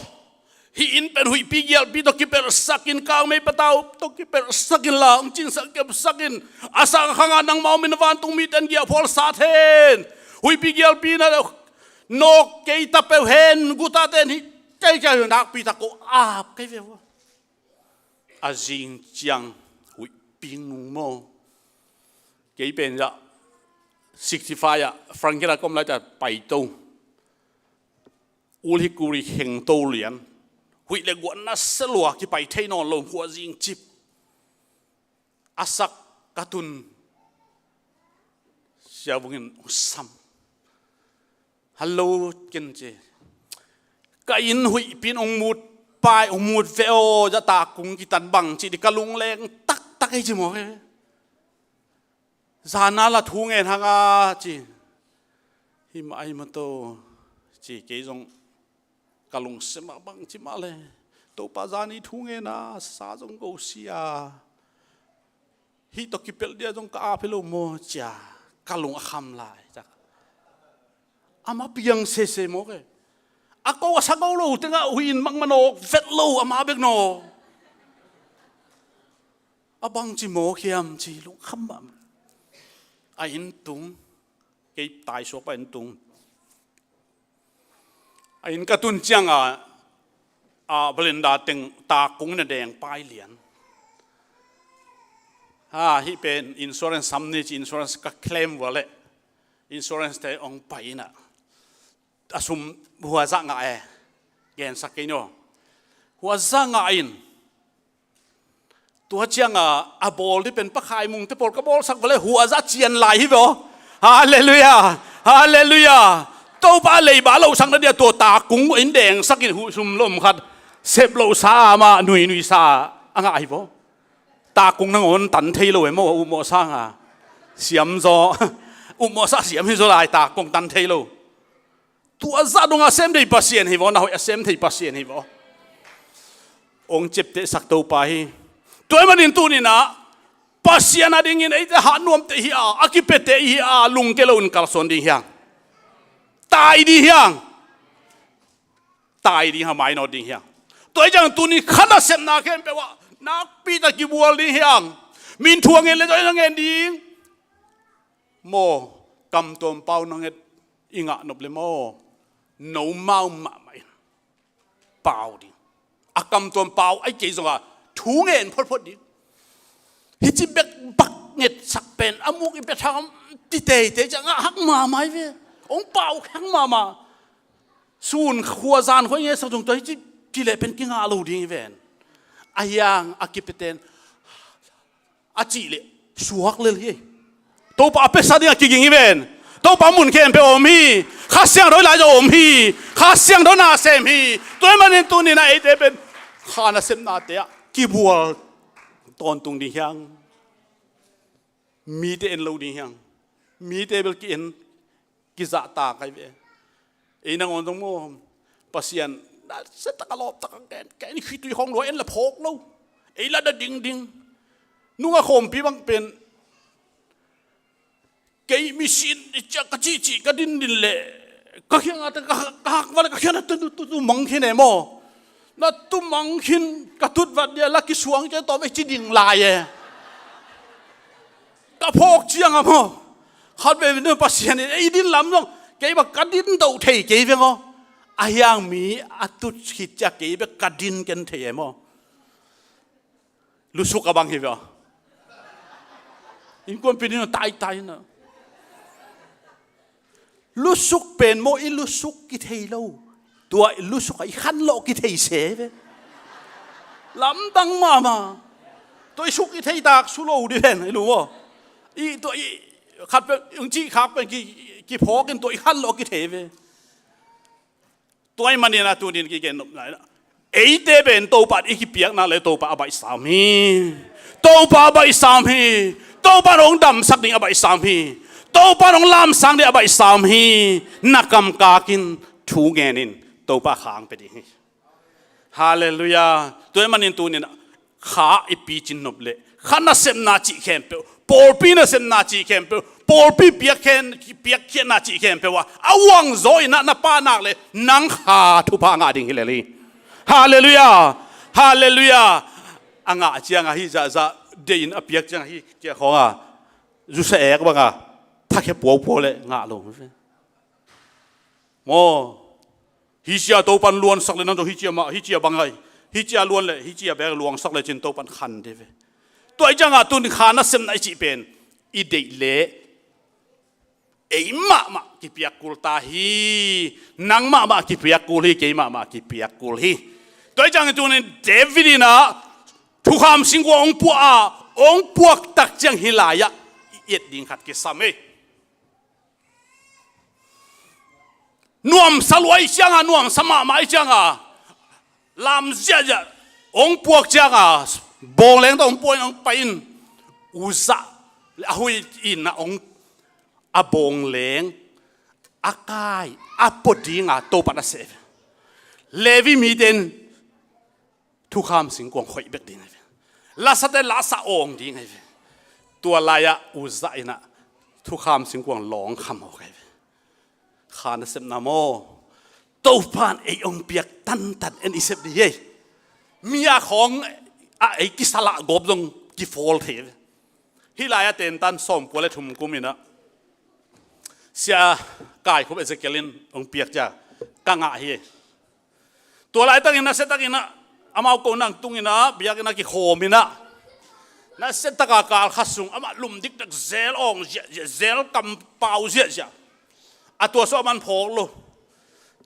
hih inn pen huihpi gialpi tawh kipelhsakin, kangmei patau tawh kipelhsakin la hong cinsak kepsakin, a sang khanga nangmau min vantung miten giahphual sat hen. Huihpi gialpi na nawk kei ta peuh hen, guta ten hih kei kei nakpi tak ko ap kei ve ua. A zing ciang huihpi nung maw. Kei pen zah sixty-five ah Frank kila kom lai ta paito. Ul hi kuri khengto lian. Huih le guan na selua kipai thei nawn lo khua zing cip. A sak ka tun. Siavungin hong sam. Hello, ken ci. Ka inn huihpin hong mut pai, hong mut ve aw, zata kung kitan bang ci di ka lungleng taktak ei ci maw. Zana la thu ngen hanga ci. Hi mah ai mah to. Ci kei zong ka lungsim ah bang ci mah le, Topa zani thu ngen a sa zong ko si a, hih tawh kipelh dia zong ka ap hi lo maw cia ka lung a kham lai. Amah piang sese mawk e. A ko a sa ko lo tengah huih in makmah nawk vet lo amah bek naw. A bangci mawk hiam ci lungkham mah. A inn tung, kei taisuak pa inn tung. A inn ka tun cianga a veranda teng takung in a deng pai lian. Ha, hih pen insurance sam ni ci insurance ka claim vua leh insurance te ong pai ina a sum huazah ngah e. Gensak kei ni aw. Huazah ngah in tua cianga a bawl dih pen pakhai mungte pawl ka bawlsak vale huazah cian lai hi vaw. Halleluiah. Halleluiah. Topa a leiba lohsak na dia tua takung in dengsak in huhsum lom khat sep lohsa amah nuinui sa a ngah hi vaw. Takung nangawn tan thei lo e maw a upmawh sanga siam zaw. Upmawh sa siam hi zaw lai takung tan thei lo. Tua zah dong a sem thei Pasian hi vaw, na hoih a sem thei Pasian hi vaw. Ong ciaptehsak Topa hi. Tua ahih manin tuninah Pasian a dingin eite hah nuamte hi a, a kipete hi a, lungke lo in kalsuan ding hiang. Tai ding hiang. Tai ding ha mainawt ding hiang. Tua hi ciang tunin kha nasepna khempeuh ah nakpi tak kibual ding hiang. Min thuang en le tua hi na ngen ding. Maw, kamtuam pau nanget i ngah nop le maw, no mau mahmah in pau ding. A kamtuam pau ai kei zonga thu ngen photphot ding. Hici bek bak ngetsak pen a muk i bethang ti teitei ciang ngah hak mahmah hi ve. Ong pau khang mahmah. Sun khua zan khua i ngetsak zong tua hici ti leh pen kingah lo ding hi ven. A hiang a kipeten a cih leh suak lel hi. Topa a piasa dingah kiging hi ven. Topa mun khempeuh a om hi. Kha Siangtho i lai zong a om hi. Kha Siangtho nasem hi. Tua ahih manin tuninah eite pen kha nasepnate ah kibual tawntung ding hiang. Mite en lo ding hiang. Mite bel ki-en kizahtak ahi ve. Ei nangawn zong maw Pasian na setak a lawptak a ken ken khitui khawng lua en la phawk lo. Ei la da dingding. Nunga khawmpi bang pen kei misin i ciah ka cihcih ka dindin leh ka khiangah ka hak vale ka khiangah tu tu tu mang khin e maw. Na tu mang khin ka tutvat dia la kisuang ciah tawm ei ci ding lai e. Ka phawk ciangah maw khat veve nu Pasian in ei din lam zong kei bang ka din doh thei kei veng aw. A hiang mi a tut khit ciah kei bek ka din ken thei e maw. Lusuk a bang hi veng aw. Innkuanpih din taitai na. Lusuk pen maw i lusuk kithei lo. Tua i lusuk a i khanlawh kithei se ve. Lamdang mahmah. Tua i suk i theitak su lo di pen i lu maw. I tua i khat pen ung cih khak pen ki kiphawk in tua i khanlawh kithei ve. Tua ahih manin a tunin kigen nopna inah eite pen Topa i kipiakna le Topa a baihsam hi. Topa a baihsam hi. Topa hong damsak ding a baihsam hi. Topa hong lamsang ding a baihsam hi. Na kamkakin thu ngenin Topa khang pia ding hi. Halleluiah. Tua ahih manin tunin kha i picin nop le kha nasepna cih khempeuh, pawlpi nasepna cih khempeuh, pawlpi piakkhiatna cih khempeuh ah a uangzaw inah na pahnak le nang kha thupha ngah ding hi lel hi. Halleluiah. Halleluiah. A ngah ciangah hi zahzah deihin a piak ciangah hi ciah khawnga zusa ek banga thakhia puaupua le ngah lo maw. Hi cia Topan luansak le nan zong hi cia mah hi cia bang ai hi cia luan le hi cia bek luangsak le cin Topan khan de ve. Tua i ciangah tun kha nasepna i cih pen i deih le ei mahmah kipiak kul ta hi. Nang mahmah kipiak kul hi kei mahmah kipiak kul hi. Tua i ciangin tunin David inah thukham singkua hong puah a hong puak tak ciang hi lai-ah i et ding khat kisam ei. Nuamsa lua i cianga nuamsa mahmah i cianga lam ziahziah hong puak cianga bawng leng tawh hong puak in hong pai in uzah le a hui in a hong a bawng leng a kai a pua dinga Topa na seh ve. Levi mite in thukham singkuang khoih bek ding ahi ve. Lasate lasa awng ding ahi ve. Tua lai-ah Uza in ah thukham singkuang lawng khamawk ahi ve. Kha nasepna maw, Topa in ei hong piak tantan en i sep ding hi. Mi a khawng a ei kisalah gawp zong kifawl thei ve. Hih lai-ah tentan sawmkua le thum kum in ah Sia Kai Khup Ezekiel in hong piak cia ka ngah hi. Tua laitakin nasia takin ah amau ko nang tungin ah biakinn ah kikhawm in ah nasia taka kal khat sung amah lum diktak zel awng ziahziah, zel kampau ziahziah. A tua sung a man phawk lo.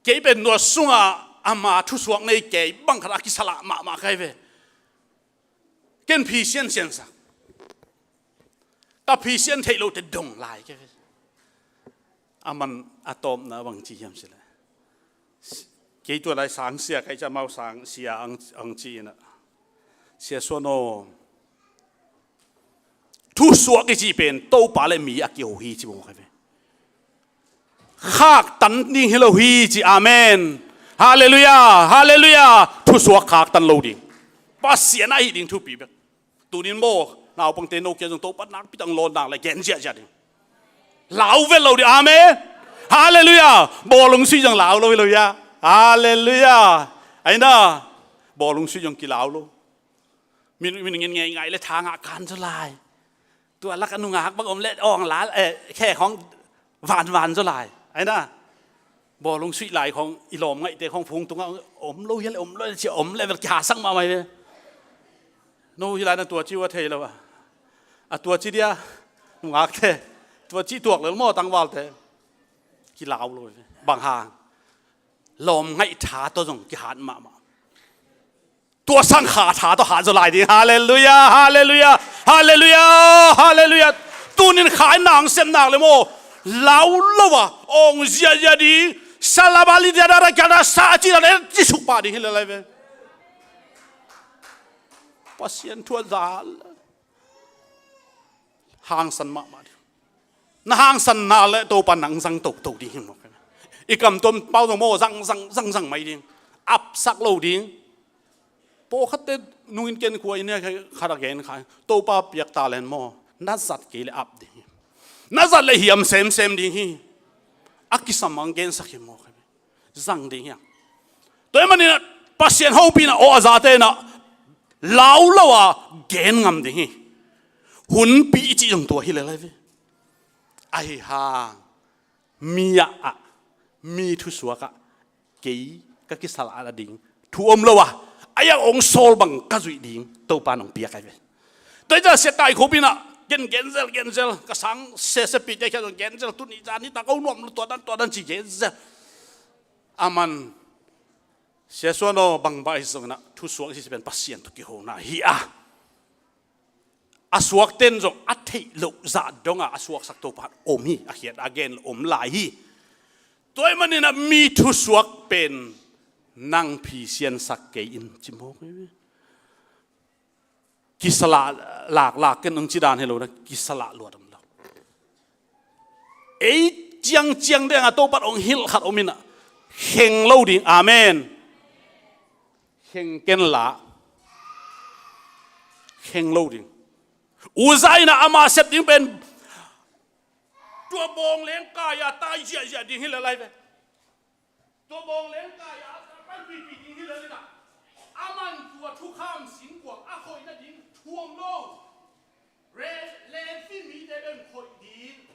Kei pen tua sungah ama thusuak nei kei bang khat a kisalah mahmah ka hi ve. Ken phisian siansak. Ka phisian theih lote dong lai ka hi ve. A man a tawpna bang ci hiam cih leh, kei tua lai sang sia ka hih ciang amau sang sia ang, ang ci in ah, Sia Suan aw, thusuak i cih pen Topa le mi a kiho hi ci mawk hi ve. Khaktan ding hi lo hi ci, amen. Halleluiah, halleluiah. Thusuak khaktan lo ding, Pasian a hih ding thupi bek. Tunin maw, naupangte no kia zong Topa nakpi tak lawn nang le gen ziahziah ding. Lau vet lo ding, amen. Halleluiah. Bawlung sui zong lau lo hi lo ia. Halleluiah. Aina, bawlung sui zong kilau lo. Min, min ngin ngei ngai le tha ngah kan zaw lai. Tua lak a nungak bang om le awng lal, eh, khe khawng vanvan zaw lai. Aina, bawlung suih lai khawng i lawm ngaihte khawng phung tungah om lo hial, om lo hial, cia om le vel kihasak mahmah hi ve. No hi lai na tua ci uh a thei lo a. A tua ci dia, nungakte. Tua ci tuak lel maw tangvalte. Kilau lo hi ve. Bang hang. Lawm ngaih tha tawh zong kihat mahmah. Tua sang kha tha tawh hat zaw lai ding. Halleluiah, halleluiah, halleluiah, halleluiah. Tunin kha in nang sem nak le maw, lau lo a awng ziahziah ding. Salabali dia dara kiana sa a ci dan en ci suk pah ding hi le lai ve. Pasian thu a za hangsan mahmah ding. Na hangsanna le Topa nang zang toto ding hi mawk. I kam tuam pau zong maw zang zang zang zang mai ding. Apsak lo ding. Pawlkhatte nungin ken khua in hia khat a gen kha. Topa piak talent maw, na zat kei le ap ding hi. Na zat le hiam semsem ding hi. A kisam ang gensak hi mawk. Zang ding hiam? Tua ahih manin ah Pasian hopihna aw a zate in ah lau lo a gen ngam ding hi. Hunpih i cih zong tua hi le lai ve. Ahi hang mi ah, ah, mi thusuak ah kei ka kisalah a ding thu om lo a, a iang ong sawl bang ka zuih ding Topa nong piak ahi ve. Tua hi ta sia Kai Khup in ah gen genzel genzel ka sang sese pite kia zong genzel tuni zan hi ta ko nuam lo tua dan tua dan ci genzel. Aman Sia Suan aw, bangbang ahi zongin ah thusuak i cih pen Pasian tawh kihona hi a, a suakten zong a theih loh zah dongah a suaksak Topa om hi. A khiat a gen om lai hi. Tua ahih manin ah mi thusuak pen nang phisiansak kei in ci mawk hi. Kisalah laklak ken ong ci dan hi lo na, kisalah luat om lo. Ei ciangciang dengah Topa ong hilh khat om in ah kheng lo ding. Amen. Kheng ken la kheng lo ding. Uza in ah ama sep ding pen tua bawng lengkai a tai ziahziah ding hi le lai ve. Tua bawng lengkai a pai pipi ding hi le lai na. Aman tua thukham singkuang a khoih nading thu om lo. Levi mite beng khoih ding.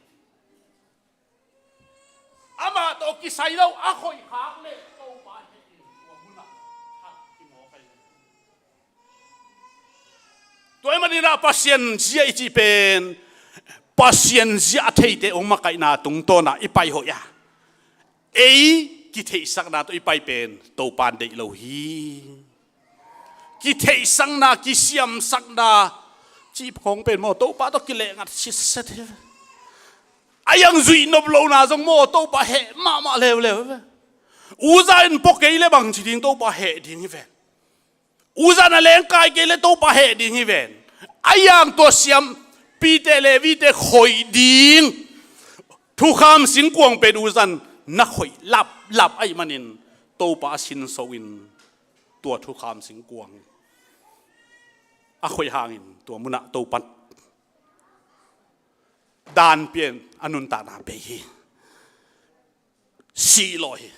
Amah tawh kisai lo a khoih khak le Topa heh in tua munah thak kimawk ahi. Tua ahih manin ah Pasian zia i cih pen Pasian zia a theite ong makaihna tungtawn ah i pai hoih a, ei kitheihsakna tawh i pai pen Topa in deih lo hi. Kitheihsakna, kisiamsakna cih khawng pen maw Topa tawh kilehngat sitset hi ve. A iang zuih nop lohna zong maw Topa heh mahmah leuleu hi ve. Uza in pua kei le bang ci ding, Topa heh ding hi ve. Uza in a lengkai kei le Topa heh ding hi ven. A iang tua siampite Levite khoih ding thukham singkuang pen Uza in na khoih laplap ahih manin Topa a sinso in tua thukham singkuang a khoih hangin tua munah Topan dan pian a nuntakna bei hi. Sihlawh hi.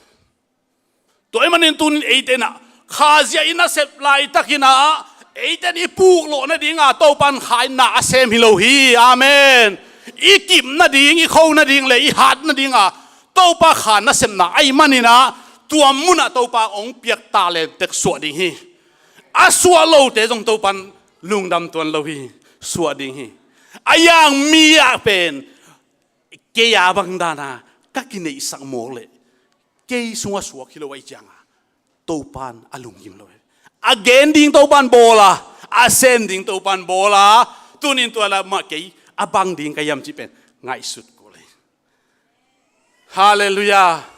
Tua ahih manin tunin eite in ah khazia in a sep laitakin ah eite in i puk lawh nadinga Topan kha in na a sem hi lo hi. Amen. I kip nading, i kho nading le i hat nadinga Topa kha nasepna ahih manin ah tua munah Topa hong piak talent tek suah ding hi. A suah lote zong Topan lungdam tuan lo hi. Suah ding hi. A yang mi ah pen kei a bang dana ka kineihsak mawk leh kei sungah suak hi lo ahih cianga Topan a lunggim lo hi. A gen ding Topan bawl a, a sem ding Topan bawl a, tunin tua la mah kei a bang ding ka hiam cih pen ngaihsut kul hi. Halleluiah.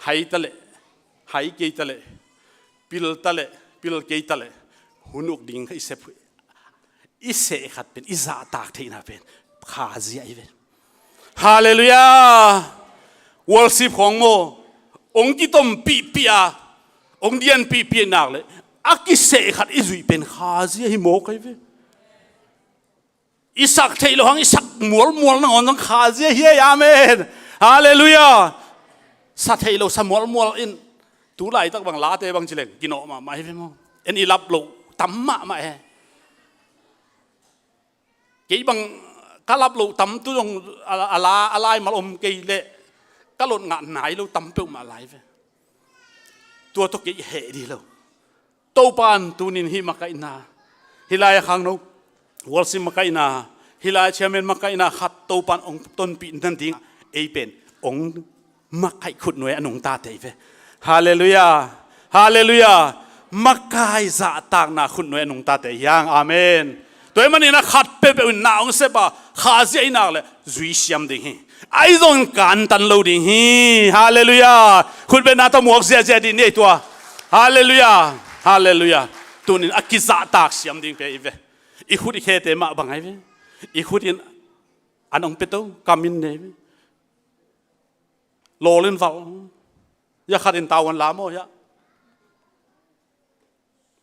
Hai ta leh, hai kei ta leh, pil ta leh, pil kei ta leh, hun uk ding kha i sep, i seh khat pen, i zahtak theihna pen khazia hi ve. Halleluiah. Worship khawng maw, hong kitompihpih a, hong dianpihpih nak leh a kiseh khat i zuih pen khazia hi mawk ahi ve. I sak theih loh hang i sak mualmual nangawn zong khazia hi ei. Amen. Halleluiah. Sa theih loh sa mualmual in tu laitak bang late bang ci leng kinawh mahmah hi ve maw. En i lap loh tam mahmah hi. Kei bang ka lap loh tam tu zong a, a la, a laimal om kei leh ka lot ngah nai lo tam peuhmah lai ve. Tua tawh kei heh dih lo. Topan tunin hih makaihna, hih lai-a khangno worship makaihna, hih lai-a chairman makaihna khat Topan hong tonpih nading ei pen hong makai khutnuai a nungtate hi ve. Halleluiah. Halleluiah. Makai zahtakna khutnuai a nungtate hi hang. Amen. Tua ahih manin a khat peuhpeuh in na hong sep a khazia i nak leh zui siam ding hi. Ahi zongin kantan lo ding hi. Halleluiah. Khutbetna tawh muak ziahziah dih ni ei tua. Halleluiah. Halleluiah. Tunin a kizahtak siam ding pen hi ve. I khut i khete mah bang ahi ve. I khut in an hong pia to, kam in nei ve. Lawl in valh. Hiah khat in tau an la maw hiah.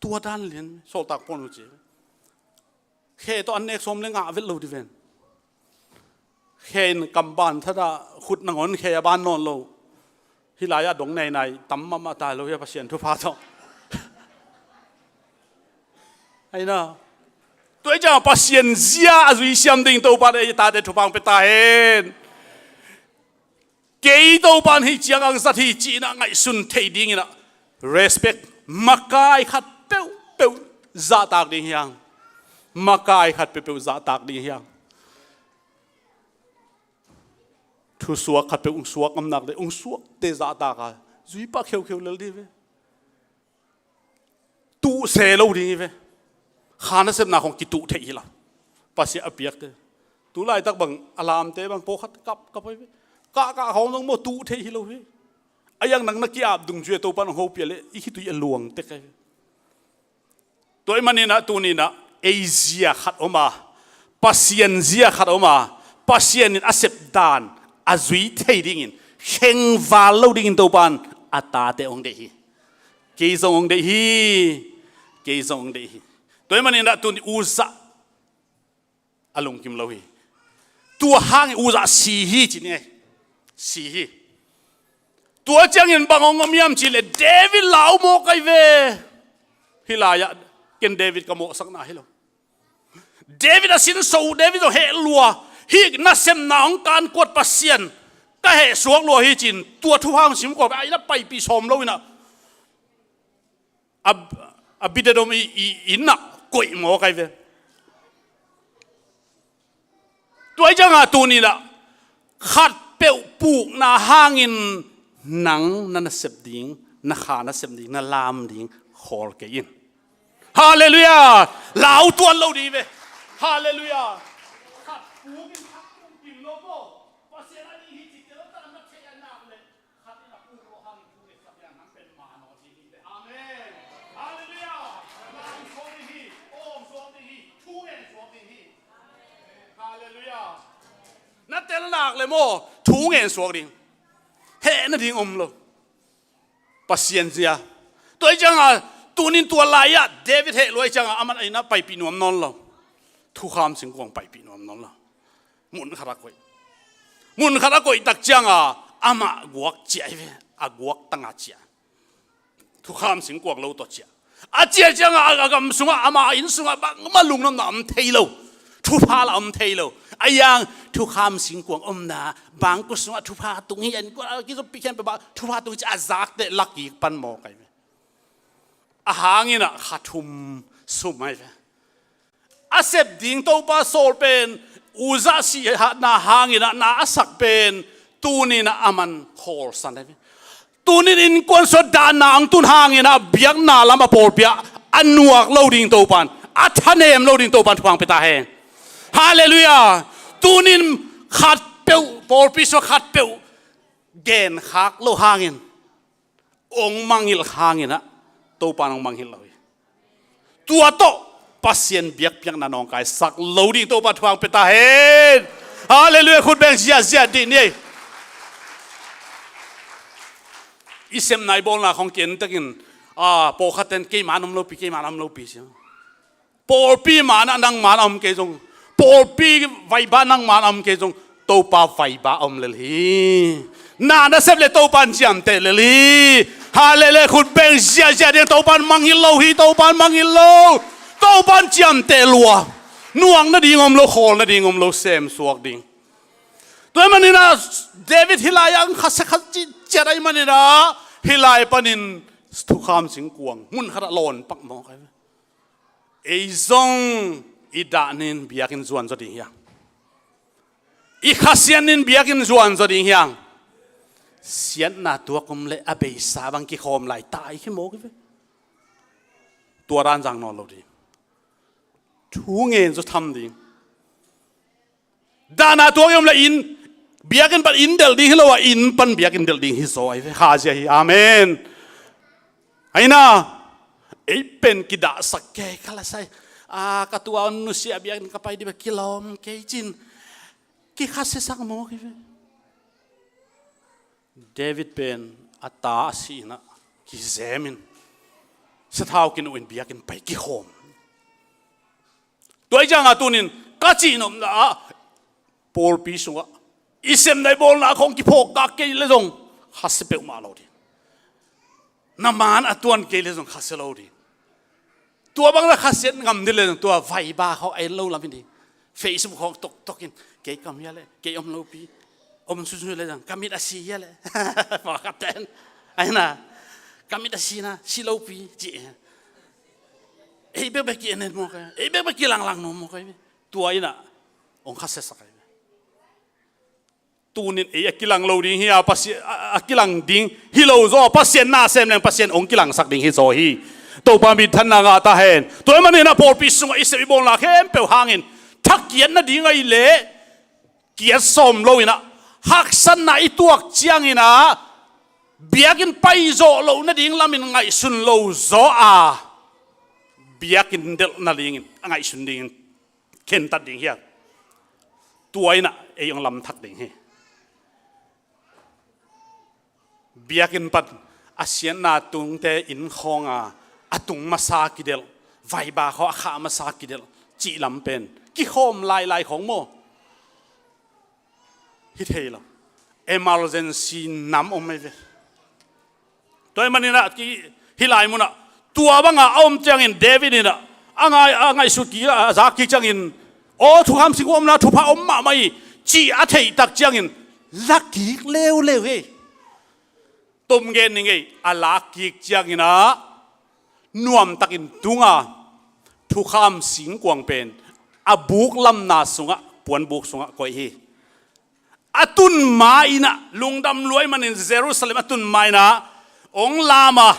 Tua dan lian sawltak pawl uh ci. Khe tawh an nek sawm le ngah vet lo dih ven. Khe in kam ban thata khut nangawn khe a ban nawn lo. Hih lai-ah dong nainai tam mahmah ta lo hiah Pasian thupha tawh. Aina. Tua hi ciang Pasian zia a zui siam ding Topa in ei tate thupha hong pia ta hen. Kei Topan hih ciang ang zat hi ci-in a ngaihsun theih dingin a respect makai khat peuhpeuh zahtak ding hi hang. Makai khat peuhpeuh zahtak ding hi hang. Thusuak khat peuh ung suak ngam nak leh ung suakte zahtak a zui pah kheukheu lel dih ve. Tuh se lo ding hi ve. Kha nasepna khong kituh theih hi lo. Pasian a piakte. Tu laitak bang a lamte bang pawlkhat kap kap hi ve. Kahkah khong zong maw tuh theih hi lo hi. A yang nang na ki-ap dungzui a Topan hong hopih a leh i khitui a luang tek hi ve. Tua ahih manin a tunin a ei zia khat om a, Pasian zia khat om a, Pasian in a sep dan a zui thei dingin khengval lo dingin Topan a tate hong deih hi. Kei zong hong deih hi. Kei zong hong deih hi. Tua ahih manin a tuni u Zah a lungkim lo hi. Tua hangin u Zah si hi ci ni ei. Si hi. Tua ciangin bang hong om hiam cih leh David lau mawk ahi ve. Hih lai-ah ken David ka mawhsakna hi lo. David a sinso uh, David zong heh lua. Hih nasepna hong kankuat Pasian ka heh suak lua hi ci-in tua thupha hong sim kawm a, inn ah paipih sawm lo in a, Ab-, Abinadab i, i, inn ah koih mawk ahi ve. Tua hi ciangin tuni-in ah khatpeuh pukna hangin nang na nasep ding, na kha nasep ding, na lam ding khawl kei in. Halleluiah. Lau tuan lo ding hi ve. Halleluiah. Khat puk in khat puk kim lo maw. Pasian a ding hi cih te lo ta na thei a nak leh khat in a puk lo hangin thu ngetsak hian nang pen manaw ding hi ve. Amen. Halleluiah. Lau suak ding hi. Om suak ding hi. Thu ngen suak ding hi. Halleluiah. Na tel nak leh maw, thu ngen suak ding. Heh nading om lo. Pasian zia. Tua hi cianga, tunin tua lai-ah David heh luai cianga, aman a inn ah paipih nuam nawn lo. Thukham singkuang paipih nuam nawn lo. Mun khat a koih. Mun khat a koih tak cianga, amah guak ciah hi ve. A guak tanga ciah. Thukham singkuang lo tawh ciah. A ciah cianga a, a gam sungah, ama a inn sungah bangmah lungnopna om thei lo. Thupha la om thei lo. A yang thukham singkuang omna, bangkua sungah thupha tung hi, an kua kizoppi khempeuh bang thupha tung hi ci a zakte lakik pan mawk ahi ve. A hangin ah kha thum sum ahi ve. A sep ding Topa sawl pen, Uzzah sihna hangin ah na a sak pen, tunin ah aman khawlsan ahi ve. Tunin innkuan sungah dahna ang tun hangin ah biakna lam a pawlpi ah a nuak lo ding Topan, a thanem lo ding Topan thupha hong pia ta hen. Halleluiah. Tunin khatpeuh, pawlpi sungah khatpeuh genkhak lo hangin, ong mangngilh hangin ah Topan ong mangngilh lo hi. Tua tawh Pasian biakpiakna nawngkaisak lo ding Topa thupha hong pia ta hen. Halleluiah. Khut beng ziahziah dih ni. I sepna i bawlna khong kientekin, a, pawlkhatten keima an om lopi, keima an om lopi ci. Pawlpi man ah nangma na om kei zong, pawlpi vaiba nangma na om kei zong, Topa vaiba a om lel hi. Na nasep le Topan ciamteh lel hi. Halleluiah. Khut beng ziahziah ding. Topan mangngilh lo hi. Topan mangngilh lo. Topan ciamteh lua. Nuak nading om lo, khawl nading om lo, semsuak ding. Tua ahih manin ah David hih lai-ah ang khasia khat cih ciat ahih manin ah hih lai panin thukham singkuang mun khatah lawn pak mawk ahi ve. Ei zong i dahnin biakinn zuan zaw ding hiang? I khasiatnin biakinn zuan zaw ding hiang? Siatna tuak om le a beisa bang kikhawm lai tai khi mawk hi ve. Tua dan zang nawn lo ding. Thu ngen zaw tham ding. Dahna tuak i om le inn, biakinn pan inn delh ding hi lo a, inn pan biakinn delh ding hi zaw ahi ve. Khazia hi. Amen. Aina, ei pen kidahsak kei kha la sai. A, ka tua nusia biakinn ka pai dih bek kilawm kei cin. Kikhasiasak mawk hi ve. David pen a ta a sihna kizemin sathau kinuhin biakinn pai kikhawm. Tua hi cianga tunin ka cihnopna ah pawlpi sungah i sepna i bawlna khong kiphawk kak kei le zong khasia peuhmah lo ding. Na man a tuan kei le zong khasia lo ding. Tua bang na khasiat ngam ding le zong tua vaiba khong a en lo lam hi ding. Facebook khong toktokin kei kam hia le, kei om lopi. Om sunsun le zong ka mit a si hia le. Pawlkhat ten aina ka mit a si na, si lopi ci. Ei bekbek ki en en mawk ahi ve. Ei bekbek ki langlang nuam mawk ahi ve. Tua ina ong khasiasak ahi ve. Tunin ei a kilang lo ding hi a, Pasian a, a kilang ding hi lo zaw, Pasian na sem leng Pasian ong kilangsak ding hi zaw hi. Topa minthanna ngah ta hen. Tua ahih manin a pawlpi sungah i sep i bawlna khempeuh hangin thakiat nading ahi leh kiat sawm lo inah, haksatna i tuak cianginah biakinn paizawh loh nading lamin ngaihsun lo zaw a, biakinn delh nadingin a ngaihsun dingin khentat ding hiang? Tua inah ei ong lamthak ding hi. Biakinn pan a siatna tungte inn khawnga a tung masa kidelh, vaiba khawng a khah masa kidelh cih lam pen kikhawm lailai khawng maw? Hi thei lo. Emergency nam om mai ve. Tua ahih maninah hih lai munah tua banga a om ciangin David inah a ngai, a ngaihsut kik, a zak kik ciangin, aw, thukham singkuang omna thupha om mahmah hi cih a theihtak ciangin la kik leuleu hi. Tom gen ning ei, a lak kik cianginah nuamtakin tunga thukham singkuang pen a buk lamna sungah, puanbuk sungah koih hi. A tun ma inah lungdam luai manin Jerusalem a tun ma inah ong lama,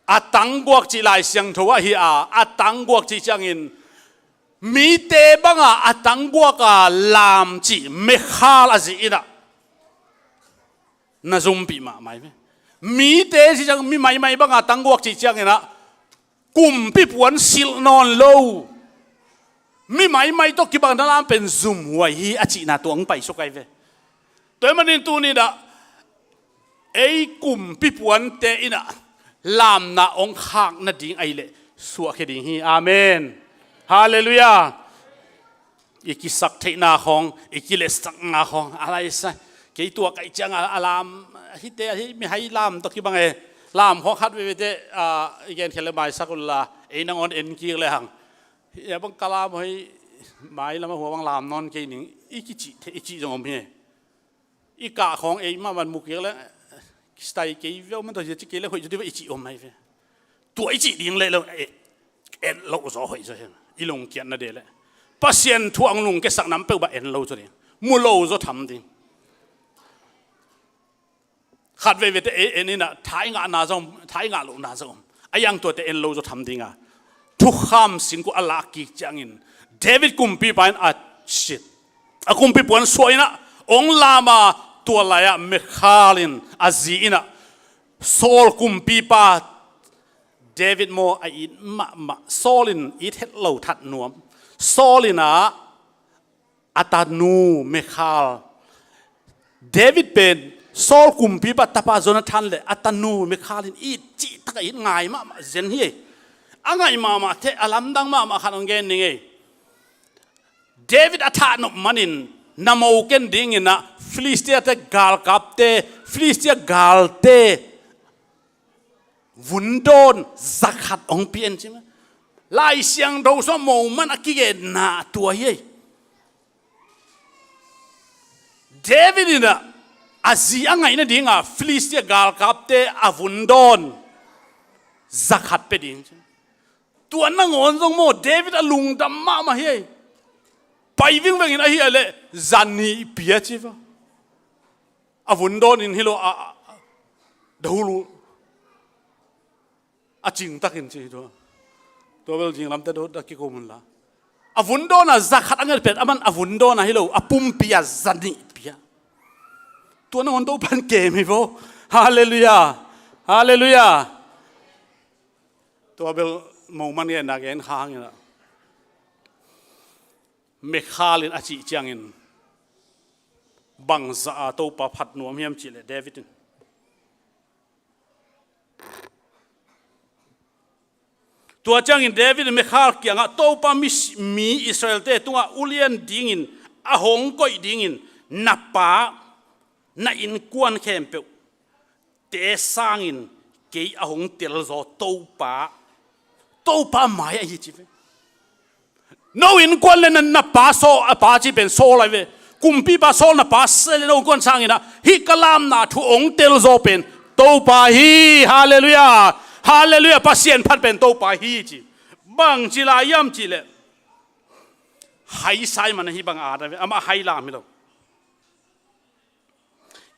a tangguak cih Lai Siangtho ahi a, a tangguak cih ciangin mite banga a tangguaka lam cih mekhal a zih inah na zumpih mahmah hi ve. Mite cih ciang mi maimai banga tangguak cih cianginah kumpi puan silh nawn lo, mi maimai tawh kibang na lam pen zumhuai hi a cihna tua hong paisuk ahi ve. Tua ahih manin tuninah ei kumpi puante in ah lamna hong khak nading ahih leh suahkhia ding hi. Amen. Halleluiah. I kisak theihna khawng, i kiletsakna khawng a laisai. Kei tua kaih ciangah a lam, hihte ahi, mihai lam tawh kibang e. Lam khawng khat veivei teh, ah, i genkhia leh maisak unla, ei nangawn en kik lehang. Hih a bang ka lam hoi, mai lamah hua bang lam nawn kei ning, i kicih thei, i cih zong om hi. I kah khawng ei mah man mu kik leh, kisai kei viau man tawh hi ci kei leh hoih zaw dih va i cih om mai ve. Tua i cih ding leh lo, eh, en loh zaw hoih zaw hi. I lungkiat nading leh Pasian thu a hong lungkiatsak nam peuhmah en lo zaw ding. Mu lo zaw tham ding. Khat veivei teh ei en in ah, tha i ngahna zong, tha i ngah lohna zong om. A yang tuate en lo zaw tham ding a. Thukham singkuang a lak kik ciangin David kumpipa in a sit. A kumpi puan suah in ah, hong lam a, tua lai-ah Mikhal in, a zi in ah, Saul kumpipa, David maw a it mahmah, Saul in it het lo that nuam. Saul in ah, a tanu Mikhal. David pen Saul kumpipa tapa Jonathan leh a tanu Mikhal in it cihtak a it ngai mahmah zen hi. A ngaih mahmah teh a lamdang mahmah khat hong gen ning ei. David a thah nop manin na mo ken dingin ah Filistiate galkapte, Filistia galte vundawn zakhat hong pia in ci mah. Lai Siangtho sung ah mo man a kigenna tua hi ei. David in ah a zi a ngaih nading a Filistia galkapte a vundawn zakhat pia ding ci. Tua nangawn zong maw David a lungdam mahmah hi ei. Pai vingveng in ahi a leh zanih pia ci va. A vundawn in hi lo a, a, dahulu a cingtakin ci tua. Tua bel zinglamte dawt a kikum unla. A vundawn a zakhat a nget pet, aman a vundawn a hi lo, a pumpi a zanih pia. Tua nangawn Topan kem hi vo. Halleluiah. Halleluiah. Tua bel mo man genna gen kha hang in ah. Mikhal in a cih ciangin bangzah a Topa phat nuam hiam cih leh David in. Tua ciangin David in Mikhal kiangah Topa mi, mi Israelte tungah ulian dingin a hong koih dingin na pa, na innkuan khempeuh te sangin kei a hong telzaw Topa, Topa mai ahi ci ve. No innkuan leh na, na pa Saul, a pa ci pen Saul ahi ve. Kumpipa Saul na pa sia leh no innkuan sangin ah hih ka lamna thu hong telzaw pen Topa hi. Halleluiah. Halleluiah. Pasian phat pen Topa hi ci. Bang ci lai hiam cih leh hai sai man ahi bang a ta ve. Amah hai lam hi lo.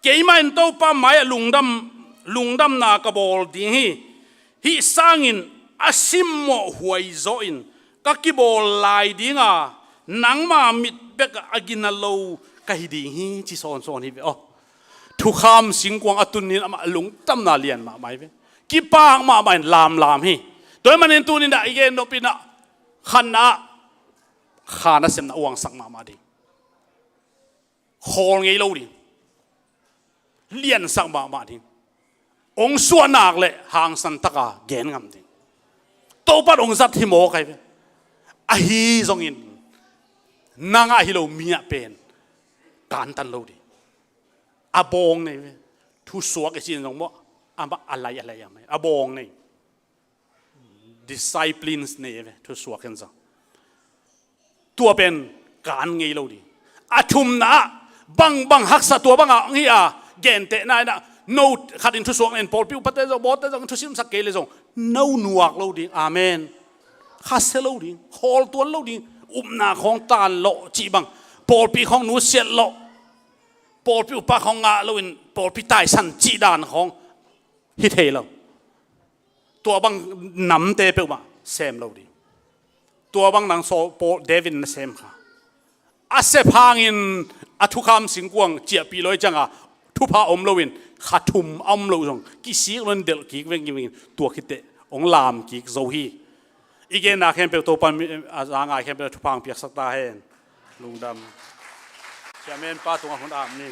Keimah in Topa mai-ah lungdam, lungdamna ka bawl ding hi. Hih sangin a simmawh huai zawhin ka kibawl lai ding a, nangma mit bekah a gina lo ka hi ding hi, ci sawnsawn hi ve aw. Thukham singkuang a tun ni-in amah lungdamna lian mahmah hi ve. Kipak mahmah in lamlam hi. Tua ahih manin tuni-in ah i gen nop in ah khanna, kha nasemna uangsak mahmah ding. Khawl ngei lo ding. Liansak mahmah ding. Hong suah nak leh hangsan taka gen ngam ding. Topa in hong zat hi mawk ahi ve. Ahi zongin nang a hi lo mi ah pen kantan lo ding. A bawng nei ve. Thusuak i cih zong maw, amah a lai a lai a mai a bawng nei. Disciplines nei ve, thusuak hen zong. Tua pen kan ngei lo ding. A thumna ah bangbang haksa tua bangah hong hi a, gentehna in ah no khat in thusuak nen pawlpi upate zong, bawlte zong thusimsak kei leh zong no nuak lo ding. Amen. Khasia lo ding, khawl tuan lo ding, upna khawng tan lawh cih bang, pawlpi khawng nusiat lawh, pawlpi upa khawng ngah loin pawlpi taisan cih dan khawng hi thei lo. Tua bang namte peuhmah sem lo ding. Tua bang nang Saul, Paul, David in na sem kha. A sep hangin a thukham singkuang ciahpih lo ahih ciangin thupha om loin kha thum a om lo zong kisik loin delh kik veng kik vengin tua khit teh hong lam kik zo hi. I genna khempeuh Topa in a za ngai khempeuh thupha hong piaksak ta hen. Lungdam. Chairman pa tungah hun ap ni.